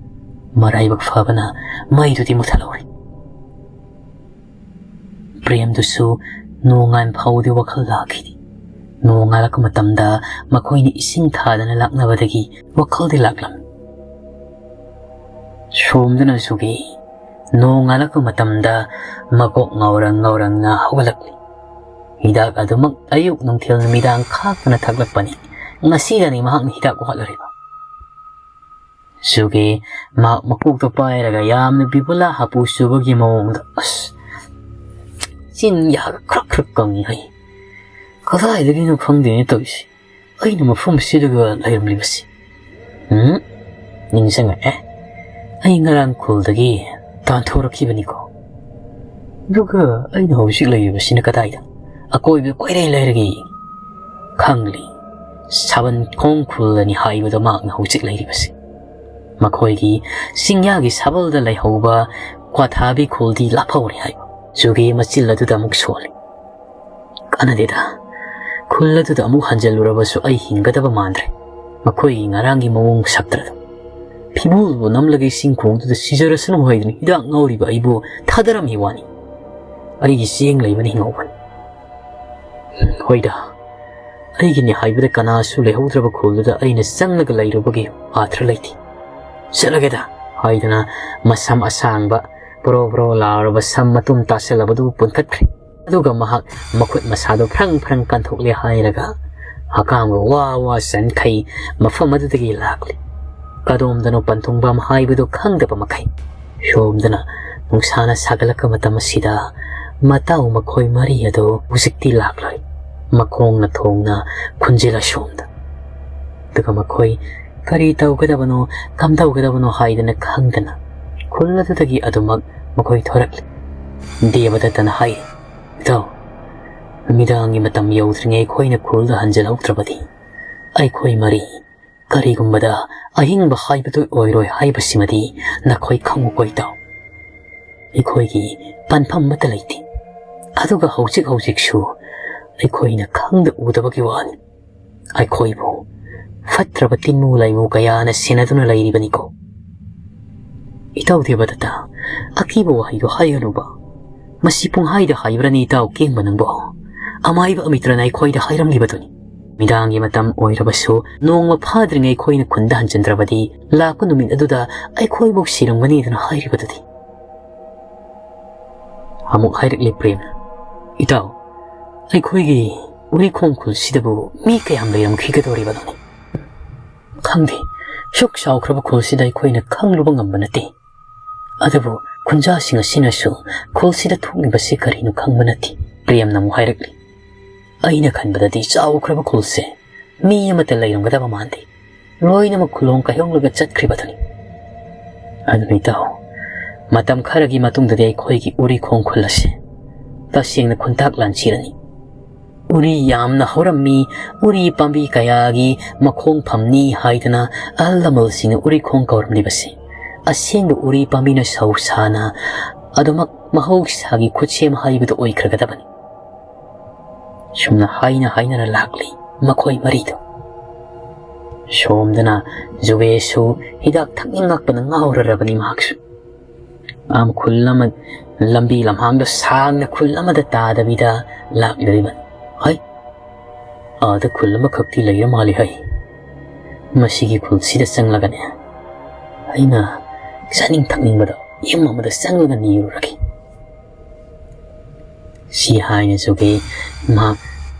ꯃꯔꯥꯏꯕꯛ ꯐꯕꯅ ꯃꯩꯗꯨꯗꯤ ꯃꯨꯊꯠꯍꯧꯔꯤ꯫ ꯄ꯭ꯔꯦꯝꯗꯨꯁꯨ ꯅꯣꯡꯉꯥꯟ ꯐꯥꯎꯗꯤ ꯋꯥꯈꯜ ꯂꯥꯛꯈꯤꯗꯦ꯫ ꯅꯣꯡꯉꯥꯜꯂꯛꯄ ꯃꯇꯝꯗ ꯃꯈꯣꯏꯅ ꯏꯁꯤꯡ ꯊꯥꯗꯅ ꯂꯥꯛꯅꯕꯗꯒꯤ ꯋꯥꯈꯜꯗꯤ ꯂꯥꯛꯂꯝꯃꯤ꯫ ꯁꯣꯝꯗꯅ ꯖꯨꯒꯤ, ꯅꯣꯡꯉꯥꯜꯂꯛꯄ ꯃꯇꯝꯗ ꯃꯀꯣꯛ ꯉꯥꯎꯔꯪ ꯉꯥꯎꯔꯪꯅ ꯍꯧꯒꯠꯂꯛꯂꯤ꯫ ꯍꯤꯗꯥꯛ ꯑꯗꯨꯃꯛ ꯑꯌꯨꯛ ꯅꯨꯡꯊꯤꯜ ꯅꯨꯃꯤꯗꯥꯡ ꯈꯥꯛꯇꯅ ꯊꯛꯂꯛꯄꯅꯤ꯫ ꯉꯁꯤꯗꯅꯤ ꯃꯍꯥꯛꯅ ꯍꯤꯗꯥꯛ ꯋꯥꯠꯂꯨꯔꯤꯕ꯫ ꯖꯨꯒꯤ ꯃꯍꯥꯛ ꯃꯀꯣꯛꯇ ꯄꯥꯏꯔꯒ ꯌꯥꯝꯅ ꯕꯤꯕꯨꯂꯥ ꯍꯥꯄꯨ ꯆꯨꯕꯒꯤ ꯃꯑꯣꯡꯗ, ꯑꯁ, ꯆꯤꯟ ꯌꯥꯒ ꯈ꯭ꯔꯛ ꯈ꯭ꯔꯛ ꯀꯪꯉꯤ ꯍꯥꯏ꯫ ꯀꯗꯥꯏꯗꯒꯤꯅꯣ ꯈꯪꯗꯦꯅꯦ ꯇꯧꯔꯤꯁꯤ꯫ ꯑꯩꯅ ꯃꯐꯝ ꯑꯁꯤꯗꯒ ꯂꯩꯔꯝꯂꯤꯕꯁꯤ꯫ ꯎꯝ, ꯅꯤꯡꯁꯤꯡꯉꯛꯑꯦ꯫ ꯑꯩ ꯉꯔꯥꯡ ꯈꯨꯜꯗꯒꯤ ꯇꯥꯟꯊꯣꯔꯛꯈꯤꯕꯅꯤꯀꯣ꯫ ꯑꯗꯨꯒ ꯑꯩꯅ ꯍꯧꯖꯤꯛ ꯂꯩꯔꯤꯕꯁꯤꯅ ꯀꯗꯥꯏꯗ? ꯑꯀꯣꯏꯕꯗ ꯀꯣꯏꯔꯦ ꯂꯩꯔꯒ ꯈꯪꯂꯤ꯫ ꯁꯥꯕꯟ ꯈꯣꯡ ꯈꯨꯜꯂꯅꯤ ꯍꯥꯏꯕꯗꯣ ꯃꯍꯥꯛꯅ ꯍꯧꯖꯤꯛ ꯂꯩꯔꯤꯕꯁꯤ꯫ ꯃꯈꯣꯏꯒꯤ ꯆꯤꯡꯌꯥꯒꯤ ꯁꯥꯕꯜꯗ ꯂꯩꯍꯧꯕ ꯀ꯭ꯋꯥꯊꯥꯕꯤ ꯈꯨꯜꯗꯤ ꯂꯥꯞꯍꯧꯔꯦ ꯍꯥꯏꯕ꯫ ꯖꯨꯒꯤ ꯃꯆꯤꯜ ꯑꯗꯨꯗ ꯑꯃꯨꯛ ꯁꯣꯜꯂꯤ꯫ ꯀꯥꯟꯅꯗꯦꯗ꯫ ꯈꯨꯜ ꯑꯗꯨꯗ ꯑꯃꯨꯛ ꯍꯟꯖꯤꯜꯂꯨꯔꯕꯁꯨ ꯑꯩ ꯍꯤꯡꯒꯗꯕ ꯃꯥꯟꯗ꯭ꯔꯦ꯫ ꯃꯈꯣꯏꯒꯤ ꯉꯔꯥꯡꯒꯤ ꯃꯑꯣꯡ ꯁꯛꯇ꯭ꯔꯗ꯫ ꯐꯤꯕꯨꯜꯕꯨ ꯅꯝꯂꯒ ꯏꯁꯤꯡ ꯈꯣꯡꯗꯨꯗ ꯁꯤꯖꯔꯁꯅꯨ ꯍꯥꯏꯗꯨꯅ ꯍꯤꯗꯥꯛ ꯉꯥꯎꯔꯤꯕ ꯑꯩꯕꯨ ꯊꯥꯗꯔꯝꯃꯤ ꯋꯥꯅꯤ꯫ ꯑꯩꯒꯤ ꯆꯦꯡ ꯂꯩꯕꯅ ꯍꯤꯡꯍꯧꯕꯅꯤ꯫ ꯍꯣꯏꯗ, ꯑꯩꯒꯤꯅꯤ ꯍꯥꯏꯕꯗ ꯀꯅꯥꯁꯨ ꯂꯩꯍꯧꯗ꯭ꯔꯕ ꯈꯨꯜꯗꯨꯗ ꯑꯩꯅ ꯆꯪꯂꯒ ꯂꯩꯔꯨꯕꯒꯤ ꯑꯥꯊ꯭ꯔ ꯂꯩꯇꯦ꯫ "ꯆꯠꯂꯒꯦꯗ" ꯍꯥꯏꯗꯨꯅ ꯃꯁꯝ ꯑꯁꯥꯡꯕ, ꯄ꯭ꯔꯣ ꯄ꯭ꯔꯣ ꯂꯥꯎꯔꯕ ꯁꯝ ꯃꯇꯨꯝ ꯇꯥꯁꯤꯜꯂꯕꯗꯨ ꯄꯨꯟꯈꯠꯈ꯭ꯔꯦ꯫ ꯑꯗꯨꯒ ꯃꯍꯥꯛ ꯃꯈꯨꯠ ꯃꯁꯥꯗꯨ ꯐ꯭ꯔꯪ ꯐ꯭ꯔꯪ ꯀꯟꯊꯣꯛꯂꯦ ꯍꯥꯏꯔꯒ ꯍꯀꯥꯝꯒ ꯋꯥ ꯋꯥ ꯆꯟꯈꯩ ꯃꯐꯝ ꯑꯗꯨꯗꯒꯤ ꯂꯥꯛꯂꯤ꯫ ꯀꯗꯣꯝꯗꯅꯣ ꯄꯟꯊꯨꯡꯐꯝ ꯍꯥꯏꯕꯗꯨ ꯈꯪꯗꯕ ꯃꯈꯩ꯫ ꯁꯣꯝꯗꯅ ꯅꯨꯡꯁꯥꯅ ꯁꯥꯒꯠꯂꯛꯄ ꯃꯇꯝ ꯑꯁꯤꯗ ꯃꯇꯥꯎ ꯃꯈꯣꯏ ꯃꯔꯤ ꯑꯗꯨ ꯍꯧꯖꯤꯛꯇꯤ ꯂꯥꯛꯂꯣꯏ꯫ ꯃꯈꯣꯡꯅ ꯊꯣꯡꯅ ꯈꯨꯟꯖꯤꯜ ꯑꯁꯣꯝꯗ꯫ ꯑꯗꯨꯒ ꯃꯈꯣꯏ ꯀꯔꯤ ꯇꯧꯒꯗꯕꯅꯣ, ꯀꯝꯗꯧꯒꯗꯕꯅꯣ ꯍꯥꯏꯗꯅ ꯈꯪꯗꯅ ꯈꯨꯜ ꯑꯗꯨꯗꯒꯤ ꯑꯗꯨꯃꯛ ꯃꯈꯣꯏ ꯊꯣꯔꯛꯂꯤ꯫ ꯗꯦꯕꯗꯠꯇꯅ ꯍꯥꯏ, "ꯏꯇꯥꯎ, ꯅꯨꯃꯤꯗꯥꯡꯒꯤ ꯃꯇꯝ ꯌꯧꯗ꯭ꯔꯤꯉꯩ ꯑꯩꯈꯣꯏꯅ ꯈꯨꯜꯗ ꯍꯟꯖꯤꯜꯍꯧꯗ꯭ꯔꯕꯗꯤ ꯑꯩꯈꯣꯏ ꯃꯔꯤ ꯀꯔꯤꯒꯨꯝꯕꯗ ꯑꯍꯤꯡꯕ ꯍꯥꯏꯕꯗꯨ ꯑꯣꯏꯔꯣꯏ ꯍꯥꯏꯕꯁꯤꯃꯗꯤ ꯅꯈꯣꯏ ꯈꯪꯉꯨꯀꯣ ꯏꯇꯥꯎ꯫ ꯑꯩꯈꯣꯏꯒꯤ ꯄꯟꯐꯝ ꯑꯃꯠꯇ ꯂꯩꯇꯦ꯫ ꯑꯗꯨꯒ ꯍꯧꯖꯤꯛ ꯍꯧꯖꯤꯛꯁꯨ ꯑꯩꯈꯣꯏꯅ ꯈꯪꯗ ꯎꯗꯕꯒꯤ ꯋꯥꯅꯤ꯫ ꯑꯩꯈꯣꯏꯕꯨ ꯐꯠꯇ꯭ꯔꯕ ꯇꯤꯟꯃꯨ ꯂꯥꯏꯃꯨ ꯀꯌꯥꯅ ꯁꯦꯟꯅꯗꯨꯅ ꯂꯩꯔꯤꯕꯅꯤꯀꯣ꯫" "ꯏꯇꯥꯎ ꯗꯦꯕꯗꯠꯇ, ꯑꯀꯤꯕ ꯋꯥꯍꯩꯗꯣ ꯍꯥꯏꯒꯅꯨꯕ꯫ ꯃꯁꯤ ꯄꯨꯡꯍꯥꯏꯗ ꯍꯥꯏꯕ꯭ꯔꯅꯤ ꯏꯇꯥꯎ ꯀꯦꯡꯕ ꯅꯪꯕꯣ? ꯑꯃꯥꯏꯕ ꯑꯃꯤꯇ꯭ꯔꯅ ꯑꯩꯈꯣꯏꯗ ꯍꯥꯏꯔꯝꯂꯤꯕꯗꯨꯅꯤ꯫ ꯅꯨꯃꯤꯗꯥꯡꯒꯤ ꯃꯇꯝ ꯑꯣꯏꯔꯕꯁꯨ ꯅꯣꯡꯃ ꯐꯥꯗ꯭ꯔꯤꯉꯩ ꯑꯩꯈꯣꯏꯅ ꯈꯨꯟꯗ ꯍꯟꯖꯤꯟꯗ꯭ꯔꯕꯗꯤ ꯂꯥꯛꯄ ꯅꯨꯃꯤꯠ ꯑꯗꯨꯗ ꯑꯩꯈꯣꯏꯕꯨ ꯁꯤꯔꯝꯒꯅꯤꯗꯅ ꯍꯥꯏꯔꯤꯕꯗꯨꯗꯤ꯫ ꯑꯃꯨꯛ ꯍꯥꯏꯔꯛꯂꯤ ꯄ꯭ꯔꯦꯝꯅ, "ꯏꯇꯥꯎ, ꯑꯩꯈꯣꯏꯒꯤ ꯎꯔꯤꯈꯣꯡ ꯈꯨꯜꯁꯤꯗꯕꯨ ꯃꯤ ꯀꯌꯥꯝ ꯂꯩꯔꯝꯈꯤꯒꯗꯧꯔꯤꯕꯅꯣꯅꯦ? ꯈꯪꯗꯦ, ꯁꯨꯛ ꯆꯥꯎꯈ꯭ꯔꯕ ꯈꯨꯜꯁꯤꯗ ꯑꯩꯈꯣꯏꯅ ꯈꯪꯂꯨꯕ ꯉꯝꯕ ꯅꯠꯇꯦ꯫ ꯑꯗꯨꯕꯨ ꯈꯨꯟꯖꯥꯁꯤꯡ ꯑꯁꯤꯅꯁꯨ ꯈꯨꯜꯁꯤꯗ ꯊꯣꯛꯂꯤꯕꯁꯤ ꯀꯔꯤꯅꯣ ꯈꯪꯕ ꯅꯠꯇꯦ"꯫ ꯄ꯭ꯔꯦꯝꯅ ꯑꯃꯨꯛ ꯍꯥꯏꯔꯛꯂꯤ, "ꯑꯩꯅ ꯈꯟꯕꯗꯗꯤ ꯆꯥꯎꯈ꯭ꯔꯕ ꯈꯨꯜꯁꯦ ꯃꯤ ꯑꯃꯠꯇ ꯂꯩꯔꯝꯒꯗꯕ ꯃꯥꯟꯗꯦ꯫ ꯂꯣꯏꯅꯃꯛ ꯈꯨꯂꯣꯡ ꯀꯥꯏꯍꯣꯡꯂꯒ ꯆꯠꯈ꯭ꯔꯤꯕꯗꯨꯅꯤ꯫ ꯑꯗꯨꯅ ꯏꯇꯥꯎ, ꯃꯇꯝ ꯈꯔꯒꯤ ꯃꯇꯨꯡꯗꯗꯤ ꯑꯩꯈꯣꯏꯒꯤ ꯎꯔꯤꯈꯣꯡ ꯈꯨꯜ ꯑꯁꯤ ꯇꯁꯦꯡꯅ ꯈꯨꯟꯇꯥꯛ ꯂꯥꯟꯁꯤꯔꯅꯤ꯫ ꯎꯔꯤ ꯌꯥꯝꯅ ꯍꯧꯔꯝꯃꯤ, ꯎꯔꯤ ꯄꯥꯝꯕꯤ ꯀꯌꯥꯒꯤ ꯃꯈꯣꯡ ꯐꯝꯅꯤ ꯍꯥꯏꯗꯅ ꯑꯍꯜ ꯂꯃꯟꯁꯤꯡꯅ ꯎꯔꯤꯈꯣꯡ ꯀꯧꯔꯝꯂꯤꯕꯁꯤ ꯑꯁꯦꯡꯕ ꯎꯔꯤ ꯄꯥꯝꯕꯤꯅ ꯁꯧ ꯁꯥꯅ ꯑꯗꯨꯃꯛ ꯃꯍꯧꯁꯥꯒꯤ ꯈꯨꯠꯁꯦꯝ ꯍꯥꯏꯕꯗꯨ ꯑꯣꯏꯈ꯭ꯔꯒꯗꯕꯅꯤ"꯫ ꯁꯨꯝꯅ ꯍꯥꯏꯅ ꯍꯥꯏꯅꯔ ꯂꯥꯛꯂꯤ ꯃꯈꯣꯏ ꯃꯔꯤꯗꯨ꯫ ꯁꯣꯝꯗꯅ ꯖꯨꯒꯦꯁꯨ ꯍꯤꯗꯥꯛ ꯊꯛꯅꯤꯡꯉꯛꯄꯅ ꯉꯥꯎꯔꯔꯕꯅꯤ꯫ ꯃꯍꯥꯛꯁꯨ ꯑꯥ ꯈꯨꯜ ꯑꯃ ꯂꯝꯕꯤ ꯂꯝꯍꯥꯡꯗ ꯁꯥꯡꯅ ꯈꯨꯜ ꯑꯃꯗ ꯇꯥꯗꯕꯤꯗ ꯂꯥꯛꯂꯤꯕꯅꯤ꯫ "ꯍꯩ, ꯑꯥꯗ ꯈꯨꯜ ꯑꯃꯈꯛꯇꯤ ꯂꯩꯔ ꯃꯥꯜꯂꯤ ꯍꯩ꯫ ꯃꯁꯤꯒꯤ ꯈꯨꯜꯁꯤꯗ ꯆꯪꯂꯒꯅꯦ ꯑꯩꯅ ꯆꯥꯅꯤꯡ ꯊꯛꯅꯤꯡꯕꯗꯣ ꯌꯨꯝ ꯑꯃꯗ ꯆꯪꯂꯒ ꯅꯤꯔꯨꯔꯒꯦ"꯫ ꯁꯤ ꯍꯥꯏꯅ ꯖꯨꯒꯦ ꯃꯍꯥꯛ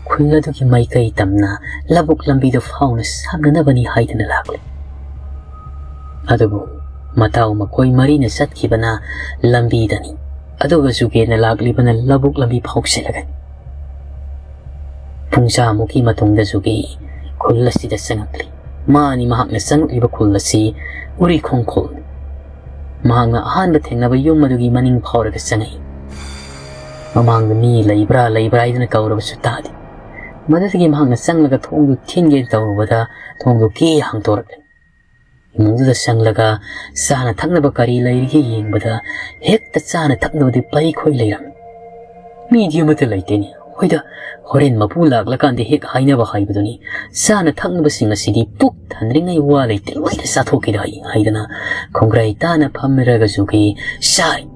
ꯈꯨꯜ ꯑꯗꯨꯒꯤ ꯃꯥꯏꯀꯩ ꯇꯝꯅ ꯂꯧꯕꯨꯛ ꯂꯝꯕꯤꯗꯨ ꯐꯥꯎꯅ ꯁꯝꯅꯅꯕꯅꯤ ꯍꯥꯏꯗꯨꯅ ꯂꯥꯛꯂꯤ꯫ ꯑꯗꯨꯕꯨ ꯃꯇꯥꯎ ꯃꯈꯣꯏ ꯃꯔꯤꯅ ꯆꯠꯈꯤꯕꯅ ꯂꯝꯕꯤꯗꯅꯤ, ꯑꯗꯨꯒ ꯖꯨꯒꯦꯅ ꯂꯥꯛꯂꯤꯕꯅ ꯂꯧꯕꯨꯛ ꯂꯝꯕꯤ ꯐꯥꯎꯁꯤꯜꯂꯒꯅꯤ꯫ ꯄꯨꯡꯖꯥꯃꯨꯛꯀꯤ ꯃꯇꯨꯡꯗ ꯖꯨꯒꯦ ꯈꯨꯜ ꯑꯁꯤꯗ ꯆꯪꯉꯛꯂꯤ꯫ ꯃꯥꯅꯤ, ꯃꯍꯥꯛꯅ ꯆꯪꯉꯛꯂꯤꯕ ꯈꯨꯜ ꯑꯁꯤ ꯎꯔꯤꯈꯣꯡ ꯈꯨꯜꯅꯤ꯫ ꯃꯍꯥꯛꯅ ꯑꯍꯥꯟꯕ ꯊꯦꯡꯅꯕ ꯌꯨꯝ ꯑꯗꯨꯒꯤ ꯃꯅꯤꯡ ꯐꯥꯎꯔꯒ ꯆꯪꯉꯛꯏ꯫ ꯃꯃꯥꯡꯗ ꯃꯤ ꯂꯩꯕ꯭ꯔꯥ ꯂꯩꯕ꯭ꯔꯥ ꯍꯥꯏꯗꯨꯅ ꯀꯧꯔꯕꯁꯨ ꯇꯥꯗꯦ꯫ ꯃꯗꯨꯗꯒꯤ ꯃꯍꯥꯛꯅ ꯆꯪꯂꯒ ꯊꯣꯡꯗꯨ ꯊꯤꯟꯒꯦ ꯇꯧꯔꯨꯕꯗ ꯊꯣꯡꯗꯨ ꯀꯦ ꯍꯥꯡꯗꯣꯔꯛꯂꯦ꯫ ꯏꯃꯨꯡꯗꯨꯗ ꯆꯪꯂꯒ ꯆꯥꯅ ꯊꯛꯅꯕ ꯀꯔꯤ ꯂꯩꯔꯤꯒꯦ ꯌꯦꯡꯕꯗ ꯍꯦꯛꯇ ꯆꯥꯅ ꯊꯛꯅꯕꯗꯤ ꯄꯩꯈꯣꯏ ꯂꯩꯔꯝꯃꯤ꯫ ꯃꯤꯗꯤ ꯑꯃꯠꯇ ꯂꯩꯇꯦꯅꯦ꯫ ꯍꯣꯏꯗ, ꯍꯣꯔꯦꯟ ꯃꯄꯨ ꯂꯥꯛꯂꯀꯥꯟꯗ ꯍꯦꯛ ꯍꯥꯏꯅꯕ ꯍꯥꯏꯕꯗꯨꯅꯤ꯫ ꯆꯥꯅ ꯊꯛꯅꯕꯁꯤꯡ ꯑꯁꯤꯗꯤ ꯄꯨꯛ ꯊꯟꯗ꯭ꯔꯤꯉꯩ ꯋꯥ ꯂꯩꯇꯦ, ꯂꯣꯏꯅ ꯆꯥꯊꯣꯛꯈꯤꯗ ꯍꯥꯏ ꯍꯥꯏꯗꯅ ꯈꯣꯡꯒ꯭ꯔꯥꯏ ꯇꯥꯅ ꯐꯝꯂꯒ ꯖꯨꯒꯦ ꯆꯥꯔꯤ꯫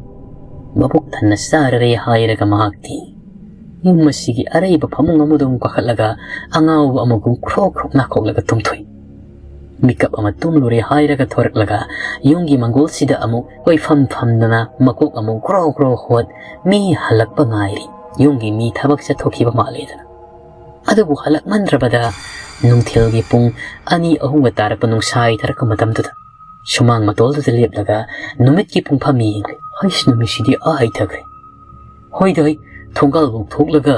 ꯃꯕꯨꯛ ꯊꯟꯅ ꯆꯥꯔꯔꯦ ꯍꯥꯏꯔꯒ ꯃꯍꯥꯛꯇꯤ ꯌꯨꯝ ꯑꯁꯤꯒꯤ ꯑꯔꯩꯕ ꯐꯃꯨꯡ ꯑꯃꯗ ꯑꯃꯨꯛ ꯀꯥꯈꯠꯂꯒ ꯑꯉꯥꯎꯕ ꯑꯃꯒꯨꯝ ꯈ꯭ꯔꯣꯛ ꯈ꯭ꯔꯣꯛ ꯅꯥꯈꯣꯛꯂꯒ ꯇꯨꯝꯊꯣꯛꯏ꯫ ꯃꯤꯀꯞ ꯑꯃ ꯇꯨꯝꯂꯨꯔꯦ ꯍꯥꯏꯔꯒ ꯊꯣꯔꯛꯂꯒ ꯌꯨꯝꯒꯤ ꯃꯪꯒꯣꯜꯁꯤꯗ ꯑꯃꯨꯛ ꯀꯣꯏꯐꯝ ꯐꯝꯗꯅ ꯃꯀꯣꯛ ꯑꯃꯨꯛ ꯒ꯭ꯔꯣ ꯒ꯭ꯔꯣ ꯍꯣꯠ, ꯃꯤ ꯍꯜꯂꯛꯄ ꯉꯥꯏꯔꯤ, ꯌꯨꯝꯒꯤ ꯃꯤ ꯊꯕꯛ ꯆꯠꯊꯣꯛꯈꯤꯕ ꯃꯥꯜꯂꯦꯗꯅ꯫ ꯑꯗꯨꯕꯨ ꯍꯜꯂꯛꯃꯟꯗ꯭ꯔꯕꯗ ꯅꯨꯡꯊꯤꯜꯒꯤ ꯄꯨꯡ ꯑꯅꯤ ꯑꯍꯨꯝꯒ ꯇꯥꯔꯛꯄ ꯅꯨꯡꯁꯥ ꯌꯩꯊꯔꯛꯄ ꯃꯇꯝꯗꯨꯗ ꯁꯨꯃꯥꯡ ꯃꯇꯣꯜꯗꯨꯗ ꯂꯦꯞꯂꯒ ꯅꯨꯃꯤꯠꯀꯤ ꯄꯨꯡꯐꯝ ꯌꯦꯡꯂꯦ꯫ ꯍꯩꯁ, ꯅꯨꯃꯤꯠꯁꯤꯗꯤ ꯑꯥ ꯍꯩꯊꯈ꯭ꯔꯦ꯫ ꯍꯣꯏꯗ ꯍꯣꯏ, ꯊꯣꯡꯒꯥꯜꯐꯥꯎ ꯊꯣꯛꯂꯒ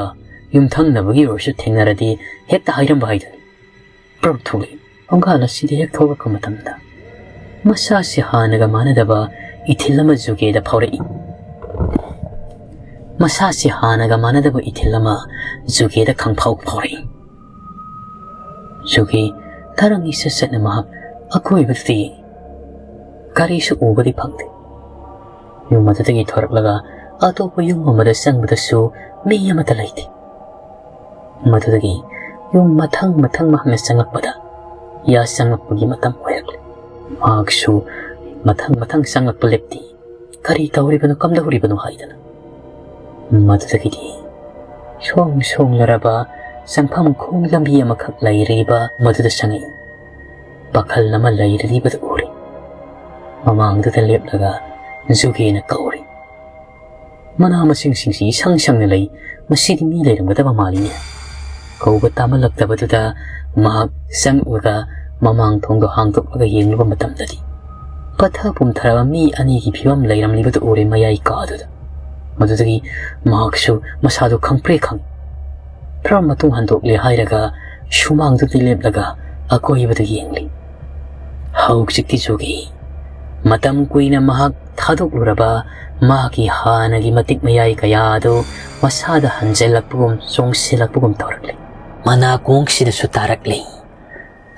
ꯌꯨꯝꯊꯪꯅꯕꯒꯤ ꯑꯣꯏꯔꯁꯨ ꯊꯦꯡꯅꯔꯗꯤ ꯍꯦꯛꯇ ꯍꯥꯏꯔꯝꯕ ꯍꯥꯏꯗꯨꯅꯤ꯫ ꯄ꯭ꯔꯞ ꯊꯣꯛꯂꯛꯏ꯫ ꯊꯣꯡꯒꯥꯜ ꯑꯁꯤꯗ ꯍꯦꯛ ꯊꯣꯛꯂꯛꯄ ꯃꯇꯝꯗ ꯃꯁꯥꯁꯤ ꯍꯥꯟꯅꯒ ꯃꯥꯟꯅꯗꯕ ꯏꯊꯤꯜ ꯑꯃ ꯖꯨꯒꯦꯗ ꯐꯥꯎꯔꯛꯏ꯫ ꯃꯁꯥꯁꯤ ꯍꯥꯟꯅꯒ ꯃꯥꯟꯅꯗꯕ ꯏꯊꯤꯜ ꯑꯃ ꯖꯨꯒꯦꯗ ꯈꯪꯐꯥꯎ ꯐꯥꯎꯔꯛꯏ꯫ ꯖꯨꯒꯦ ꯇꯔꯪ ꯏꯆꯠ ꯆꯠꯅ ꯃꯍꯥꯛ ꯑꯀꯣꯏꯕꯗꯨꯗ ꯌꯦꯡꯏ꯫ ꯀꯔꯤꯁꯨ ꯎꯕꯗꯤ ꯐꯪꯗꯦ꯫ ꯌꯨꯝ ꯑꯗꯨꯗꯒꯤ ꯊꯣꯔꯛꯂꯒ ꯑꯇꯣꯞꯄ ꯌꯨꯝ ꯑꯃꯗ ꯆꯪꯕꯗꯁꯨ ꯃꯤ ꯑꯃꯠꯇ ꯂꯩꯇꯦ꯫ ꯃꯗꯨꯗꯒꯤ ꯌꯨꯝ ꯃꯊꯪ ꯃꯊꯪ ꯃꯍꯥꯛꯅ ꯆꯪꯂꯛꯄꯗ ꯌꯥ ꯆꯪꯂꯛꯄꯒꯤ ꯃꯇꯝ ꯑꯣꯏꯔꯛꯂꯦ꯫ ꯃꯍꯥꯛꯁꯨ ꯃꯊꯪ ꯃꯊꯪ ꯆꯪꯂꯛꯄ ꯂꯦꯞꯇꯦ꯫ ꯀꯔꯤ ꯇꯧꯔꯤꯕꯅꯣ, ꯀꯝꯗꯧꯔꯤꯕꯅꯣ ꯍꯥꯏꯗꯅ꯫ ꯃꯗꯨꯗꯒꯤꯗꯤ ꯁꯣꯡ ꯁꯣꯡꯂꯔꯕ ꯆꯪꯐꯝ ꯈꯣꯡ ꯂꯝꯕꯤ ꯑꯃꯈꯛ ꯂꯩꯔꯤꯕ ꯃꯗꯨꯗ ꯆꯪꯉꯛꯏ꯫ ꯄꯥꯈꯜ ꯑꯃ ꯂꯩꯔꯤꯕꯗꯨ ꯎꯔꯦ꯫ ꯃꯃꯥꯡꯗꯨꯗ ꯂꯦꯞꯂꯒ ꯖꯨꯒꯦꯅ ꯀꯧꯔꯤ꯫ ꯃꯅꯥ ꯃꯁꯤꯡꯁꯤꯡꯁꯤ ꯏꯁꯪ ꯁꯪꯅ ꯂꯩ꯫ ꯃꯁꯤꯗꯤ ꯃꯤ ꯂꯩꯔꯝꯒꯗꯕ ꯃꯥꯜꯂꯤꯅꯦ꯫ ꯀꯧꯕ ꯇꯥꯃꯜꯂꯛꯇꯕꯗꯨꯗ ꯃꯍꯥꯛ ꯆꯪꯂꯒ ꯃꯃꯥꯡ ꯊꯣꯡꯗꯣ ꯍꯥꯡꯗꯣꯛꯂꯒ ꯌꯦꯡꯂꯨꯕ ꯃꯇꯝꯗꯗꯤ ꯄꯠꯊ ꯄꯨꯝꯊꯔꯕ ꯃꯤ ꯑꯅꯤꯒꯤ ꯐꯤꯕꯝ ꯂꯩꯔꯝꯂꯤꯕꯗꯨ ꯎꯔꯦ ꯃꯌꯥꯏ ꯀꯥꯗꯨꯗ꯫ ꯃꯗꯨꯗꯒꯤ ꯃꯍꯥꯛꯁꯨ ꯃꯁꯥꯗꯨ ꯈꯪꯄ꯭ꯔꯦꯛ ꯈꯪꯏ꯫ ꯈꯔ ꯃꯇꯨꯡ ꯍꯟꯗꯣꯛꯂꯦ ꯍꯥꯏꯔꯒ ꯁꯨꯃꯥꯡꯗꯨꯗ ꯂꯦꯞꯂꯒ ꯑꯀꯣꯏꯕꯗ ꯌꯦꯡꯂꯤ꯫ ꯍꯧꯖꯤꯛꯇꯤ ꯖꯨꯒꯦ ꯃꯇꯝ ꯀꯨꯏꯅ ꯃꯍꯥꯛ ꯊꯥꯗꯣꯛꯂꯨꯔꯕ ꯃꯥꯒꯤ ꯍꯥꯟꯅꯒꯤ ꯃꯇꯤꯛ ꯃꯌꯥꯏ ꯀꯌꯥ ꯑꯗꯨ ꯃꯁꯥꯗ ꯍꯟꯖꯤꯜꯂꯛꯄꯒꯨꯝ ꯆꯣꯡꯁꯤꯜꯂꯛꯄꯒꯨꯝ ꯇꯧꯔꯛꯂꯤ꯫ ꯃꯅꯥꯀꯣꯡꯁꯤꯗꯁꯨ ꯇꯥꯔꯛꯂꯤ꯫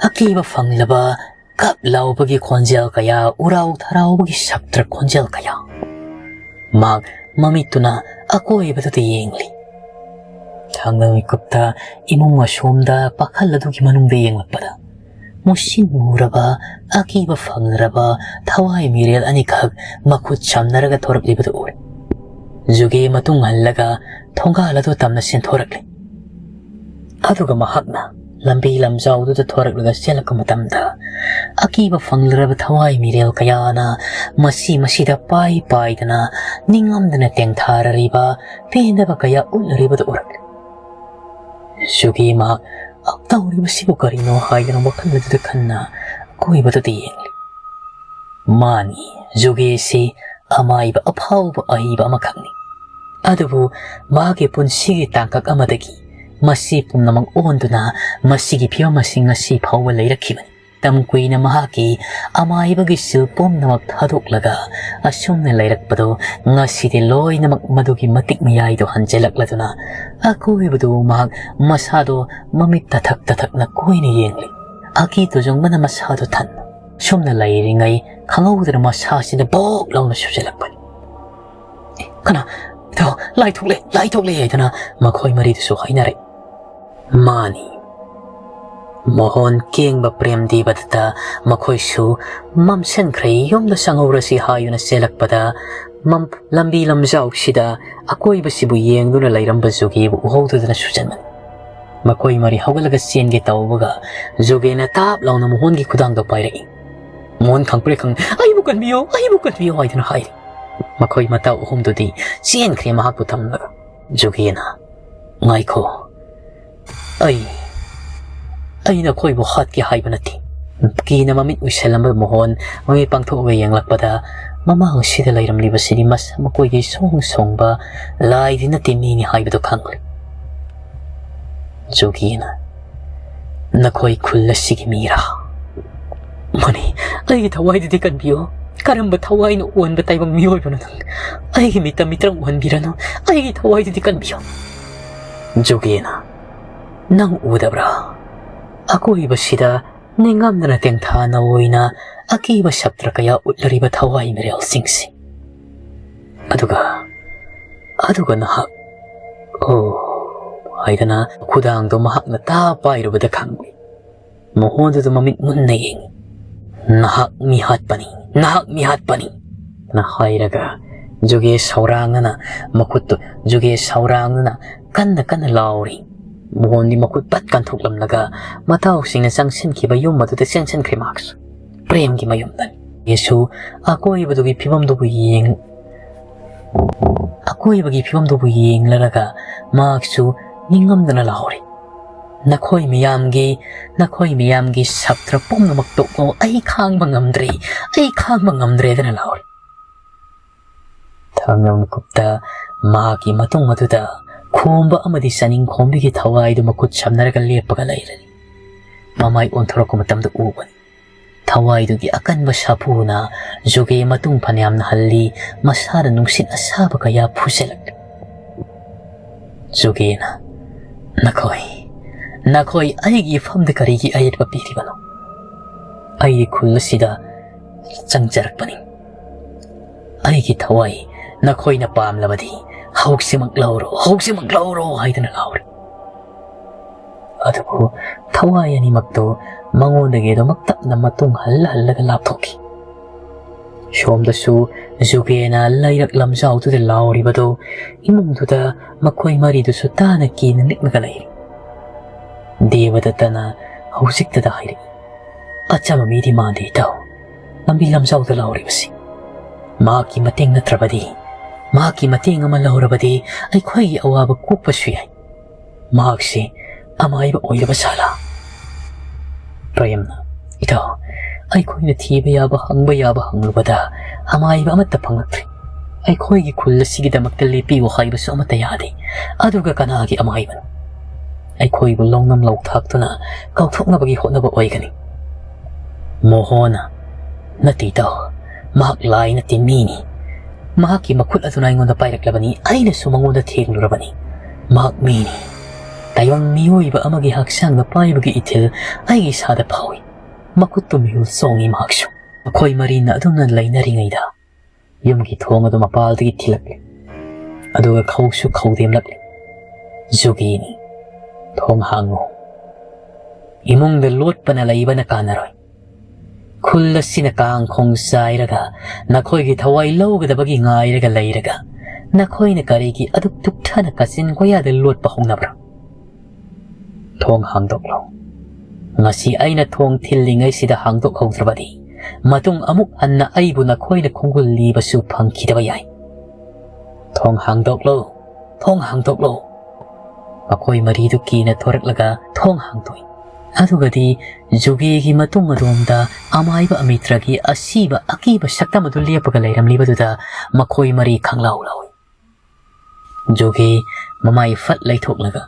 ꯑꯀꯤꯕ ꯐꯪꯂꯕ ꯀꯞ ꯂꯥꯎꯕꯒꯤ ꯈꯣꯟꯖꯦꯜ ꯀꯌꯥ, ꯎꯔꯥꯎ ꯊꯔꯥꯎꯕꯒꯤ ꯁꯛꯇ꯭ꯔ ꯈꯣꯟꯖꯦꯜ ꯀꯌꯥ꯫ ꯃꯍꯥꯛ ꯃꯃꯤꯠꯇꯨꯅ ꯑꯀꯣꯏꯕꯗꯨꯗ ꯌꯦꯡꯂꯤ꯫ ꯊꯪꯅ ꯃꯤꯀꯨꯞꯇ ꯏꯃꯨꯡ ꯑꯁꯣꯝꯗ ꯄꯥꯈꯜ ꯑꯗꯨꯒꯤ ꯃꯅꯨꯡꯗ ꯌꯦꯡꯂꯛꯄꯗ ꯃꯨꯁꯤꯟ ꯃꯨꯔꯕ, ꯑꯀꯤꯕ ꯐꯪꯂꯔꯕ ꯊꯋꯥꯏ ꯃꯤꯔꯦꯜ ꯑꯅꯤꯈꯛ ꯃꯈꯨꯠ ꯁꯝꯅꯔꯒ ꯊꯣꯔꯛꯂꯤꯕꯗꯨ ꯎꯔꯦ꯫ ꯖꯨꯒꯦ ꯃꯇꯨꯡ ꯍꯜꯂꯒ ꯊꯣꯡꯒꯥꯜ ꯑꯗꯨ ꯇꯝꯅ ꯆꯦꯟꯊꯣꯔꯛꯂꯦ꯫ ꯑꯗꯨꯒ ꯃꯍꯥꯛꯅ ꯂꯝꯕꯤ ꯂꯝꯖꯥꯎꯗꯨꯗ ꯊꯣꯔꯛꯂꯒ ꯆꯦꯜꯂꯛꯄ ꯃꯇꯝꯗ, ꯑꯀꯤꯕ ꯐꯪꯂꯔꯕ ꯊꯋꯥꯏ ꯃꯤꯔꯦꯜ ꯀꯌꯥꯅ ꯃꯁꯤ ꯃꯁꯤꯗ ꯄꯥꯏ ꯄꯥꯏꯗꯅ ꯅꯤꯡꯉꯝꯗꯅ ꯇꯦꯡꯊꯥꯔꯔꯤꯕ, ꯄꯦꯟꯗꯕ ꯀꯌꯥ ꯎꯠꯂꯔꯤꯕꯗꯨ ꯎꯔꯛꯂꯤ꯫ ꯖꯨꯒꯤ ꯃꯍꯥꯛ ꯇꯧꯔꯤꯕꯁꯤꯕꯨ ꯀꯔꯤꯅꯣ ꯍꯥꯏꯗꯅ ꯋꯥꯈꯜ ꯑꯗꯨꯗ ꯈꯟꯅ ꯑꯀꯣꯏꯕꯗꯨꯗ ꯌꯦꯡꯂꯤ꯫ ꯃꯥꯅꯤ, ꯖꯨꯒꯦꯁꯤ ꯑꯃꯥꯏꯕ ꯑꯐꯥꯎꯕ ꯑꯍꯩꯕ ꯑꯃꯈꯛꯅꯤ꯫ ꯑꯗꯨꯕꯨ ꯃꯍꯥꯛꯀꯤ ꯄꯨꯟꯁꯤꯒꯤ ꯇꯥꯡꯀꯛ ꯑꯃꯗꯒꯤ ꯃꯁꯤ ꯄꯨꯝꯅꯃꯛ ꯑꯣꯟꯗꯨꯅ ꯃꯁꯤꯒꯤ ꯐꯤꯕꯝ ꯑꯁꯤ ꯉꯁꯤ ꯐꯥꯎꯕ ꯂꯩꯔꯛꯈꯤꯕꯅꯤ꯫ ꯃꯇꯝ ꯀꯨꯏꯅ ꯃꯍꯥꯛꯀꯤ ꯑꯃꯥꯏꯕꯒꯤ ꯁꯤꯜ ꯄꯨꯝꯅꯃꯛ ꯊꯥꯗꯣꯛꯂꯒ ꯑꯁꯨꯝꯅ ꯂꯩꯔꯛꯄꯗꯨ ꯉꯁꯤꯗꯤ ꯂꯣꯏꯅꯃꯛ ꯃꯗꯨꯒꯤ ꯃꯇꯤꯛ ꯃꯌꯥꯏꯗꯨ ꯍꯟꯖꯤꯜꯂꯛꯂꯗꯨꯅ ꯑꯀꯣꯏꯕꯗꯨ ꯃꯍꯥꯛ ꯃꯁꯥꯗꯣ ꯃꯃꯤꯠ ꯇꯊꯛ ꯇꯊꯛꯅ ꯀꯣꯏꯅ ꯌꯦꯡꯂꯤ꯫ ꯑꯀꯤ ꯇꯨꯖꯨꯡꯕꯅ ꯃꯁꯥꯗꯨ ꯊꯟꯅ ꯁꯨꯝꯅ ꯂꯩꯔꯤꯉꯩ ꯈꯪꯍꯧꯗꯅ ꯃꯁꯥꯁꯤꯅ ꯕꯣꯛ ꯂꯥꯎꯅ ꯁꯨꯖꯜꯂꯛꯄꯅꯤ꯫ "ꯑꯦ, ꯀꯅꯥ? ꯏꯇꯥꯎ, ꯂꯥꯏ ꯊꯣꯛꯂꯦ, ꯂꯥꯏ ꯊꯣꯛꯂꯦ!" ꯍꯥꯏꯗꯨꯅ ꯃꯈꯣꯏ ꯃꯔꯤꯗꯨꯁꯨ ꯍꯥꯏꯅꯔꯦ꯫ ꯃꯥꯅꯤ꯫ ꯃꯣꯍꯣꯟ ꯀꯦꯡꯕ ꯄ꯭ꯔꯦꯝꯗꯤꯕꯗꯇ ꯃꯈꯣꯏꯁꯨ ꯃꯝꯁꯤꯟꯈ꯭ꯔꯦ, ꯌꯨꯝꯗ ꯆꯪꯍꯧꯔꯁꯤ ꯍꯥꯏꯗꯨꯅ ꯆꯦꯜꯂꯛꯄꯗ, ꯃꯝ-, ꯂꯝꯕꯤ ꯂꯝꯖꯥꯎꯁꯤꯗ ꯑꯀꯣꯏꯕꯁꯤꯕꯨ ꯌꯦꯡꯗꯨꯅ ꯂꯩꯔꯝꯕ ꯖꯨꯒꯦꯕꯨ ꯎꯍꯧꯗꯗꯅ ꯁꯨꯖꯟꯕꯅꯤ꯫ ꯃꯈꯣꯏ ꯃꯔꯤ ꯍꯧꯒꯠꯂꯒ ꯆꯦꯟꯒꯦ ꯇꯧꯕꯒ ꯖꯨꯒꯦꯅ ꯇꯥꯞ ꯂꯥꯎꯅ ꯃꯣꯍꯣꯟꯒꯤ ꯈꯨꯗꯥꯡꯗꯣ ꯄꯥꯏꯔꯛꯏ꯫ ꯃꯣꯍꯣꯟ ꯈꯪꯄ꯭ꯔꯦꯛ ꯈꯪ, "ꯑꯩꯕꯨ ꯀꯟꯕꯤꯌꯨ, ꯑꯩꯕꯨ ꯀꯟꯕꯤꯌꯨ" ꯍꯥꯏꯗꯨꯅ ꯍꯥꯏꯔꯤ꯫ ꯃꯈꯣꯏ ꯃꯇꯥꯎ ꯑꯍꯨꯝꯗꯨꯗꯤ ꯆꯦꯟꯈ꯭ꯔꯦ ꯃꯍꯥꯛꯄꯨ ꯊꯝꯂꯒ꯫ ꯖꯨꯒꯦꯅ, "ꯉꯥꯏꯈꯣ, ꯑꯩ, ꯑꯩ ꯅꯈꯣꯏꯕꯨ ꯍꯥꯠꯀꯦ ꯍꯥꯏꯕ ꯅꯠꯇꯦ"꯫ ꯀꯤꯅ ꯃꯃꯤꯠ ꯎꯏꯁꯜꯂꯝꯕ ꯃꯣꯍꯣꯟ ꯃꯃꯤꯠ ꯄꯥꯡꯊꯣꯛꯑꯒ ꯌꯦꯡꯂꯛꯄꯗ, ꯃꯃꯥꯡꯁꯤꯗ ꯂꯩꯔꯝꯂꯤꯕꯁꯤꯗꯤ ꯃꯁꯝ ꯃꯀꯣꯏꯒꯤ ꯁꯣꯡ ꯁꯣꯡꯕ ꯂꯥꯏꯗꯤ ꯅꯠꯇꯦ, ꯃꯤꯅꯤ ꯍꯥꯏꯕꯗꯨ ꯈꯪꯂꯦ꯫ ꯖꯨꯒꯦꯅ, "ꯅꯈꯣꯏ ꯈꯨꯜ ꯑꯁꯤꯒꯤ ꯃꯤꯔꯥ?" "ꯃꯥꯅꯤ, ꯑꯩꯒꯤ ꯊꯋꯥꯏꯗꯨꯗꯤ ꯀꯟꯕꯤꯌꯨ꯫ ꯀꯔꯝꯕ ꯊꯋꯥꯏꯅ ꯑꯣꯟꯕ ꯇꯥꯏꯕꯪ ꯃꯤꯑꯣꯏꯕꯅꯣ ꯅꯪ? ꯑꯩꯒꯤ ꯃꯤꯠꯇ ꯃꯤꯇ꯭ꯔꯪ ꯑꯣꯟꯕꯤꯔꯅꯨ, ꯑꯩꯒꯤ ꯊꯋꯥꯏꯗꯨꯗꯤ ꯀꯟꯕꯤꯌꯨ"꯫ ꯖꯨꯒꯦꯅ, "ꯅꯪ ꯎꯗꯕ꯭ꯔꯥ? ꯑꯀꯣꯏꯕꯁꯤꯗ ꯅꯤꯡꯉꯝꯗꯅ ꯇꯦꯡꯊꯥꯅ ꯑꯣꯏꯅ ꯑꯀꯤꯕ ꯁꯛꯇ꯭ꯔ ꯀꯌꯥ ꯎꯠꯂꯔꯤꯕ ꯊꯋꯥꯏ ꯃꯤꯔꯦꯜꯁꯤꯡꯁꯤ꯫ ꯑꯗꯨꯒ, ꯑꯗꯨꯒ ꯅꯍꯥꯛ, ꯑꯣ" ꯍꯥꯏꯗꯅ ꯈꯨꯗꯥꯡꯗꯣ ꯃꯍꯥꯛꯅ ꯇꯥ ꯄꯥꯏꯔꯨꯕꯗ ꯈꯪꯂꯦ꯫ ꯃꯣꯍꯣꯟꯗꯨꯗ ꯃꯃꯤꯠ ꯃꯨꯟꯅ ꯌꯦꯡꯉꯤ꯫ "ꯅꯍꯥꯛ ꯃꯤ ꯍꯥꯠꯄꯅꯤ, ꯅꯍꯥꯛ ꯃꯤ ꯍꯥꯠꯄꯅꯤ" ꯅ ꯍꯥꯏꯔꯒ ꯖꯨꯒꯦ ꯁꯧꯔꯥꯡꯅꯅ ꯃꯈꯨꯠꯇꯨ, ꯖꯨꯒꯦ ꯁꯧꯔꯥꯡꯅꯅ ꯀꯟꯅ ꯀꯟꯅ ꯂꯥꯎꯔꯤ꯫ ꯃꯣꯍꯣꯟꯗꯤ ꯃꯈꯨꯠ ꯄꯠ ꯀꯟꯊꯣꯛꯂꯝꯂꯒ ꯃꯇꯥꯎꯁꯤꯡꯅ ꯆꯪꯁꯤꯟꯈꯤꯕ ꯌꯨꯝ ꯑꯗꯨꯗ ꯆꯦꯟꯁꯟꯈ꯭ꯔꯦ꯫ ꯃꯍꯥꯛꯁꯨ ꯄ꯭ꯔꯦꯝꯒꯤ ꯃꯌꯨꯝꯗꯅꯤ꯫ ꯌꯦꯁꯨ ꯑꯀꯣꯏꯕꯗꯨꯒꯤ ꯐꯤꯕꯝꯗꯨꯕꯨ ꯌꯦꯡ-, ꯑꯀꯣꯏꯕꯒꯤ ꯐꯤꯕꯝꯗꯨꯕꯨ ꯌꯦꯡꯂꯔꯒ ꯃꯍꯥꯛꯁꯨ ꯅꯤꯡꯉꯝꯗꯅ ꯂꯥꯎꯔꯤ, "ꯅꯈꯣꯏ ꯃꯤꯌꯥꯝꯒꯤ, ꯅꯈꯣꯏ ꯃꯤꯌꯥꯝꯒꯤ ꯁꯥꯇ꯭ꯔ ꯄꯨꯝꯅꯃꯛꯇꯣ ꯑꯩ ꯈꯥꯡꯕ ꯉꯝꯗ꯭ꯔꯦ, ꯑꯩ ꯈꯥꯡꯕ ꯉꯝꯗ꯭ꯔꯦꯗꯅ ꯂꯥꯎꯔꯤ"꯫ ꯊꯥꯡꯅ ꯃꯤꯀꯨꯞꯇ ꯃꯍꯥꯛꯀꯤ ꯃꯇꯨꯡ ꯑꯗꯨꯗ ꯈꯣꯝꯕ ꯑꯃꯗꯤ ꯆꯥꯅꯤꯡ ꯈꯣꯝꯕꯤꯒꯤ ꯊꯋꯥꯏꯗꯨ ꯃꯈꯨꯠ ꯁꯝꯅꯔꯒ ꯂꯦꯞꯄꯒ ꯂꯩꯔꯅꯤ꯫ ꯃꯃꯥꯏ ꯑꯣꯟꯊꯣꯔꯛꯄ ꯃꯇꯝꯗ ꯎꯒꯅꯤ꯫ ꯊꯋꯥꯏꯗꯨꯒꯤ ꯑꯀꯟꯕ ꯁꯥꯐꯨꯅ ꯖꯨꯒꯦ ꯃꯇꯨꯡ ꯐꯅꯌꯥꯝꯅ ꯍꯜꯂꯤ, ꯃꯁꯥꯗ ꯅꯨꯡꯁꯤꯠ ꯑꯁꯥꯕ ꯀꯌꯥ ꯐꯨꯖꯜꯂꯛꯂꯤ꯫ ꯖꯨꯒꯦꯅ, "ꯅꯈꯣꯏ, ꯅꯈꯣꯏ ꯑꯩꯒꯤ ꯏꯐꯝꯗ ꯀꯔꯤꯒꯤ ꯑꯌꯦꯠꯄ ꯄꯤꯔꯤꯕꯅꯣ? ꯑꯩꯒꯤ ꯈꯨꯜ ꯑꯁꯤꯗ ꯆꯪꯖꯔꯛꯄꯅꯤ꯫ ꯑꯩꯒꯤ ꯊꯋꯥꯏ ꯅꯈꯣꯏꯅ ꯄꯥꯝꯂꯕꯗꯤ ꯍꯧꯖꯤꯛꯃꯛ ꯂꯧꯔꯣ, ꯍꯧꯖꯤꯛꯃꯛ ꯂꯧꯔꯣ" ꯍꯥꯏꯗꯨꯅ ꯂꯥꯎꯔꯤ꯫ ꯑꯗꯨꯕꯨ ꯊꯋꯥꯏ ꯑꯅꯤꯃꯛꯇꯨ ꯃꯉꯣꯟꯗꯒꯤ ꯑꯗꯨꯃꯛ ꯇꯞꯅ ꯃꯇꯨꯡ ꯍꯜꯂ ꯍꯜꯂꯒ ꯂꯥꯞꯊꯣꯛꯈꯤ꯫ ꯁꯣꯝꯗꯁꯨ ꯖꯨꯒꯦꯅ ꯂꯩꯔꯛ ꯂꯝꯖꯥꯎꯗꯨꯗ ꯂꯥꯎꯔꯤꯕꯗꯨ ꯏꯃꯨꯡꯗꯨꯗ ꯃꯈꯣꯏ ꯃꯔꯤꯗꯨꯁꯨ ꯇꯥꯅ ꯀꯤꯅ ꯅꯤꯛꯂꯒ ꯂꯩꯔꯤ꯫ ꯗꯦꯕꯗꯠꯇꯅ ꯍꯧꯖꯤꯛꯇꯗ ꯍꯥꯏꯔꯛꯏ, "ꯑꯆꯝꯕ ꯃꯤꯗꯤ ꯃꯥꯟꯗꯦ ꯏꯇꯥꯎ, ꯂꯝꯕꯤ ꯂꯝꯖꯥꯎꯗ ꯂꯥꯎꯔꯤꯕꯁꯤ꯫ ꯃꯍꯥꯛꯀꯤ ꯃꯇꯦꯡ ꯅꯠꯇ꯭ꯔꯕꯗꯤ, ꯃꯍꯥꯛꯀꯤ ꯃꯇꯦꯡ ꯑꯃ ꯂꯧꯔꯕꯗꯤ ꯑꯩꯈꯣꯏꯒꯤ ꯑꯋꯥꯕ ꯀꯣꯛꯄꯁꯨ ꯌꯥꯏ꯫ ꯃꯍꯥꯛꯁꯦ ꯑꯃꯥꯏꯕ ꯑꯣꯏꯔꯕ ꯖꯥꯠꯂꯥ?" ꯄ꯭ꯔꯦꯝꯅ, "ꯏꯇꯥꯎ, ꯑꯩꯈꯣꯏꯅ ꯊꯤꯕ ꯌꯥꯕ, ꯍꯪꯕ ꯌꯥꯕ ꯍꯪꯂꯨꯕꯗ ꯑꯃꯥꯏꯕ ꯑꯃꯠꯇ ꯐꯪꯂꯛꯇ꯭ꯔꯦ꯫ ꯑꯩꯈꯣꯏꯒꯤ ꯈꯨꯜ ꯑꯁꯤꯒꯤꯗꯃꯛꯇ ꯂꯦꯞꯄꯤꯌꯨ ꯍꯥꯏꯕꯁꯨ ꯑꯃꯠꯇ ꯌꯥꯗꯦ꯫ ꯑꯗꯨꯒ ꯀꯅꯥꯒꯤ ꯑꯃꯥꯏꯕꯅꯣ? ꯑꯩꯈꯣꯏꯕꯨ ꯂꯧꯅꯝ ꯂꯧꯊꯥꯛꯇꯨꯅ ꯀꯥꯎꯊꯣꯛꯅꯕꯒꯤ ꯍꯣꯠꯅꯕ ꯑꯣꯏꯒꯅꯤ"꯫ ꯃꯣꯍꯣꯅ, "ꯅꯠꯇꯦ ꯏꯇꯥꯎ, ꯃꯍꯥꯛ ꯂꯥꯏ ꯅꯠꯇꯦ, ꯃꯤꯅꯤ꯫ ꯃꯍꯥꯛꯀꯤ ꯃꯈꯨꯠ ꯑꯗꯨꯅ ꯑꯩꯉꯣꯟꯗ ꯄꯥꯏꯔꯛꯂꯕꯅꯤ, ꯑꯩꯅꯁꯨ ꯃꯉꯣꯟꯗ ꯊꯦꯡꯂꯨꯔꯕꯅꯤ꯫ ꯃꯍꯥꯛ ꯃꯤꯅꯤ꯫ ꯇꯥꯏꯕꯪ ꯃꯤꯑꯣꯏꯕ ꯑꯃꯒꯤ ꯍꯛꯆꯥꯡꯗ ꯄꯥꯏꯕꯒꯤ ꯏꯊꯤꯜ ꯑꯩꯒꯤ ꯏꯁꯥꯗ ꯐꯥꯎꯏ꯫ ꯃꯈꯨꯠꯇꯨ ꯃꯤꯍꯨꯜ ꯆꯣꯡꯉꯤ ꯃꯍꯥꯛꯁꯨ"꯫ ꯃꯈꯣꯏ ꯃꯔꯤꯅ ꯑꯗꯨꯝꯅ ꯂꯩꯅꯔꯤꯉꯩꯗ ꯌꯨꯝꯒꯤ ꯊꯣꯡ ꯑꯗꯨ ꯃꯄꯥꯜꯗꯒꯤ ꯊꯤꯜꯂꯛꯂꯦ꯫ ꯑꯗꯨꯒ ꯈꯧꯁꯨ ꯈꯧꯗꯦꯝꯂꯛꯂꯦ꯫ "ꯖꯨꯒꯤꯅꯤ, ꯊꯣꯡ ꯍꯥꯡꯉꯨ꯫ ꯏꯃꯨꯡꯗ ꯂꯣꯠꯄꯅ ꯂꯩꯕꯅ ꯀꯥꯟꯅꯔꯣꯏ꯫ ꯈꯨꯜ ꯑꯁꯤꯅ ꯀꯥꯡ ꯈꯣꯡ ꯆꯥꯏꯔꯒ ꯅꯈꯣꯏꯒꯤ ꯊꯋꯥꯏ ꯂꯧꯒꯗꯕꯒꯤ ꯉꯥꯏꯔꯒ ꯂꯩꯔꯒ ꯅꯈꯣꯏꯅ ꯀꯔꯤꯒꯤ ꯑꯗꯨꯛ ꯇꯨꯛꯊꯅ ꯀꯥꯆꯤꯟ ꯀꯣꯌꯥꯗ ꯂꯣꯠꯄ ꯍꯧꯅꯕ꯭ꯔꯥ? "ꯊꯣꯡ ꯍꯥꯡꯗꯣꯛꯂꯣ꯫ ꯉꯁꯤ ꯑꯩꯅ ꯊꯣꯡ ꯊꯤꯜꯂꯤꯉꯩꯁꯤꯗ ꯍꯥꯡꯗꯣꯛꯍꯧꯗ꯭ꯔꯕꯗꯤ, ꯃꯇꯨꯡ ꯑꯃꯨꯛ ꯍꯟꯅ ꯑꯩꯕꯨ ꯅꯈꯣꯏꯅ ꯈꯣꯡꯒꯨꯜ ꯂꯤꯕꯁꯨ ꯐꯪꯈꯤꯗꯕ ꯌꯥꯏ꯫ ꯊꯣꯡ ꯍꯥꯡꯗꯣꯛꯂꯣ, ꯊꯣꯡ ꯍꯥꯡꯗꯣꯛꯂꯣ!" ꯃꯈꯣꯏ ꯃꯔꯤꯗꯨ ꯀꯤꯅ ꯊꯣꯔꯛꯂꯒ ꯊꯣꯡ ꯍꯥꯡꯗꯣꯛꯏ꯫ ꯑꯗꯨꯒꯗꯤ ꯖꯨꯒꯦꯒꯤ ꯃꯇꯨꯡ ꯑꯗꯣꯝꯗ ꯑꯃꯥꯏꯕ ꯑꯃꯤꯇ꯭ꯔꯒꯤ ꯑꯁꯤꯕ ꯑꯀꯤꯕ ꯁꯛꯇꯝ ꯑꯗꯨ ꯂꯦꯞꯄꯒ ꯂꯩꯔꯝꯂꯤꯕꯗꯨꯗ ꯃꯈꯣꯏ ꯃꯔꯤ ꯈꯪꯂꯥꯎ ꯂꯥꯎꯏ꯫ ꯖꯨꯒꯦ ꯃꯃꯥꯏ ꯐꯠ ꯂꯩꯊꯣꯛꯂꯒ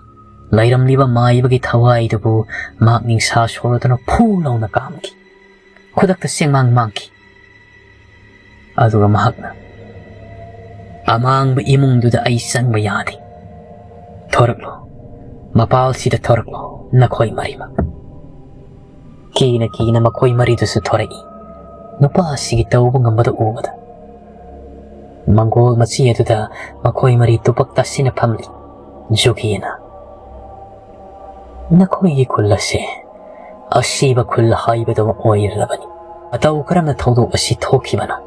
ꯂꯩꯔꯝꯂꯤꯕ ꯃꯥꯏꯕꯒꯤ ꯊꯋꯥꯏꯗꯨꯕꯨ ꯃꯍꯥꯛ ꯅꯤꯡꯁꯥ ꯁꯣꯔꯗꯨꯅ ꯐꯨ ꯂꯥꯎꯅ ꯀꯥꯝꯈꯤ꯫ ꯈꯨꯗꯛꯇ ꯆꯦꯡꯃꯥꯡ ꯃꯥꯡꯈꯤ꯫ ꯑꯗꯨꯒ ꯃꯍꯥꯛꯅ ꯑꯃꯥꯡꯕ ꯏꯃꯨꯡꯗꯨꯗ ꯑꯩ ꯆꯪꯕ ꯌꯥꯗꯦ꯫ "ꯊꯣꯔꯛꯂꯣ, ꯃꯄꯥꯜꯁꯤꯗ ꯊꯣꯔꯛꯂꯣ, ꯅꯈꯣꯏ ꯃꯔꯤꯃꯛ!" ꯀꯤꯅ ꯀꯤꯅ ꯃꯈꯣꯏ ꯃꯔꯤꯗꯨꯁꯨ ꯊꯣꯔꯛꯏ꯫ ꯅꯨꯄꯥ ꯑꯁꯤꯒꯤ ꯇꯧꯕ ꯉꯝꯕꯗ ꯎꯕꯗ ꯃꯪꯒꯣꯜ ꯃꯆꯤ ꯑꯗꯨꯗ ꯃꯈꯣꯏ ꯃꯔꯤ ꯇꯨꯄꯛ ꯇꯥꯁꯤꯟꯅ ꯐꯝꯂꯤ꯫ ꯖꯨꯒꯦꯅ, "ꯅꯈꯣꯏꯒꯤ ꯈꯨꯜ ꯑꯁꯦ ꯑꯁꯤꯕ ꯈꯨꯜ ꯍꯥꯏꯕꯗꯨ ꯑꯣꯏꯔꯕꯅꯤ꯫ ꯃꯇꯧ ꯀꯔꯝꯅ ꯊꯧꯗꯣꯛ ꯑꯁꯤ ꯊꯣꯛꯈꯤꯕꯅꯣ?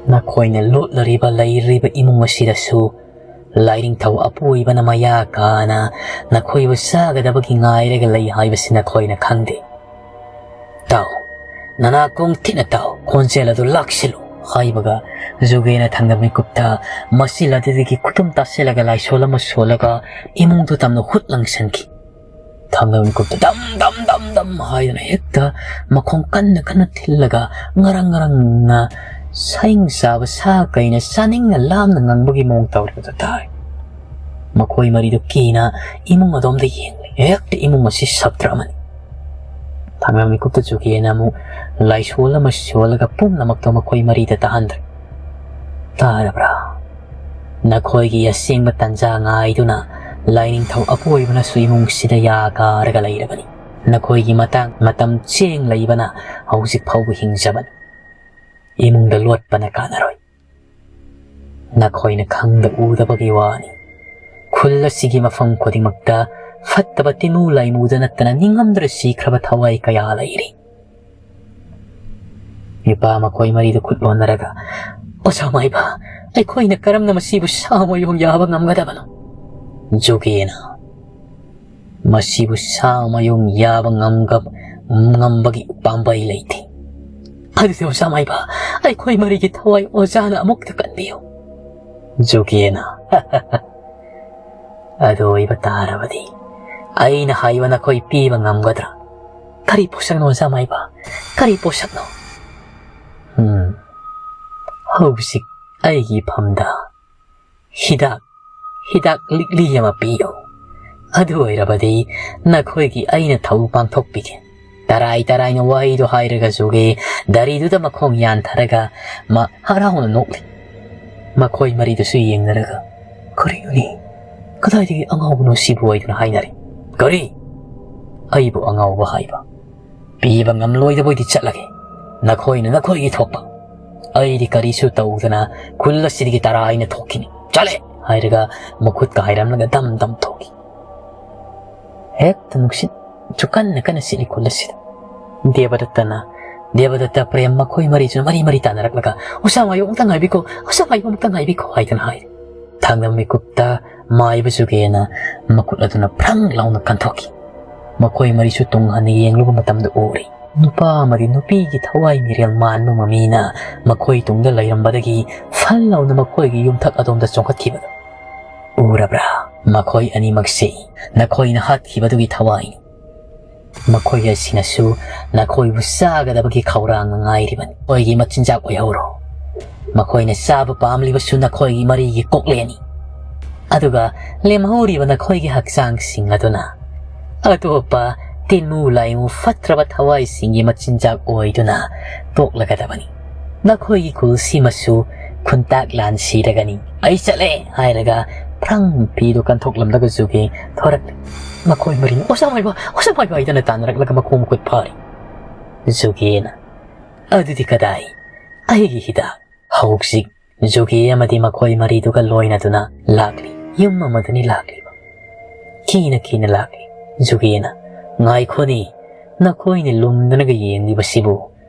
ꯅꯈꯣꯏꯅ ꯂꯣꯠꯂꯔꯤꯕ ꯂꯩꯔꯤꯕ ꯏꯃꯨꯡ ꯑꯁꯤꯗꯁꯨ ꯂꯥꯏꯅꯤꯡꯊꯧ ꯑꯄꯣꯏꯕꯅ ꯃꯌꯥ ꯀꯥꯅ ꯅꯈꯣꯏꯕꯨ ꯆꯥꯒꯗꯕꯒꯤ ꯉꯥꯏꯔꯒ ꯂꯩ ꯍꯥꯏꯕꯁꯤ ꯅꯈꯣꯏꯅ ꯈꯪꯗꯦ꯫ ꯇꯥꯎ, ꯅꯅꯥꯀꯣꯡ ꯊꯤꯅ ꯇꯥꯎ, ꯈꯣꯟꯖꯦꯜ ꯑꯗꯨ ꯂꯥꯛꯁꯤꯜꯂꯨ!" ꯍꯥꯏꯕꯒ ꯖꯨꯒꯦꯅ ꯊꯥꯡꯒꯜ ꯃꯤꯀꯨꯞꯇ ꯃꯆꯤꯜ ꯑꯗꯨꯗꯒꯤ ꯈꯨꯇꯨꯝ ꯇꯥꯁꯤꯜꯂꯒ ꯂꯥꯏꯁꯣꯜ ꯑꯃ ꯁꯣꯜꯂꯒ ꯏꯃꯨꯡꯗꯨ ꯇꯝꯅ ꯍꯨꯠ ꯂꯪꯁꯟꯈꯤ꯫ ꯊꯥꯡꯒꯜ ꯃꯤꯀꯨꯞꯇ ꯗꯝ ꯗꯝ ꯗꯝ ꯗꯝ ꯍꯥꯏꯗꯨꯅ ꯍꯦꯛꯇ ꯃꯈꯣꯡ ꯀꯟꯅ ꯀꯟꯅ ꯊꯤꯜꯂꯒ ꯉꯔꯪ ꯉꯔꯪꯅ ꯁꯌꯤꯡ ꯆꯥꯕ ꯁꯥ ꯀꯩꯅ ꯆꯥꯅꯤꯡꯅ ꯂꯥꯝꯅ ꯉꯪꯕꯒꯤ ꯃꯑꯣꯡ ꯇꯧꯔꯤꯕꯗꯨ ꯇꯥꯏ꯫ ꯃꯈꯣꯏ ꯃꯔꯤꯗꯨ ꯀꯤꯅ ꯏꯃꯨꯡ ꯑꯗꯣꯝꯗ ꯌꯦꯡꯂꯤ꯫ ꯍꯦꯛꯇ ꯏꯃꯨꯡ ꯑꯁꯤ ꯁꯞꯇ꯭ꯔ ꯑꯃꯅꯤ꯫ ꯊꯥꯡꯒꯜ ꯃꯤꯀꯨꯞꯇ ꯖꯨꯒꯦꯅ ꯑꯃꯨꯛ ꯂꯥꯏꯁꯣꯜ ꯑꯃ ꯁꯣꯜꯂꯒ ꯄꯨꯝꯅꯃꯛꯇꯣ ꯃꯈꯣꯏ ꯃꯔꯤꯗ ꯇꯥꯍꯟꯗ꯭ꯔꯦ꯫ "ꯇꯥꯔꯕ꯭ꯔꯥ? ꯅꯈꯣꯏꯒꯤ ꯑꯁꯦꯡꯕ ꯇꯟꯖꯥ ꯉꯥꯏꯗꯨꯅ ꯂꯥꯏꯅꯤꯡꯊꯧ ꯑꯄꯣꯏꯕꯅꯁꯨ ꯏꯃꯨꯡꯁꯤꯗ ꯌꯥ ꯀꯥꯔꯒ ꯂꯩꯔꯕꯅꯤ꯫ ꯅꯈꯣꯏꯒꯤ ꯃꯇꯥꯡ ꯃꯇꯝ ꯆꯦꯡ ꯂꯩꯕꯅ ꯍꯧꯖꯤꯛ ꯐꯥꯎꯕ ꯍꯤꯡꯖꯕꯅꯤ꯫ ꯏꯃꯨꯡꯗ ꯂꯣꯠꯄꯅ ꯀꯥꯟꯅꯔꯣꯏ꯫ ꯅꯈꯣꯏꯅ ꯈꯪꯗ ꯎꯗꯕꯒꯤ ꯋꯥꯅꯤ꯫ ꯈꯨꯜ ꯑꯁꯤꯒꯤ ꯃꯐꯝ ꯈꯨꯗꯤꯡꯃꯛꯇ ꯐꯠꯇꯕ ꯇꯤꯟꯃꯨ ꯂꯥꯏꯃꯨꯗ ꯅꯠꯇꯅ ꯅꯤꯡꯉꯝꯗꯅ ꯁꯤꯈ꯭ꯔꯕ ꯊꯋꯥꯏ ꯀꯌꯥ ꯂꯩꯔꯤ꯫" ꯅꯨꯄꯥ ꯃꯈꯣꯏ ꯃꯔꯤꯗꯨ ꯈꯨꯠ ꯂꯣꯟꯅꯔꯒ, "ꯑꯣꯖꯥ ꯃꯥꯏꯕ, ꯑꯩꯈꯣꯏꯅ ꯀꯔꯝꯅ ꯃꯁꯤꯕꯨ ꯁꯥ ꯃꯣꯏꯌꯣꯡ ꯌꯥꯕ ꯉꯝꯒꯗꯕꯅꯣ?" ꯖꯨꯒꯦꯅ, ꯃꯁꯤꯕꯨ ꯁꯥ ꯃꯌꯨꯡ ꯌꯥꯕ ꯉꯝꯒ-, ꯉꯝꯕꯒꯤ ꯄꯥꯝꯕꯩ ꯂꯩꯇꯦ꯫ ꯑꯗꯨꯗꯤ ꯑꯣꯖꯥ ꯃꯥꯏꯕ, ꯑꯩꯈꯣꯏ ꯃꯔꯤꯒꯤ ꯊꯋꯥꯏ ꯑꯣꯖꯥꯅ ꯑꯃꯨꯛꯇ ꯀꯟꯕꯤꯌꯨ꯫ ꯖꯨꯒꯦꯅ, ꯑꯗꯨ ꯑꯣꯏꯕ ꯇꯥꯔꯕꯗꯤ ꯑꯩꯅ ꯍꯥꯏꯕ ꯅꯈꯣꯏ ꯄꯤꯕ ꯉꯝꯒꯗ꯭ꯔꯥ? ꯀꯔꯤ ꯄꯣꯠꯁꯛꯅꯣ ꯑꯣꯖꯥ ꯃꯥꯏꯕ? ꯀꯔꯤ ꯄꯣꯠꯁꯛꯅꯣ? ꯎꯝ, ꯍꯧꯖꯤꯛ ꯑꯩꯒꯤ ꯏꯐꯝꯗ ꯍꯤꯗꯥꯛ, ꯍꯤꯗꯥꯛ ꯂꯤꯛꯂꯤ ꯑꯃ ꯄꯤꯌꯨ꯫ ꯑꯗꯨ ꯑꯣꯏꯔꯕꯗꯤ ꯅꯈꯣꯏꯒꯤ ꯑꯩꯅ ꯊꯧ ꯄꯥꯡꯊꯣꯛꯄꯤꯒꯦ꯫ ꯇꯔꯥꯏ ꯇꯔꯥꯏꯅ ꯋꯥꯍꯩꯗꯣ ꯍꯥꯏꯔꯒ ꯖꯨꯒꯦ ꯗꯥꯔꯤꯗꯨꯗ ꯃꯈꯣꯡ ꯌꯥꯟꯊꯔꯒ ꯃꯥ ꯍꯔꯥꯎꯅ ꯅꯣꯛꯂꯤ꯫ ꯃꯈꯣꯏ ꯃꯔꯤꯗꯨꯁꯨ ꯌꯦꯡꯅꯔꯒ, "ꯀꯔꯤꯅꯣꯅꯦ? ꯀꯗꯥꯏꯗꯒꯤ ꯑꯉꯥꯎꯕꯅꯣ ꯁꯤꯕꯨ?" ꯍꯥꯏꯗꯨꯅ ꯍꯥꯏꯅꯔꯤ꯫ "ꯀꯔꯤ? ꯑꯩꯕꯨ ꯑꯉꯥꯎꯕ ꯍꯥꯏꯕ? ꯄꯤꯕ ꯉꯝꯂꯣꯏꯗꯕ ꯑꯣꯏꯗꯤ ꯆꯠꯂꯒꯦ꯫ ꯅꯈꯣꯏꯅ ꯅꯈꯣꯏꯒꯤ ꯊꯣꯛꯄ꯫ ꯑꯩꯗꯤ ꯀꯔꯤꯁꯨ ꯇꯧꯗꯅ ꯈꯨꯜ ꯑꯁꯤꯗꯒꯤ ꯇꯔꯥꯏꯅ ꯊꯣꯛꯈꯤꯅꯤ꯫ ꯆꯠꯂꯦ!" ꯍꯥꯏꯔꯒ ꯃꯈꯨꯠꯀ ꯍꯥꯏꯔꯝꯂꯒ ꯗꯝ ꯗꯝ ꯊꯣꯛꯈꯤ꯫ ꯍꯦꯛꯇ ꯅꯨꯡꯁꯤꯠꯁꯨ ꯀꯟꯅ ꯀꯟꯅ ꯁꯤꯠꯂꯤ ꯈꯨꯜ ꯑꯁꯤꯗ꯫ ꯗꯦꯕꯗꯠꯇꯅ, ꯗꯦꯕꯗꯠꯇ, ꯄ꯭ꯔꯦꯝ ꯃꯈꯣꯏ ꯃꯔꯤꯁꯨ ꯃꯔꯤ ꯃꯔꯤ ꯇꯥꯟꯅꯔꯛꯂꯒ, "ꯑꯣꯖꯥ ꯃꯥꯏꯕ ꯑꯃꯨꯛꯇ ꯉꯥꯏꯕꯤꯈꯣ, ꯑꯣꯖꯥ ꯃꯥꯏꯕ ꯑꯃꯨꯛꯇ ꯉꯥꯏꯕꯤꯈꯣ" ꯍꯥꯏꯗꯨꯅ ꯍꯥꯏꯔꯤ꯫ ꯊꯥꯡꯗ ꯃꯤꯀꯨꯞꯇ ꯃꯥꯏꯕ ꯖꯨꯒꯦꯅ ꯃꯈꯨꯠ ꯑꯗꯨꯅ ꯐ꯭ꯔꯪ ꯂꯥꯎꯅ ꯀꯟꯊꯣꯛꯈꯤ꯫ ꯃꯈꯣꯏ ꯃꯔꯤꯁꯨ ꯇꯨꯡ ꯍꯟꯅ ꯌꯦꯡꯂꯨꯕ ꯃꯇꯝꯗ ꯎꯔꯤ꯫ ꯅꯨꯄꯥ ꯑꯃꯗꯤ ꯅꯨꯄꯤꯒꯤ ꯊꯋꯥꯏ ꯃꯤꯔꯦꯜ ꯃꯥꯟꯕ ꯃꯃꯤꯅ ꯃꯈꯣꯏ ꯇꯨꯡꯗ ꯂꯩꯔꯝꯕꯗꯒꯤ ꯐꯜ ꯂꯥꯎꯅ ꯃꯈꯣꯏꯒꯤ ꯌꯨꯝꯊꯛ ꯑꯗꯣꯝꯗ ꯆꯣꯡꯈꯠꯈꯤꯕꯗꯨ ꯎꯔꯕ꯭ꯔꯥ? ꯃꯈꯣꯏ ꯑꯅꯤꯃꯛꯁꯤ ꯅꯈꯣꯏꯅ ꯍꯥꯠꯈꯤꯕꯗꯨꯒꯤ ꯊꯋꯥꯏꯅꯤ꯫ ꯃꯈꯣꯏ ꯑꯁꯤꯅꯁꯨ ꯅꯈꯣꯏꯕꯨ ꯆꯥꯒꯗꯕꯒꯤ ꯈꯧꯔꯥꯡꯅ ꯉꯥꯏꯔꯤꯕꯅꯤ꯫ ꯃꯈꯣꯏꯒꯤ ꯃꯆꯤꯟꯖꯥꯛ ꯑꯣꯏꯍꯧꯔꯣ꯫ ꯃꯈꯣꯏꯅ ꯆꯥꯕ ꯄꯥꯝꯂꯤꯕꯁꯨ ꯅꯈꯣꯏꯒꯤ ꯃꯔꯤꯒꯤ ꯀꯣꯛꯂꯦꯟꯅꯤ꯫ ꯑꯗꯨꯒ ꯂꯦꯝꯍꯧꯔꯤꯕ ꯅꯈꯣꯏꯒꯤ ꯍꯛꯆꯥꯡꯁꯤꯡ ꯑꯗꯨꯅ ꯑꯇꯣꯞꯄ ꯇꯤꯟꯃꯨ ꯂꯥꯏꯃꯨ ꯐꯠꯇ꯭ꯔꯕ ꯊꯋꯥꯏꯁꯤꯡꯒꯤ ꯃꯆꯤꯟꯖꯥꯛ ꯑꯣꯏꯗꯨꯅ ꯇꯣꯛꯂꯒꯗꯕꯅꯤ꯫ ꯅꯈꯣꯏꯒꯤ ꯈꯨꯜꯁꯤꯃꯁꯨ ꯈꯨꯟꯇꯥꯛ ꯂꯥꯟ ꯁꯤꯔꯒꯅꯤ꯫ "ꯑꯩ ꯆꯠꯂꯦ!" ꯍꯥꯏꯔꯒ ꯐ꯭ꯔꯪ ꯐꯤꯗꯨ ꯀꯟꯊꯣꯛꯂꯝꯂꯒ ꯖꯨꯒꯦ ꯊꯣꯔꯛꯂꯦ꯫ ꯃꯈꯣꯏ ꯃꯔꯤꯅ, "ꯑꯣꯖꯥ ꯃꯥꯏꯕ! ꯑꯣꯖꯥ ꯃꯥꯏꯕ!" ꯍꯥꯏꯗꯅ ꯇꯥꯟꯅꯔꯛꯂꯒ ꯃꯈꯣꯡ ꯃꯈꯨꯠ ꯐꯥꯔꯤ꯫ ꯖꯨꯒꯦꯅ, "ꯑꯗꯨꯗꯤ ꯀꯗꯥꯏ? ꯑꯩꯒꯤ ꯍꯤꯗꯥꯛ?" ꯍꯧꯖꯤꯛ ꯖꯨꯒꯦ ꯑꯃꯗꯤ ꯃꯈꯣꯏ ꯃꯔꯤꯗꯨꯒ ꯂꯣꯏꯅꯗꯨꯅ ꯂꯥꯛꯂꯤ꯫ ꯌꯨꯝ ꯑꯃꯗꯅꯤ ꯂꯥꯛꯂꯤꯕ꯫ ꯀꯤꯅ ꯀꯤꯅ ꯂꯥꯛꯂꯤ꯫ ꯖꯨꯒꯦꯅ, "ꯉꯥꯏꯈꯣꯅꯦ, ꯅꯈꯣꯏꯅ ꯂꯨꯝꯗꯅꯒ ꯌꯦꯡꯂꯤꯕꯁꯤꯕꯨ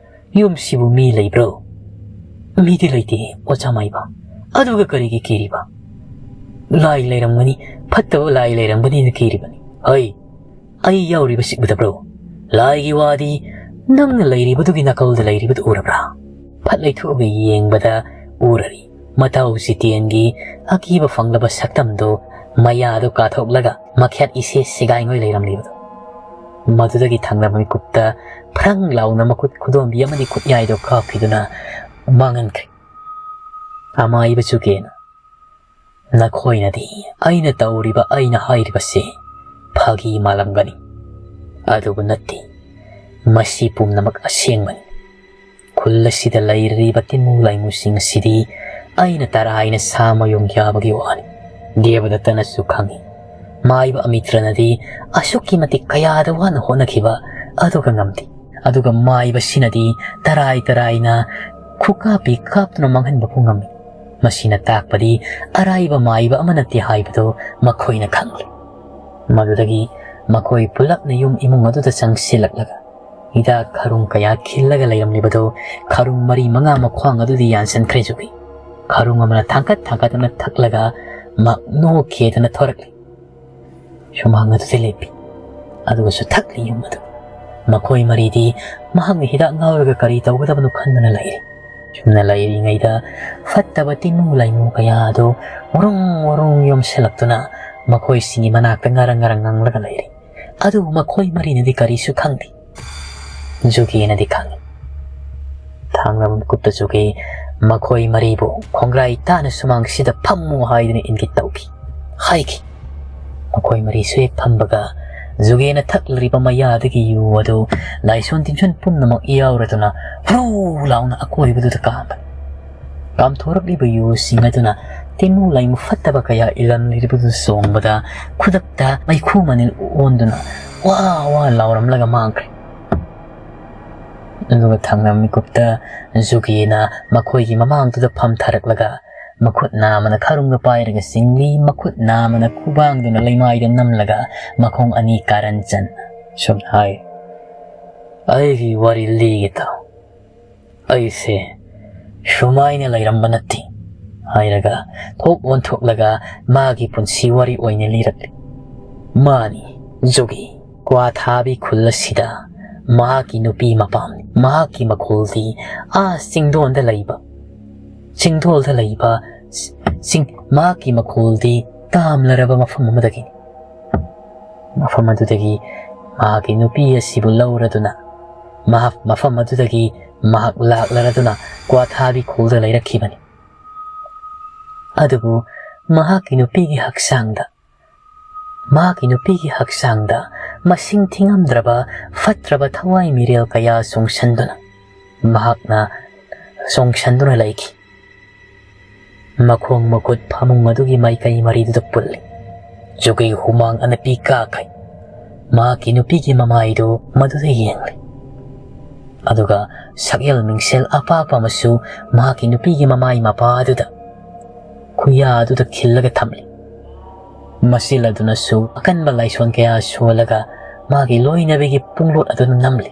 ꯌꯨꯝꯁꯤꯕꯨ ꯃꯤ ꯂꯩꯕ꯭ꯔꯣ?" "ꯃꯤꯗꯤ ꯂꯩꯇꯦ, ꯑꯣꯖꯥ ꯃꯥꯏꯕ꯫ ꯑꯗꯨꯒ ꯀꯔꯤꯒꯤ ꯀꯤꯔꯤꯕ?" "ꯂꯥꯏ ꯂꯩꯔꯝꯒꯅꯤ, ꯐꯠꯇꯕ ꯂꯥꯏ ꯂꯩꯔꯝꯒꯅꯤꯅ ꯀꯤꯔꯤꯕꯅꯤ꯫" "ꯍꯩ, ꯑꯩ ꯌꯥꯎꯔꯤꯕꯁꯤ ꯎꯗꯕ꯭ꯔꯣ? ꯂꯥꯏꯒꯤ ꯋꯥꯗꯤ, ꯅꯪꯅ ꯂꯩꯔꯤꯕꯗꯨꯒꯤ ꯅꯥꯀꯜꯗ ꯂꯩꯔꯤꯕꯗꯨ ꯎꯔꯕ꯭ꯔꯥ? ꯐꯠ ꯂꯩꯊꯣꯛꯑꯒ ꯌꯦꯡꯕꯗ ꯎꯔꯔꯤ꯫ ꯃꯇꯥꯎ ꯖꯤꯇꯦꯟꯒꯤ ꯑꯀꯤꯕ ꯐꯪꯂꯕ ꯁꯛꯇꯝꯗꯨ ꯃꯌꯥꯗꯨ ꯀꯥꯊꯣꯛꯂꯒ ꯃꯈꯦꯠ ꯏꯁꯦ ꯁꯦꯒꯥꯏꯉꯣꯏ ꯂꯩꯔꯝꯂꯤꯕꯗꯨ꯫ ꯃꯗꯨꯗꯒꯤ ꯊꯪꯅꯕ ꯃꯤꯀꯨꯞꯇ ꯐ꯭ꯔꯪ ꯂꯥꯎꯅ ꯃꯈꯨꯠ ꯈꯨꯗꯣꯝꯕꯤ ꯑꯃꯗꯤ ꯈꯨꯠꯌꯥꯏꯗꯨ ꯀꯥꯞꯈꯤꯗꯨꯅ ꯃꯥꯡꯍꯟꯈ꯭ꯔꯦ꯫ ꯑꯃꯥꯏꯕ ꯖꯨꯒꯦꯅ, "ꯅꯈꯣꯏꯅꯗꯤ ꯑꯩꯅ ꯇꯧꯔꯤꯕ, ꯑꯩꯅ ꯍꯥꯏꯔꯤꯕꯁꯤ ꯐꯥꯒꯤ ꯃꯥꯜꯂꯝꯒꯅꯤ, ꯑꯗꯨꯕꯨ ꯅꯠꯇꯦ, ꯃꯁꯤ ꯄꯨꯝꯅꯃꯛ ꯑꯁꯦꯡꯕꯅꯤ꯫ ꯈꯨꯜ ꯑꯁꯤꯗ ꯂꯩꯔꯤꯕ ꯇꯤꯟꯃꯨ ꯂꯥꯏꯃꯨꯁꯤꯡ ꯑꯁꯤꯗꯤ ꯑꯩꯅ ꯇꯔꯥꯏꯅ ꯁꯥ ꯃꯌꯨꯡ ꯌꯥꯕꯒꯤ ꯋꯥꯅꯤ꯫ ꯗꯦꯕꯗꯠꯇꯅꯁꯨ ꯈꯪꯏ꯫ ꯃꯥꯏꯕ ꯑꯃꯤꯇ꯭ꯔꯅꯗꯤ ꯑꯁꯨꯛꯀꯤ ꯃꯇꯤꯛ ꯀꯌꯥꯗ ꯋꯥꯅ ꯍꯣꯠꯅꯈꯤꯕ ꯑꯗꯨꯒ ꯉꯝꯗꯦ꯫ ꯑꯗꯨꯒ ꯃꯥꯏꯕꯁꯤꯅꯗꯤ ꯇꯔꯥꯏ ꯇꯔꯥꯏꯅ ꯈꯨꯀꯥꯞꯄꯤ ꯀꯥꯞꯇꯨꯅ ꯃꯥꯡꯍꯟꯕꯕꯨ ꯉꯝꯃꯤ꯫ ꯃꯁꯤꯅ ꯇꯥꯛꯄꯗꯤ ꯑꯔꯥꯏꯕ ꯃꯥꯏꯕ ꯑꯃ ꯅꯠꯇꯦ ꯍꯥꯏꯕꯗꯨ ꯃꯈꯣꯏꯅ ꯈꯪꯂꯦ꯫ ꯃꯗꯨꯗꯒꯤ ꯃꯈꯣꯏ ꯄꯨꯂꯞꯅ ꯌꯨꯝ ꯏꯃꯨꯡ ꯑꯗꯨꯗ ꯆꯪꯁꯤꯜꯂꯛꯂꯒ ꯍꯤꯗꯥꯛ ꯈꯔꯨꯡ ꯀꯌꯥ ꯈꯤꯜꯂꯒ ꯂꯩꯔꯝꯂꯤꯕꯗꯨ ꯈꯔꯨꯡ ꯃꯔꯤ ꯃꯉꯥ ꯃꯈ꯭ꯋꯥꯡ ꯑꯗꯨꯗ ꯌꯥꯟꯁꯤꯟꯈ꯭ꯔꯦ ꯖꯨꯒꯤ꯫ ꯈꯔꯨꯡ ꯑꯃꯅ ꯊꯥꯡꯀꯠ ꯊꯥꯡꯀꯠꯇꯨꯅ ꯊꯛꯂꯒ ꯃꯍꯥꯛ ꯅꯣꯛꯈꯤꯗꯨꯅ ꯊꯣꯔꯛꯂꯤ꯫ ꯁꯨꯃꯥꯡ ꯑꯗꯨꯗ ꯂꯦꯞꯄꯤ꯫ ꯑꯗꯨꯒꯁꯨ ꯊꯛꯂꯤ ꯌꯨꯝ ꯑꯗꯨ꯫ ꯃꯈꯣꯏ ꯃꯔꯤꯗꯤ ꯃꯍꯥꯛꯅ ꯍꯤꯗꯥꯛ ꯉꯥꯎꯔꯒ ꯀꯔꯤ ꯇꯧꯒꯗꯕꯅꯣ ꯈꯟꯗꯨꯅ ꯂꯩꯔꯤ꯫ ꯁꯨꯝꯅ ꯂꯩꯔꯤꯉꯩꯗ ꯐꯠꯇꯕ ꯇꯤꯟꯃꯨ ꯂꯥꯏꯃꯨ ꯀꯌꯥ ꯑꯗꯨ ꯎꯔꯨꯡ ꯎꯔꯨꯡ ꯌꯣꯝꯁꯤꯜꯂꯛꯇꯨꯅ ꯃꯈꯣꯏꯁꯤꯡꯒꯤ ꯃꯅꯥꯛꯇ ꯉꯔꯪ ꯉꯔꯪ ꯉꯪꯂꯒ ꯂꯩꯔꯤ꯫ ꯑꯗꯨꯕꯨ ꯃꯈꯣꯏ ꯃꯔꯤꯅꯗꯤ ꯀꯔꯤꯁꯨ ꯈꯪꯗꯦ꯫ ꯖꯨꯒꯦꯅꯗꯤ ꯈꯪꯏ꯫ ꯊꯥꯡꯂꯕ ꯃꯤꯀꯨꯞꯇ ꯖꯨꯒꯦ ꯃꯈꯣꯏ ꯃꯔꯤꯕꯨ ꯈꯣꯡꯒ꯭ꯔꯥꯏ ꯇꯥꯅ ꯁꯨꯃꯥꯡꯁꯤꯗ ꯐꯝꯃꯨ ꯍꯥꯏꯗꯨꯅ ꯏꯪꯒꯤꯠ ꯇꯧꯈꯤ, ꯍꯥꯏꯈꯤ꯫ ꯃꯈꯣꯏ ꯃꯔꯤꯁꯨ ꯍꯦꯛ ꯐꯝꯕꯒ ꯖꯨꯒꯦꯅ ꯊꯛꯂꯤꯕ ꯃꯌꯥꯗꯒꯤ ꯌꯨ ꯑꯗꯨ ꯂꯥꯏꯁꯣꯟ ꯇꯤꯟꯁꯣꯟ ꯄꯨꯝꯅꯃꯛ ꯌꯥꯎꯔꯗꯨꯅ ꯍ꯭ꯔꯨ ꯂꯥꯎꯅ ꯑꯀꯣꯏꯕꯗꯨꯗ ꯀꯥꯝꯕꯅꯤ꯫ ꯀꯥꯝꯊꯣꯔꯛꯂꯤꯕ ꯌꯨꯁꯤꯡ ꯑꯗꯨꯅ ꯇꯤꯟꯃꯨ ꯂꯥꯏꯃꯨ ꯐꯠꯇꯕ ꯀꯌꯥ ꯏꯜꯂꯝꯂꯤꯕꯗꯨ ꯆꯣꯡꯕꯗ ꯈꯨꯗꯛꯇ ꯃꯩꯈꯨ ꯃꯅꯤꯜ ꯑꯣꯟꯗꯨꯅ ꯋꯥ ꯋꯥ ꯂꯥꯎꯔꯝꯂꯒ ꯃꯥꯡꯈ꯭ꯔꯦ꯫ ꯑꯗꯨꯒ ꯊꯪꯅꯕ ꯃꯤꯀꯨꯞꯇ ꯖꯨꯒꯦꯅ ꯃꯈꯣꯏꯒꯤ ꯃꯃꯥꯡꯗꯨꯗ ꯐꯝꯊꯔꯛꯂꯒ ꯃꯈꯨꯠ ꯅꯥꯝꯃꯅ ꯈꯔꯨꯡꯗ ꯄꯥꯏꯔꯒ ꯆꯤꯡꯂꯤ, ꯃꯈꯨꯠ ꯅꯥꯝꯃꯅ ꯈꯨꯕꯥꯡꯗꯨꯅ ꯂꯩꯃꯥꯏꯗ ꯅꯝꯂꯒ ꯃꯈꯣꯡ ꯑꯅꯤ ꯀꯥꯔꯟ ꯆꯟ ꯁꯨꯝꯅ ꯍꯥꯏ, "ꯑꯩꯒꯤ ꯋꯥꯔꯤ ꯂꯤꯒꯦ ꯇꯥꯎ꯫ ꯑꯩꯁꯦ ꯁꯨꯃꯥꯏꯅ ꯂꯩꯔꯝꯕ ꯅꯠꯇꯦ," ꯍꯥꯏꯔꯒ ꯊꯣꯛ ꯑꯣꯟꯊꯣꯛꯂꯒ ꯃꯥꯒꯤ ꯄꯨꯟꯁꯤ ꯋꯥꯔꯤ ꯑꯣꯏꯅ ꯂꯤꯔꯛꯂꯤ꯫ ꯃꯥꯅꯤ, ꯖꯨꯒꯤ꯫ ꯀ꯭ꯋꯥꯊꯥꯕꯤ ꯈꯨꯜ ꯑꯁꯤꯗ ꯃꯍꯥꯛꯀꯤ ꯅꯨꯄꯤ ꯃꯄꯥꯝꯅꯤ꯫ ꯃꯍꯥꯛꯀꯤ ꯃꯈꯣꯜꯗꯤ ꯑꯥ ꯆꯤꯡꯗꯣꯟꯗ ꯂꯩꯕ, ꯆꯤꯡꯗꯣꯜꯗ ꯂꯩꯕ, ꯆꯤꯡ-, ꯃꯍꯥꯛꯀꯤ ꯃꯈꯣꯜꯗꯤ ꯇꯥꯝꯂꯔꯕ ꯃꯐꯝ ꯑꯃꯗꯒꯤꯅꯤ꯫ ꯃꯐꯝ ꯑꯗꯨꯗꯒꯤ ꯃꯍꯥꯛꯀꯤ ꯅꯨꯄꯤ ꯑꯁꯤꯕꯨ ꯂꯧꯔꯗꯨꯅ, ꯃꯍꯥꯛ, ꯃꯐꯝ ꯑꯗꯨꯗꯒꯤ ꯃꯍꯥꯛ ꯂꯥꯛꯂꯔꯗꯨꯅ ꯀ꯭ꯋꯥꯊꯥꯕꯤ ꯈꯨꯜꯗ ꯂꯩꯔꯛꯈꯤꯕꯅꯤ꯫ ꯑꯗꯨꯕꯨ ꯃꯍꯥꯛꯀꯤ ꯅꯨꯄꯤꯒꯤ ꯍꯛꯆꯥꯡꯗ, ꯃꯍꯥꯛꯀꯤ ꯅꯨꯄꯤꯒꯤ ꯍꯛꯆꯥꯡꯗ ꯃꯁꯤꯡ ꯊꯤꯉꯝꯗ꯭ꯔꯕ ꯐꯠꯇ꯭ꯔꯕ ꯊꯋꯥꯏ ꯃꯤꯔꯦꯜ ꯀꯌꯥ ꯆꯣꯡꯁꯟꯗꯨꯅ, ꯃꯍꯥꯛꯅ ꯆꯣꯡꯁꯟꯗꯨꯅ ꯂꯩꯈꯤ꯫ ꯃꯈꯣꯡ ꯃꯈꯨꯠ ꯐꯃꯨꯡ ꯑꯗꯨꯒꯤ ꯃꯥꯏꯀꯩ ꯃꯔꯤꯗꯨꯗ ꯄꯨꯜꯂꯤ꯫ ꯆꯨꯒꯤ ꯍꯨꯃꯥꯡ ꯑꯅꯞꯄꯤ ꯀꯥꯈꯩ ꯃꯍꯥꯛꯀꯤ ꯅꯨꯄꯤꯒꯤ ꯃꯃꯥꯏꯗꯨ ꯃꯗꯨꯗ ꯌꯦꯡꯂꯤ꯫ ꯑꯗꯨꯒ ꯁꯛꯌꯦꯜ ꯃꯤꯡꯁꯦꯜ ꯑꯄꯥꯛꯄ ꯑꯃꯁꯨ ꯃꯍꯥꯛꯀꯤ ꯅꯨꯄꯤꯒꯤ ꯃꯃꯥꯏ ꯃꯄꯥ ꯑꯗꯨꯗ, ꯈꯨꯌꯥ ꯑꯗꯨꯗ ꯈꯤꯜꯂꯒ ꯊꯝꯂꯤ꯫ ꯃꯁꯤꯜ ꯑꯗꯨꯅꯁꯨ ꯑꯀꯟꯕ ꯂꯥꯏꯁꯣꯟ ꯀꯌꯥ ꯁꯣꯜꯂꯒ ꯃꯥꯒꯤ ꯂꯣꯏꯅꯕꯤꯒꯤ ꯄꯨꯡꯂꯣꯠ ꯑꯗꯨꯗ ꯅꯝꯂꯤ꯫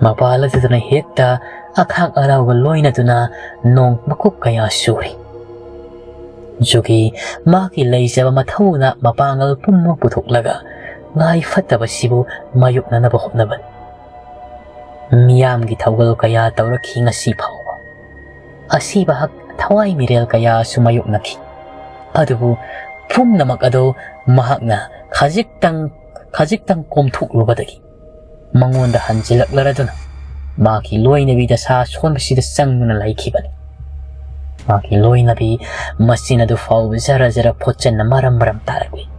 ꯃꯄꯥꯜ ꯑꯗꯨꯗꯅ ꯍꯦꯛꯇ ꯑꯈꯥꯛ ꯑꯔꯥꯎꯒ ꯂꯣꯏꯅꯗꯨꯅ ꯅꯣꯡ ꯃꯀꯨꯞ ꯀꯌꯥ ꯆꯨꯔꯤ꯫ ꯖꯨꯒꯤ ꯃꯥꯒꯤ ꯂꯩꯖꯕ ꯃꯊꯧꯅ ꯃꯄꯥꯡꯒꯜ ꯄꯨꯝꯕ ꯄꯨꯊꯣꯛꯂꯒ ꯂꯥꯏ ꯐꯠꯇꯕꯁꯤꯕꯨ ꯃꯥꯌꯣꯛꯅꯅꯕ ꯍꯣꯠꯅꯕꯅꯤ꯫ ꯃꯤꯌꯥꯝꯒꯤ ꯊꯧꯒꯜ ꯀꯌꯥ ꯇꯧꯔꯛꯈꯤ ꯉꯁꯤ ꯐꯥꯎꯕ꯫ ꯑꯁꯤꯕ ꯍꯛ-, ꯊꯋꯥꯏ ꯃꯤꯔꯦꯜ ꯀꯌꯥꯁꯨ ꯃꯥꯌꯣꯛꯅꯈꯤ꯫ ꯑꯗꯨꯕꯨ ꯄꯨꯝꯅꯃꯛ ꯑꯗꯨ ꯃꯍꯥꯛꯅ ꯈꯖꯤꯛꯇꯪ, ꯈꯖꯤꯛꯇꯪ ꯀꯣꯝꯊꯣꯛꯂꯨꯕꯗꯒꯤ ꯃꯉꯣꯟꯗ ꯍꯟꯖꯤꯜꯂꯛꯂꯔꯗꯨꯅ ꯃꯥꯒꯤ ꯂꯣꯏꯅꯕꯤ ꯗꯁꯥ ꯁꯣꯟꯕꯁꯤꯗ ꯆꯪꯗꯨꯅ ꯂꯩꯈꯤꯕꯅꯤ꯫ ꯃꯥꯒꯤ ꯂꯣꯏꯅꯕꯤ ꯃꯆꯤꯟ ꯑꯗꯨ ꯐꯥꯎꯕ ꯖꯔ ꯖꯔ ꯐꯣꯠꯆꯟꯅ ꯃꯔꯝ ꯃꯔꯝ ꯇꯥꯔꯛꯂꯤ꯫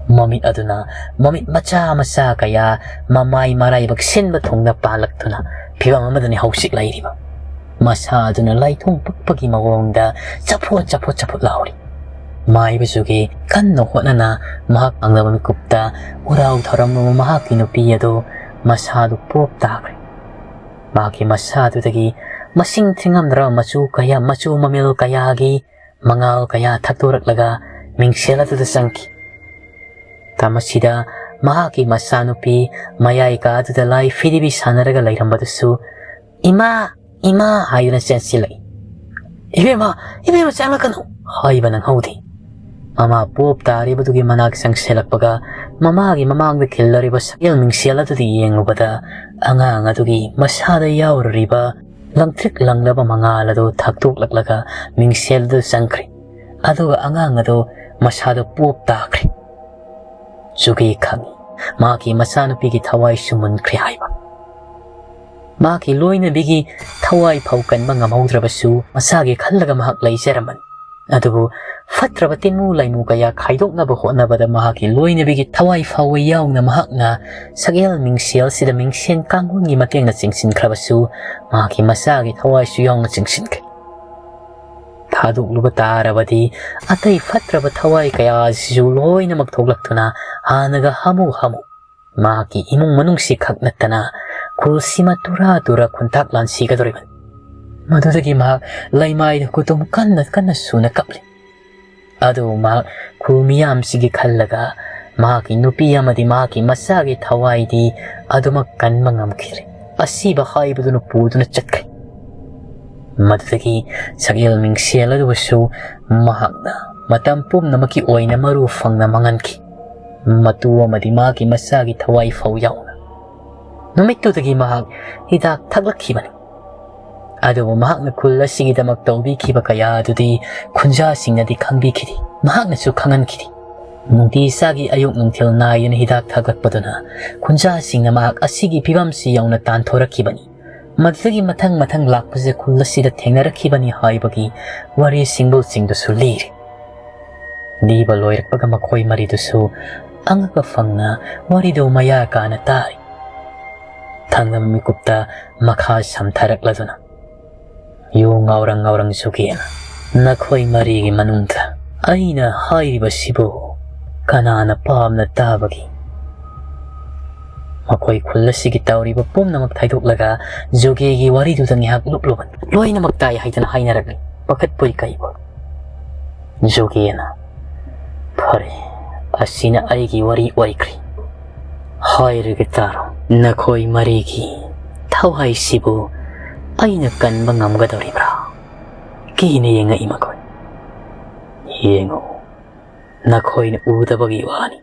ꯃꯃꯤꯠ ꯑꯗꯨꯅ ꯃꯃꯤꯠ ꯃꯆꯥ ꯃꯆꯥ ꯀꯌꯥ ꯃꯃꯥꯏ ꯃꯔꯥꯏꯕꯛ ꯁꯤꯟꯕ ꯊꯨꯡꯅ ꯄꯥꯜꯂꯛꯇꯨꯅ ꯐꯤꯚꯝ ꯑꯃꯗꯅꯤ ꯍꯧꯖꯤꯛ ꯂꯩꯔꯤꯕ꯫ ꯃꯁꯥ ꯑꯗꯨꯅ ꯂꯥꯏꯊꯣꯡ ꯄꯛꯄꯒꯤ ꯃꯑꯣꯡꯗ ꯆꯐꯣꯠ ꯆꯐꯣꯠ ꯆꯐꯣꯠ ꯂꯥꯎꯔꯤ꯫ ꯃꯥꯏꯕ ꯖꯨꯒꯤ ꯀꯟꯅ ꯍꯣꯠꯅꯅ ꯃꯍꯥꯛ ꯍꯥꯡꯗꯕ ꯃꯤꯀꯨꯞꯇ ꯎꯔꯥꯎ ꯊꯧꯔꯝꯂꯕ ꯃꯍꯥꯛꯀꯤ ꯅꯨꯄꯤ ꯑꯗꯨ ꯃꯁꯥꯗꯨ ꯄꯣꯞ ꯇꯥꯈ꯭ꯔꯦ꯫ ꯃꯍꯥꯛꯀꯤ ꯃꯁꯥꯗꯨꯗꯒꯤ ꯃꯁꯤꯡ ꯊꯤꯉꯝꯗ꯭ꯔꯕ ꯃꯆꯨ ꯀꯌꯥ, ꯃꯆꯨ ꯃꯃꯦꯜ ꯀꯌꯥꯒꯤ ꯃꯉꯥꯜ ꯀꯌꯥ ꯊꯛꯇꯣꯔꯛꯂꯒ ꯃꯤꯡꯁꯦꯜ ꯑꯗꯨꯗ ꯆꯪꯈꯤ꯫ ꯃꯇꯝ ꯑꯁꯤꯗ ꯃꯍꯥꯛꯀꯤ ꯃꯆꯥꯅꯨꯄꯤ ꯃꯌꯥꯏ ꯀꯥ ꯑꯗꯨꯗ ꯂꯥꯏ ꯐꯤꯗꯤꯕꯤ ꯁꯥꯟꯅꯔꯒ ꯂꯩꯔꯝꯕꯗꯨꯁꯨ, "ꯏꯃꯥ, ꯏꯃꯥ" ꯍꯥꯏꯗꯨꯅ ꯆꯦꯟꯁꯤꯜꯂꯛꯏ꯫ "ꯏꯕꯦꯝꯃ, ꯏꯕꯦꯝꯃ, ꯆꯪꯂꯛꯀꯅꯨ" ꯍꯥꯏꯕ ꯅꯪꯍꯧꯗꯦ꯫ ꯃꯃꯥ ꯄꯣꯞ ꯇꯥꯔꯤꯕꯗꯨꯒꯤ ꯃꯅꯥꯛ ꯆꯪꯁꯤꯜꯂꯛꯄꯒ, ꯃꯃꯥꯒꯤ ꯃꯃꯥꯡꯗ ꯈꯤꯜꯂꯔꯤꯕ ꯁꯛꯍꯦꯜ ꯃꯤꯡꯁꯦꯜ ꯑꯗꯨꯗ ꯌꯦꯡꯂꯨꯕꯗ, ꯑꯉꯥꯡ ꯑꯗꯨꯒꯤ ꯃꯁꯥꯗ ꯌꯥꯎꯔꯤꯕ ꯂꯪꯇ꯭ꯔꯤꯛ ꯂꯪꯂꯕ ꯃꯉꯥꯜ ꯑꯗꯨ ꯊꯥꯛꯇꯣꯛꯂꯛꯂꯒ ꯃꯤꯡꯁꯦꯜꯗꯨ ꯆꯪꯈ꯭ꯔꯦ꯫ ꯑꯗꯨꯒ ꯑꯉꯥꯡ ꯑꯗꯨ ꯃꯁꯥꯗ ꯄꯣꯞ ꯇꯥꯈ꯭ꯔꯦ꯫ ꯖꯨꯒꯤ ꯈꯪꯏ, ꯃꯍꯥꯛꯀꯤ ꯃꯆꯥꯅꯨꯄꯤꯒꯤ ꯊꯋꯥꯏꯁꯨ ꯃꯨꯟꯈ꯭ꯔꯦ ꯍꯥꯏꯕ꯫ ꯃꯍꯥꯛꯀꯤ ꯂꯣꯏꯅꯕꯤꯒꯤ ꯊꯋꯥꯏ ꯐꯥꯎ ꯀꯟꯕ ꯉꯝꯍꯧꯗ꯭ꯔꯕꯁꯨ, ꯃꯁꯥꯒꯤ ꯈꯜꯂꯒ ꯃꯍꯥꯛ ꯂꯩꯖꯔꯝꯕꯅꯤ꯫ ꯑꯗꯨꯕꯨ ꯐꯠꯇ꯭ꯔꯕ ꯇꯤꯟꯃꯨ ꯂꯩꯃꯨ ꯀꯌꯥ ꯈꯥꯏꯗꯣꯛꯅꯕ ꯍꯣꯠꯅꯕꯗ, ꯃꯍꯥꯛꯀꯤ ꯂꯣꯏꯅꯕꯤꯒꯤ ꯊꯋꯥꯏ ꯐꯥꯎꯕ ꯌꯥꯎꯅ ꯃꯍꯥꯛꯅ ꯁꯛꯍꯦꯜ ꯃꯤꯡꯁꯦꯜꯁꯤꯗ ꯃꯤꯡꯁꯦꯟ ꯀꯥꯡꯒꯨꯜꯒꯤ ꯃꯇꯦꯡꯅ ꯆꯤꯡꯁꯤꯟꯈ꯭ꯔꯕꯁꯨ, ꯃꯍꯥꯛꯀꯤ ꯃꯆꯥꯒꯤ ꯊꯋꯥꯏꯁꯨ ꯌꯥꯎꯅ ꯆꯤꯡꯁꯤꯟꯈꯤ꯫ ꯊꯥꯗꯣꯛꯂꯨꯕ ꯇꯥꯔꯕꯗꯤ, ꯑꯇꯩ ꯐꯠꯇ꯭ꯔꯕ ꯊꯋꯥꯏ ꯀꯌꯥ ꯑꯁꯤꯁꯨ ꯂꯣꯏꯅꯃꯛ ꯊꯣꯛꯂꯛꯇꯨꯅ ꯍꯥꯟꯅꯒ ꯍꯥꯃꯨ ꯍꯥꯃꯨ ꯃꯍꯥꯛꯀꯤ ꯏꯃꯨꯡ ꯃꯅꯨꯡꯁꯤ ꯈꯛ ꯅꯠꯇꯅ ꯈꯨꯜꯁꯤꯃ ꯇꯨꯔꯥ ꯇꯨꯔꯥ ꯈꯨꯟꯇꯥꯛ ꯂꯥꯟꯁꯤꯒꯗꯧꯔꯤꯕꯅꯤ꯫ ꯃꯗꯨꯗꯒꯤ ꯃꯍꯥꯛ ꯂꯩꯃꯥꯏꯗ ꯈꯨꯇꯨꯝ ꯀꯟꯅ ꯀꯟꯅ ꯁꯨꯅ ꯀꯞꯂꯤ꯫ ꯑꯗꯨꯕꯨ ꯃꯍꯥꯛ ꯈꯨꯜ ꯃꯤꯌꯥꯝꯁꯤꯒꯤ ꯈꯜꯂꯒ, ꯃꯍꯥꯛꯀꯤ ꯅꯨꯄꯤ ꯑꯃꯗꯤ ꯃꯍꯥꯛꯀꯤ ꯃꯆꯥꯒꯤ ꯊꯋꯥꯏꯗꯤ ꯑꯗꯨꯃꯛ ꯀꯟꯕ ꯉꯝꯈꯤꯗ꯭ꯔꯦ꯫ ꯑꯁꯤꯕ ꯍꯥꯏꯕꯗꯨꯅ ꯄꯨꯗꯨꯅ ꯆꯠꯈ꯭ꯔꯦ꯫ ꯃꯗꯨꯗꯒꯤ ꯁꯛꯍꯦꯜ ꯃꯤꯡꯁꯦꯜ ꯑꯗꯨꯕꯨꯁꯨ ꯃꯍꯥꯛꯅ ꯃꯇꯝ ꯄꯨꯝꯅꯃꯛꯀꯤ ꯑꯣꯏꯅ ꯃꯔꯨ ꯐꯪꯅ ꯃꯥꯡꯍꯟꯈꯤ, ꯃꯇꯨ ꯑꯃꯗꯤ ꯃꯍꯥꯛꯀꯤ ꯃꯆꯥꯒꯤ ꯊꯋꯥꯏ ꯐꯥꯎ ꯌꯥꯎꯅ꯫ ꯅꯨꯃꯤꯠꯇꯨꯗꯒꯤ ꯃꯍꯥꯛ ꯍꯤꯗꯥꯛ ꯊꯛꯂꯛꯈꯤꯕꯅꯤ꯫ ꯑꯗꯨꯕꯨ ꯃꯍꯥꯛꯅ ꯈꯨꯜ ꯑꯁꯤꯒꯤꯗꯃꯛ ꯇꯧꯕꯤꯈꯤꯕ ꯀꯌꯥ ꯑꯗꯨꯗꯤ ꯈꯨꯟꯖꯥꯁꯤꯡꯅꯗꯤ ꯈꯪꯕꯤꯈꯤꯗꯦ, ꯃꯍꯥꯛꯅꯁꯨ ꯈꯪꯍꯟꯈꯤꯗꯦ꯫ ꯅꯨꯡꯇꯤ ꯆꯥꯒꯤ ꯑꯌꯨꯛ ꯅꯨꯡꯊꯤꯜ ꯅꯥꯏꯗꯅ ꯍꯤꯗꯥꯛ ꯊꯛꯂꯛꯄꯗꯨꯅ ꯈꯨꯟꯖꯥꯁꯤꯡꯅ ꯃꯍꯥꯛ ꯑꯁꯤꯒꯤ ꯐꯤꯕꯝꯁꯤ ꯌꯧꯅ ꯇꯥꯟꯊꯣꯔꯛꯈꯤꯕꯅꯤ꯫ ꯃꯗꯨꯗꯒꯤ ꯃꯊꯪ ꯃꯊꯪ ꯂꯥꯛꯄꯁꯦ ꯈꯨꯜ ꯑꯁꯤꯗ ꯊꯦꯡꯅꯔꯛꯈꯤꯕꯅꯤ ꯍꯥꯏꯕꯒꯤ ꯋꯥꯔꯤ ꯁꯤꯡꯕꯨꯜꯁꯤꯡꯗꯨꯁꯨ ꯂꯤꯔꯤ꯫ ꯂꯤꯕ ꯂꯣꯏꯔꯛꯄꯒ ꯃꯈꯣꯏ ꯃꯔꯤꯗꯨꯁꯨ ꯑꯉꯛꯄ ꯐꯪꯅ ꯋꯥꯔꯤꯗꯨ ꯃꯌꯥ ꯀꯥꯅ ꯇꯥꯔꯤ꯫ ꯊꯪꯅꯕ ꯃꯤꯀꯨꯞꯇ ꯃꯈꯥ ꯁꯝꯊꯔꯛꯂꯗꯨꯅ, ꯌꯨ ꯉꯥꯎꯔꯪ ꯉꯥꯎꯔꯪ ꯖꯨꯒꯦꯅ, "ꯅꯈꯣꯏ ꯃꯔꯤꯒꯤ ꯃꯅꯨꯡꯗ ꯑꯩꯅ ꯍꯥꯏꯔꯤꯕꯁꯤꯕꯨ ꯀꯅꯥꯅ ꯄꯥꯝꯅ ꯇꯥꯕꯒꯦ?" ꯃꯈꯣꯏ ꯈꯨꯜ ꯑꯁꯤꯒꯤ ꯇꯧꯔꯤꯕ ꯄꯨꯝꯅꯃꯛ ꯊꯩꯗꯣꯛꯂꯒ ꯖꯨꯒꯦꯒꯤ ꯋꯥꯔꯤꯗꯨꯗ ꯉꯥꯏꯍꯥꯛ ꯂꯨꯞꯂꯨꯕꯅꯤ꯫ ꯂꯣꯏꯅꯃꯛ ꯇꯥꯏ ꯍꯥꯏꯗꯅ ꯍꯥꯏꯅꯔꯛꯂꯤ꯫ ꯄꯥꯈꯠꯄꯣꯏ ꯀꯩꯕꯣꯏ꯫ ꯖꯨꯒꯦꯅ, "ꯐꯔꯦ, ꯑꯁꯤꯅ ꯑꯩꯒꯤ ꯋꯥꯔꯤ ꯑꯣꯏꯈ꯭ꯔꯦ꯫ ꯍꯥꯏꯔꯒ ꯇꯥꯔꯣ, ꯅꯈꯣꯏ ꯃꯔꯤꯒꯤ ꯊꯋꯥꯏꯁꯤꯕꯨ ꯑꯩꯅ ꯀꯟꯕ ꯉꯝꯒꯗꯧꯔꯤꯕ꯭ꯔꯥ?" ꯀꯤꯅ ꯌꯦꯡꯉꯛꯏ ꯃꯈꯣꯏ꯫ "ꯌꯦꯡꯉꯨ, ꯅꯈꯣꯏꯅ ꯎꯗꯕꯒꯤ ꯋꯥꯅꯤ꯫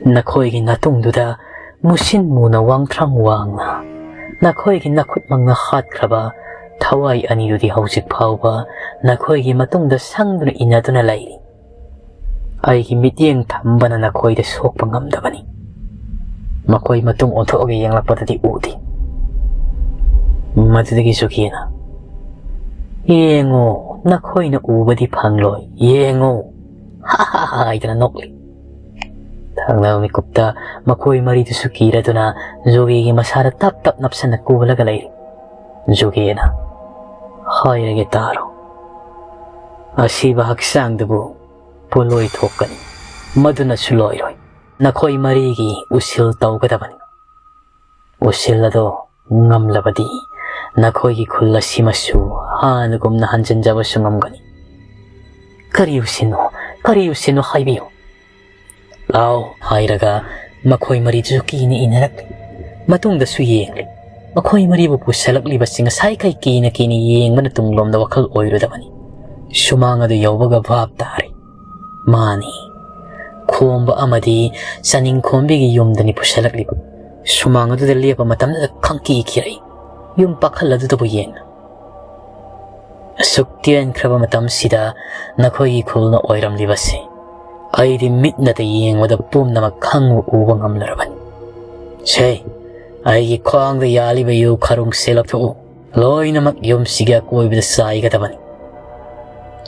ꯅꯈꯣꯏꯒꯤ ꯅꯇꯨꯡꯗꯨꯗ ꯃꯨꯁꯤꯟ ꯃꯨꯅ ꯋꯥꯡꯊ꯭ꯔꯪ ꯋꯥꯡꯅ ꯅꯈꯣꯏꯒꯤ ꯅꯈꯨꯠꯃꯛꯅ ꯍꯥꯠꯈ꯭ꯔꯕ ꯊꯋꯥꯏ ꯑꯅꯤꯗꯨꯗꯤ ꯍꯧꯖꯤꯛ ꯐꯥꯎꯕ ꯅꯈꯣꯏꯒꯤ ꯃꯇꯨꯡꯗ ꯁꯪꯗꯨꯅ ꯏꯟꯅꯗꯨꯅ ꯂꯩꯔꯤ꯫ ꯑꯩꯒꯤ ꯃꯤꯠꯌꯦꯡ ꯊꯝꯕꯅ ꯅꯈꯣꯏꯗ ꯁꯣꯛꯄ ꯉꯝꯗꯕꯅꯤ꯫ ꯃꯈꯣꯏ ꯃꯇꯨꯡ ꯑꯣꯟꯊꯣꯛꯑꯒ ꯌꯦꯡꯂꯛꯄꯗꯗꯤ ꯎꯗꯦ꯫ ꯃꯗꯨꯗꯒꯤ ꯖꯨꯒꯦꯅ, "ꯌꯦꯡꯉꯨ, ꯅꯈꯣꯏꯅ ꯎꯕꯗꯤ ꯐꯪꯂꯣꯏ, ꯌꯦꯡꯉꯨ!" ꯍꯥꯏꯗꯅ ꯅꯣꯛꯂꯤ꯫ ꯊꯪꯅꯕ ꯃꯤꯀꯨꯞꯇ ꯃꯈꯣꯏ ꯃꯔꯤꯗꯨꯁꯨ ꯀꯤꯔꯗꯨꯅ ꯖꯨꯒꯦꯒꯤ ꯃꯁꯥꯗ ꯇꯞ ꯇꯞ ꯅꯞꯁꯟꯅ ꯀꯣꯜꯂꯒ ꯂꯩꯔꯤ꯫ ꯖꯨꯒꯦꯅ, "ꯍꯥꯏꯔꯒꯦ ꯇꯥꯔꯣ꯫ ꯑꯁꯤꯕ ꯍꯛꯆꯥꯡꯗꯨꯕꯨ ꯄꯣꯠꯂꯣꯏ ꯊꯣꯛꯀꯅꯤ꯫ ꯃꯗꯨꯅꯁꯨ ꯂꯣꯏꯔꯣꯏ꯫ ꯅꯈꯣꯏ ꯃꯔꯤꯒꯤ ꯎꯁꯤꯜ ꯇꯧꯒꯗꯕꯅꯤ꯫ ꯎꯁꯤꯜ ꯑꯗꯣ ꯉꯝꯂꯕꯗꯤ ꯅꯈꯣꯏꯒꯤ ꯈꯨꯜ ꯑꯁꯤꯃꯁꯨ ꯍꯥꯟꯅꯒꯨꯝꯅ ꯍꯟꯖꯤꯟꯖꯕꯁꯨ ꯉꯝꯒꯅꯤ꯫" "ꯀꯔꯤ ꯎꯁꯤꯜꯅꯣ? ꯀꯔꯤ ꯎꯁꯤꯜꯅꯣ? ꯍꯥꯏꯕꯤꯌꯨ!" "ꯂꯥꯎ" ꯍꯥꯏꯔꯒ ꯃꯈꯣꯏ ꯃꯔꯤꯗꯨꯁꯨ ꯀꯤꯅ ꯏꯟꯅꯔꯛꯂꯤ꯫ ꯃꯇꯨꯡꯗꯁꯨ ꯌꯦꯡꯂꯤ꯫ ꯃꯈꯣꯏ ꯃꯔꯤꯕꯨ ꯄꯨꯁꯜꯂꯛꯂꯤꯕꯁꯤ ꯉꯁꯥꯏꯈꯩ ꯀꯤꯅ ꯀꯤꯅ ꯌꯦꯡꯕꯅ ꯇꯨꯡꯂꯣꯝꯗ ꯋꯥꯈꯜ ꯑꯣꯏꯔꯨꯗꯕꯅꯤ꯫ ꯁꯨꯃꯥꯡ ꯑꯗꯨ ꯌꯧꯕꯒ ꯚꯥꯞ ꯇꯥꯔꯦ꯫ ꯃꯥꯅꯤ, ꯈꯣꯝꯕ ꯑꯃꯗꯤ ꯆꯥꯅꯤꯡꯈꯣꯝꯕꯤꯒꯤ ꯌꯨꯝꯗꯅꯤ ꯄꯨꯁꯜꯂꯛꯂꯤꯕ꯫ ꯁꯨꯃꯥꯡ ꯑꯗꯨꯗ ꯂꯦꯞꯄ ꯃꯇꯝꯗꯨꯗ ꯈꯪꯀꯤ ꯀꯤꯔꯛꯏ꯫ ꯌꯨꯝ ꯄꯥꯈꯜ ꯑꯗꯨꯗꯕꯨ ꯌꯦꯡꯅ꯫ ꯑꯁꯨꯛ ꯇꯦꯟꯈ꯭ꯔꯕ ꯃꯇꯝꯁꯤꯗ ꯅꯈꯣꯏꯒꯤ ꯈꯨꯜꯅ ꯑꯣꯏꯔꯝꯂꯤꯕꯁꯤ ꯑꯩꯗꯤ ꯃꯤꯠꯅꯇ ꯌꯦꯡꯕꯗ ꯄꯨꯝꯅꯃꯛ ꯈꯪꯕ ꯎꯕ ꯉꯝꯂꯔꯕꯅꯤ꯫ ꯁꯦ, ꯑꯩꯒꯤ ꯈ꯭ꯋꯥꯡꯗ ꯌꯥꯜꯂꯤꯕ ꯌꯨ ꯈꯔꯨꯡꯁꯦ ꯂꯧꯊꯣꯛꯎ꯫ ꯂꯣꯏꯅꯃꯛ ꯌꯨꯝꯁꯤꯒꯤ ꯑꯀꯣꯏꯕꯗ ꯆꯥꯏꯒꯗꯕꯅꯤ꯫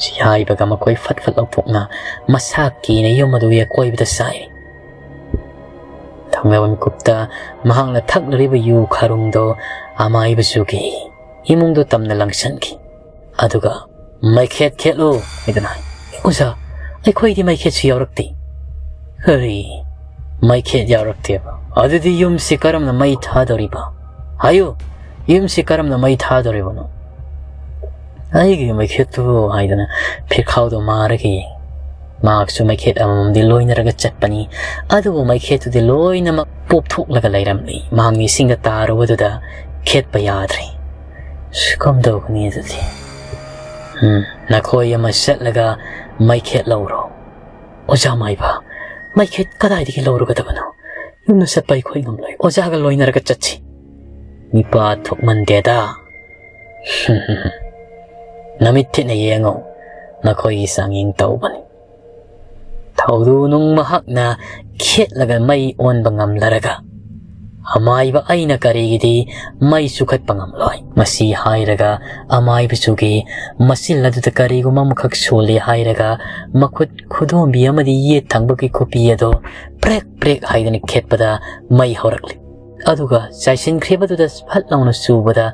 ꯁꯤ ꯍꯥꯏꯕꯒ ꯃꯈꯣꯏ ꯐꯠ ꯐꯠ ꯂꯧꯊꯣꯛꯅ ꯃꯁꯥ ꯀꯤꯅ ꯌꯨꯝ ꯑꯗꯨꯒꯤ ꯑꯀꯣꯏꯕꯗ ꯆꯥꯏꯔꯤ꯫ ꯊꯪꯅꯕ ꯃꯤꯀꯨꯞꯇ ꯃꯍꯥꯛꯅ ꯊꯛꯂꯤꯕ ꯌꯨ ꯈꯔꯨꯡꯗꯣ ꯑꯃꯥꯏꯕ ꯖꯨꯒꯦ ꯏꯃꯨꯡꯗꯣ ꯇꯝꯅ ꯂꯪꯁꯟꯈꯤ꯫ ꯑꯗꯨꯒ, "ꯃꯩꯈꯦꯠ ꯈꯦꯠꯂꯨ" ꯍꯥꯏꯗꯅ ꯍꯥꯏ꯫ "ꯑꯣꯖꯥ, ꯑꯩꯈꯣꯏꯗꯤ ꯃꯩꯈꯦꯠꯁꯨ ꯌꯥꯎꯔꯛꯇꯦ꯫" "ꯀꯔꯤ? ꯃꯩꯈꯦꯠ ꯌꯥꯎꯔꯛꯇꯦꯕ? ꯑꯗꯨꯗꯤ ꯌꯨꯝꯁꯤ ꯀꯔꯝꯅ ꯃꯩ ꯊꯥꯗꯧꯔꯤꯕ? ꯍꯥꯏꯌꯨ, ꯌꯨꯝꯁꯤ ꯀꯔꯝꯅ ꯃꯩ ꯊꯥꯗꯧꯔꯤꯕꯅꯣ?" "ꯑꯩꯒꯤ ꯃꯩꯈꯦꯠꯇꯨꯕꯨ" ꯍꯥꯏꯗꯅ ꯐꯤꯈꯥꯎꯗꯣ ꯃꯥꯔꯒ ꯌꯦꯡꯉꯤ꯫ ꯃꯍꯥꯛꯁꯨ ꯃꯩꯈꯦꯠ ꯑꯃꯃꯝꯗꯤ ꯂꯣꯏꯅꯔꯒ ꯆꯠꯄꯅꯤ꯫ ꯑꯗꯨꯕꯨ ꯃꯩꯈꯦꯠꯇꯨꯗꯤ ꯂꯣꯏꯅꯃꯛ ꯄꯣꯞꯊꯣꯛꯂꯒ ꯂꯩꯔꯝꯂꯤ꯫ ꯃꯍꯥꯛꯅ ꯏꯁꯤꯡꯗ ꯇꯥꯔꯨꯕꯗꯨꯗ ꯈꯦꯠꯄ ꯌꯥꯗ꯭ꯔꯦ꯫ "ꯑꯁ, ꯀꯝꯗꯧꯒꯅꯤ ꯑꯗꯨꯗꯤ? ꯎꯝ, ꯅꯈꯣꯏ ꯑꯃ ꯆꯠꯂꯒ ꯃꯩꯈꯦꯠ ꯂꯧꯔꯣ꯫" "ꯑꯣꯖꯥ ꯃꯥꯏꯕ, ꯃꯩꯈꯦꯠ ꯀꯗꯥꯏꯗꯒꯤ ꯂꯧꯔꯨꯒꯗꯕꯅꯣ? ꯌꯨꯝꯗ ꯆꯠꯄ ꯑꯩꯈꯣꯏ ꯉꯝꯂꯣꯏ꯫ ꯑꯣꯖꯥꯒ ꯂꯣꯏꯅꯔꯒ ꯆꯠꯁꯤ꯫" "ꯃꯤꯄꯥ ꯊꯣꯛꯃꯟꯗꯦꯗ꯫ ꯅꯃꯤꯠ ꯊꯤꯠꯅ ꯌꯦꯡꯉꯨ, ꯅꯈꯣꯏꯒꯤ ꯆꯥꯡꯌꯦꯡ ꯇꯧꯕꯅꯤ꯫ ꯊꯧꯗꯨ ꯅꯨꯡ ꯃꯍꯥꯛꯅ ꯈꯦꯠꯂꯒ ꯃꯩ ꯑꯣꯟꯕ ꯉꯝꯂꯔꯒ, ꯑꯃꯥꯏꯕ ꯑꯩꯅ ꯀꯔꯤꯒꯤꯗꯤ ꯃꯩ ꯆꯨꯈꯠꯄ ꯉꯝꯂꯣꯏ?" ꯃꯁꯤ ꯍꯥꯏꯔꯒ ꯑꯃꯥꯏꯕ ꯖꯨꯒꯦ ꯃꯆꯤꯜ ꯑꯗꯨꯗ ꯀꯔꯤꯒꯨꯝꯕ ꯑꯃꯈꯛ ꯁꯣꯜꯂꯤ ꯍꯥꯏꯔꯒ ꯃꯈꯨꯠ ꯈꯨꯗꯣꯝꯕꯤ ꯑꯃꯗꯤ ꯌꯦꯠ ꯊꯪꯕꯒꯤ ꯈꯨꯄꯤ ꯑꯗꯣ ꯄ꯭ꯔꯦꯛ ꯄ꯭ꯔꯦꯛ ꯍꯥꯏꯗꯅ ꯈꯦꯠꯄꯗ ꯃꯩ ꯍꯧꯔꯛꯂꯤ꯫ ꯑꯗꯨꯒ ꯆꯥꯏꯁꯤꯟꯈ꯭ꯔꯤꯕꯗꯨꯗ ꯐꯠ ꯂꯥꯎꯅ ꯆꯨꯕꯗ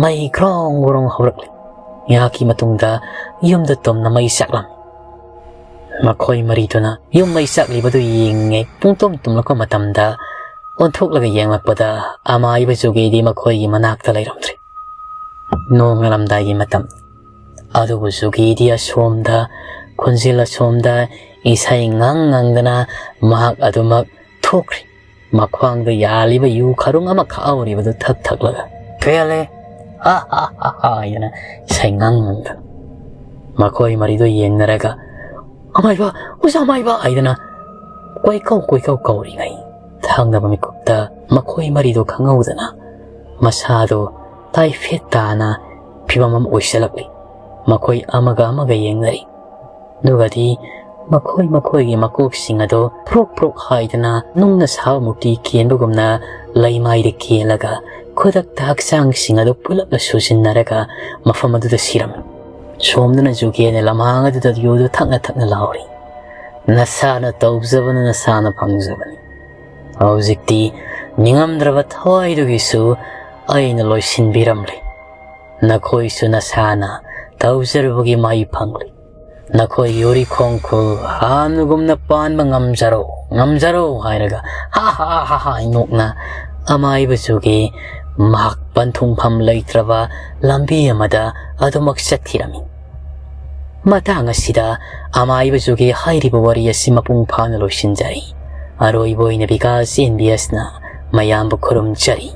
ꯃꯩ ꯒ꯭ꯔꯣꯡ ꯒ꯭ꯔꯣꯡ ꯍꯧꯔꯛꯂꯤ꯫ ꯉꯥꯏꯍꯥꯛꯀꯤ ꯃꯇꯨꯡꯗ ꯌꯨꯝꯗ ꯇꯨꯝꯅ ꯃꯩ ꯆꯥꯛꯂꯝꯃꯤ꯫ ꯃꯈꯣꯏ ꯃꯔꯤꯗꯨꯅ ꯌꯨꯝ ꯃꯩ ꯆꯥꯛꯂꯤꯕꯗꯨ ꯌꯦꯡꯉꯤꯉꯩ ꯄꯨꯡꯇꯨꯝ ꯇꯨꯝꯂꯛꯄ ꯃꯇꯝꯗ ꯑꯣꯟꯊꯣꯛꯂꯒ ꯌꯦꯡꯂꯛꯄꯗ ꯑꯃꯥꯏꯕ ꯖꯨꯒꯦꯗꯤ ꯃꯈꯣꯏꯒꯤ ꯃꯅꯥꯛꯇ ꯂꯩꯔꯝꯗ꯭ꯔꯦ꯫ ꯅꯣꯡꯉꯥꯜꯂꯝꯗꯥꯏꯒꯤ ꯃꯇꯝ꯫ ꯑꯗꯨꯕꯨ ꯖꯨꯒꯦꯗꯤ ꯑꯁꯣꯝꯗ, ꯈꯣꯟꯖꯦꯜ ꯑꯁꯣꯝꯗ ꯏꯁꯩ ꯉꯪ ꯉꯪꯗꯅ ꯃꯍꯥꯛ ꯑꯗꯨꯃꯛ ꯊꯣꯛꯈ꯭ꯔꯤ꯫ ꯃꯈ꯭ꯋꯥꯡꯗ ꯌꯥꯜꯂꯤꯕ ꯌꯨ ꯈꯔꯨꯡ ꯑꯃ ꯈꯥꯛꯍꯧꯔꯤꯕꯗꯨ ꯊꯛ ꯊꯛꯂꯒ, "ꯄꯦꯜꯂꯦ! ꯍꯥ ꯍꯥ ꯍꯥ ꯍꯥ!" ꯍꯥꯏꯗꯅ ꯏꯁꯩ ꯉꯪ ꯉꯪꯗꯅ꯫ ꯃꯈꯣꯏ ꯃꯔꯤꯗꯨ ꯌꯦꯡꯅꯔꯒ, "ꯑꯃꯥꯏꯕ! ꯑꯣꯖꯥ ꯑꯃꯥꯏꯕ!" ꯍꯥꯏꯗꯅ ꯀꯣꯏꯀꯧ ꯀꯣꯏꯀꯧ ꯀꯧꯔꯤꯉꯩ, ꯊꯪꯅꯕ ꯃꯤꯀꯨꯞꯇ ꯃꯈꯣꯏ ꯃꯔꯤꯗꯨ ꯈꯪꯍꯧꯗꯅ ꯃꯁꯥꯗꯨ ꯇꯥꯏꯐꯦꯠ ꯇꯥꯅ ꯐꯤꯕꯝ ꯑꯃ ꯑꯣꯏꯁꯤꯜꯂꯛꯂꯤ꯫ ꯃꯈꯣꯏ ꯑꯃꯒ ꯑꯃꯒ ꯌꯦꯡꯅꯔꯤ꯫ ꯑꯗꯨꯒꯗꯤ ꯃꯈꯣꯏ ꯃꯈꯣꯏꯒꯤ ꯃꯀꯣꯛꯁꯤꯡ ꯑꯗꯨ ꯄ꯭ꯔꯣꯛ ꯄ꯭ꯔꯣꯛ ꯍꯥꯏꯗꯅ ꯅꯨꯡꯅ ꯁꯥꯕ ꯃꯨꯔꯇꯤ ꯀꯦꯟꯕꯒꯨꯝꯅ ꯂꯩꯃꯥꯏꯗ ꯀꯦꯜꯂꯒ ꯈꯨꯗꯛꯇ ꯍꯛꯆꯥꯡꯁꯤꯡ ꯑꯗꯨ ꯄꯨꯂꯞꯅ ꯁꯨꯖꯤꯟꯅꯔꯒ ꯃꯐꯝ ꯑꯗꯨꯗ ꯁꯤꯔꯝꯃꯤ꯫ ꯁꯣꯝꯗꯅ ꯖꯨꯒꯦꯅ ꯂꯝꯍꯥꯡ ꯑꯗꯨꯗ ꯌꯨꯗꯨ ꯊꯛꯅ ꯊꯛꯅ ꯂꯥꯎꯔꯤ, "ꯅꯁꯥꯅ ꯇꯧꯖꯕꯅ ꯅꯁꯥꯅ ꯐꯪꯖꯕꯅꯤ꯫ ꯍꯧꯖꯤꯛꯇꯤ ꯅꯤꯡꯉꯝꯗ꯭ꯔꯕ ꯊꯋꯥꯏꯗꯨꯒꯤꯁꯨ ꯑꯩꯅ ꯂꯣꯏꯁꯤꯟꯕꯤꯔꯝꯂꯦ꯫ ꯅꯈꯣꯏꯁꯨ ꯅꯁꯥꯅ ꯇꯧꯖꯔꯨꯕꯒꯤ ꯃꯍꯩ ꯐꯪꯂꯤ꯫ ꯅꯈꯣꯏꯒꯤ ꯎꯔꯤꯈꯣꯡ ꯈꯨꯜ ꯍꯥꯟꯅꯒꯨꯝꯅ ꯄꯥꯟꯕ ꯉꯝꯖꯔꯣ, ꯉꯝꯖꯔꯣ" ꯍꯥꯏꯔꯒ ꯍꯥ ꯍꯥ ꯍꯥ ꯍꯥ ꯅꯣꯛꯅ ꯑꯃꯥꯏꯕ ꯖꯨꯒꯦ ꯃꯍꯥꯛ ꯄꯟꯊꯨꯡꯐꯝ ꯂꯩꯇ꯭ꯔꯕ ꯂꯝꯕꯤ ꯑꯃꯗ ꯑꯗꯨꯃꯛ ꯆꯠꯈꯤꯔꯝꯃꯤ꯫ ꯃꯇꯥꯡ ꯑꯁꯤꯗ ꯑꯃꯥꯏꯕ ꯖꯨꯒꯦ ꯍꯥꯏꯔꯤꯕ ꯋꯥꯔꯤ ꯑꯁꯤ ꯃꯄꯨꯡ ꯐꯥꯅ ꯂꯣꯏꯁꯤꯟꯖꯔꯤ꯫ ꯑꯔꯣꯏꯕ ꯑꯣꯏꯅ ꯕꯤꯀꯥꯁ ꯑꯦꯟ ꯕꯤ ꯑꯦꯁꯅ ꯃꯌꯥꯝꯕꯨ ꯈꯨꯔꯨꯝꯖꯔꯤ꯫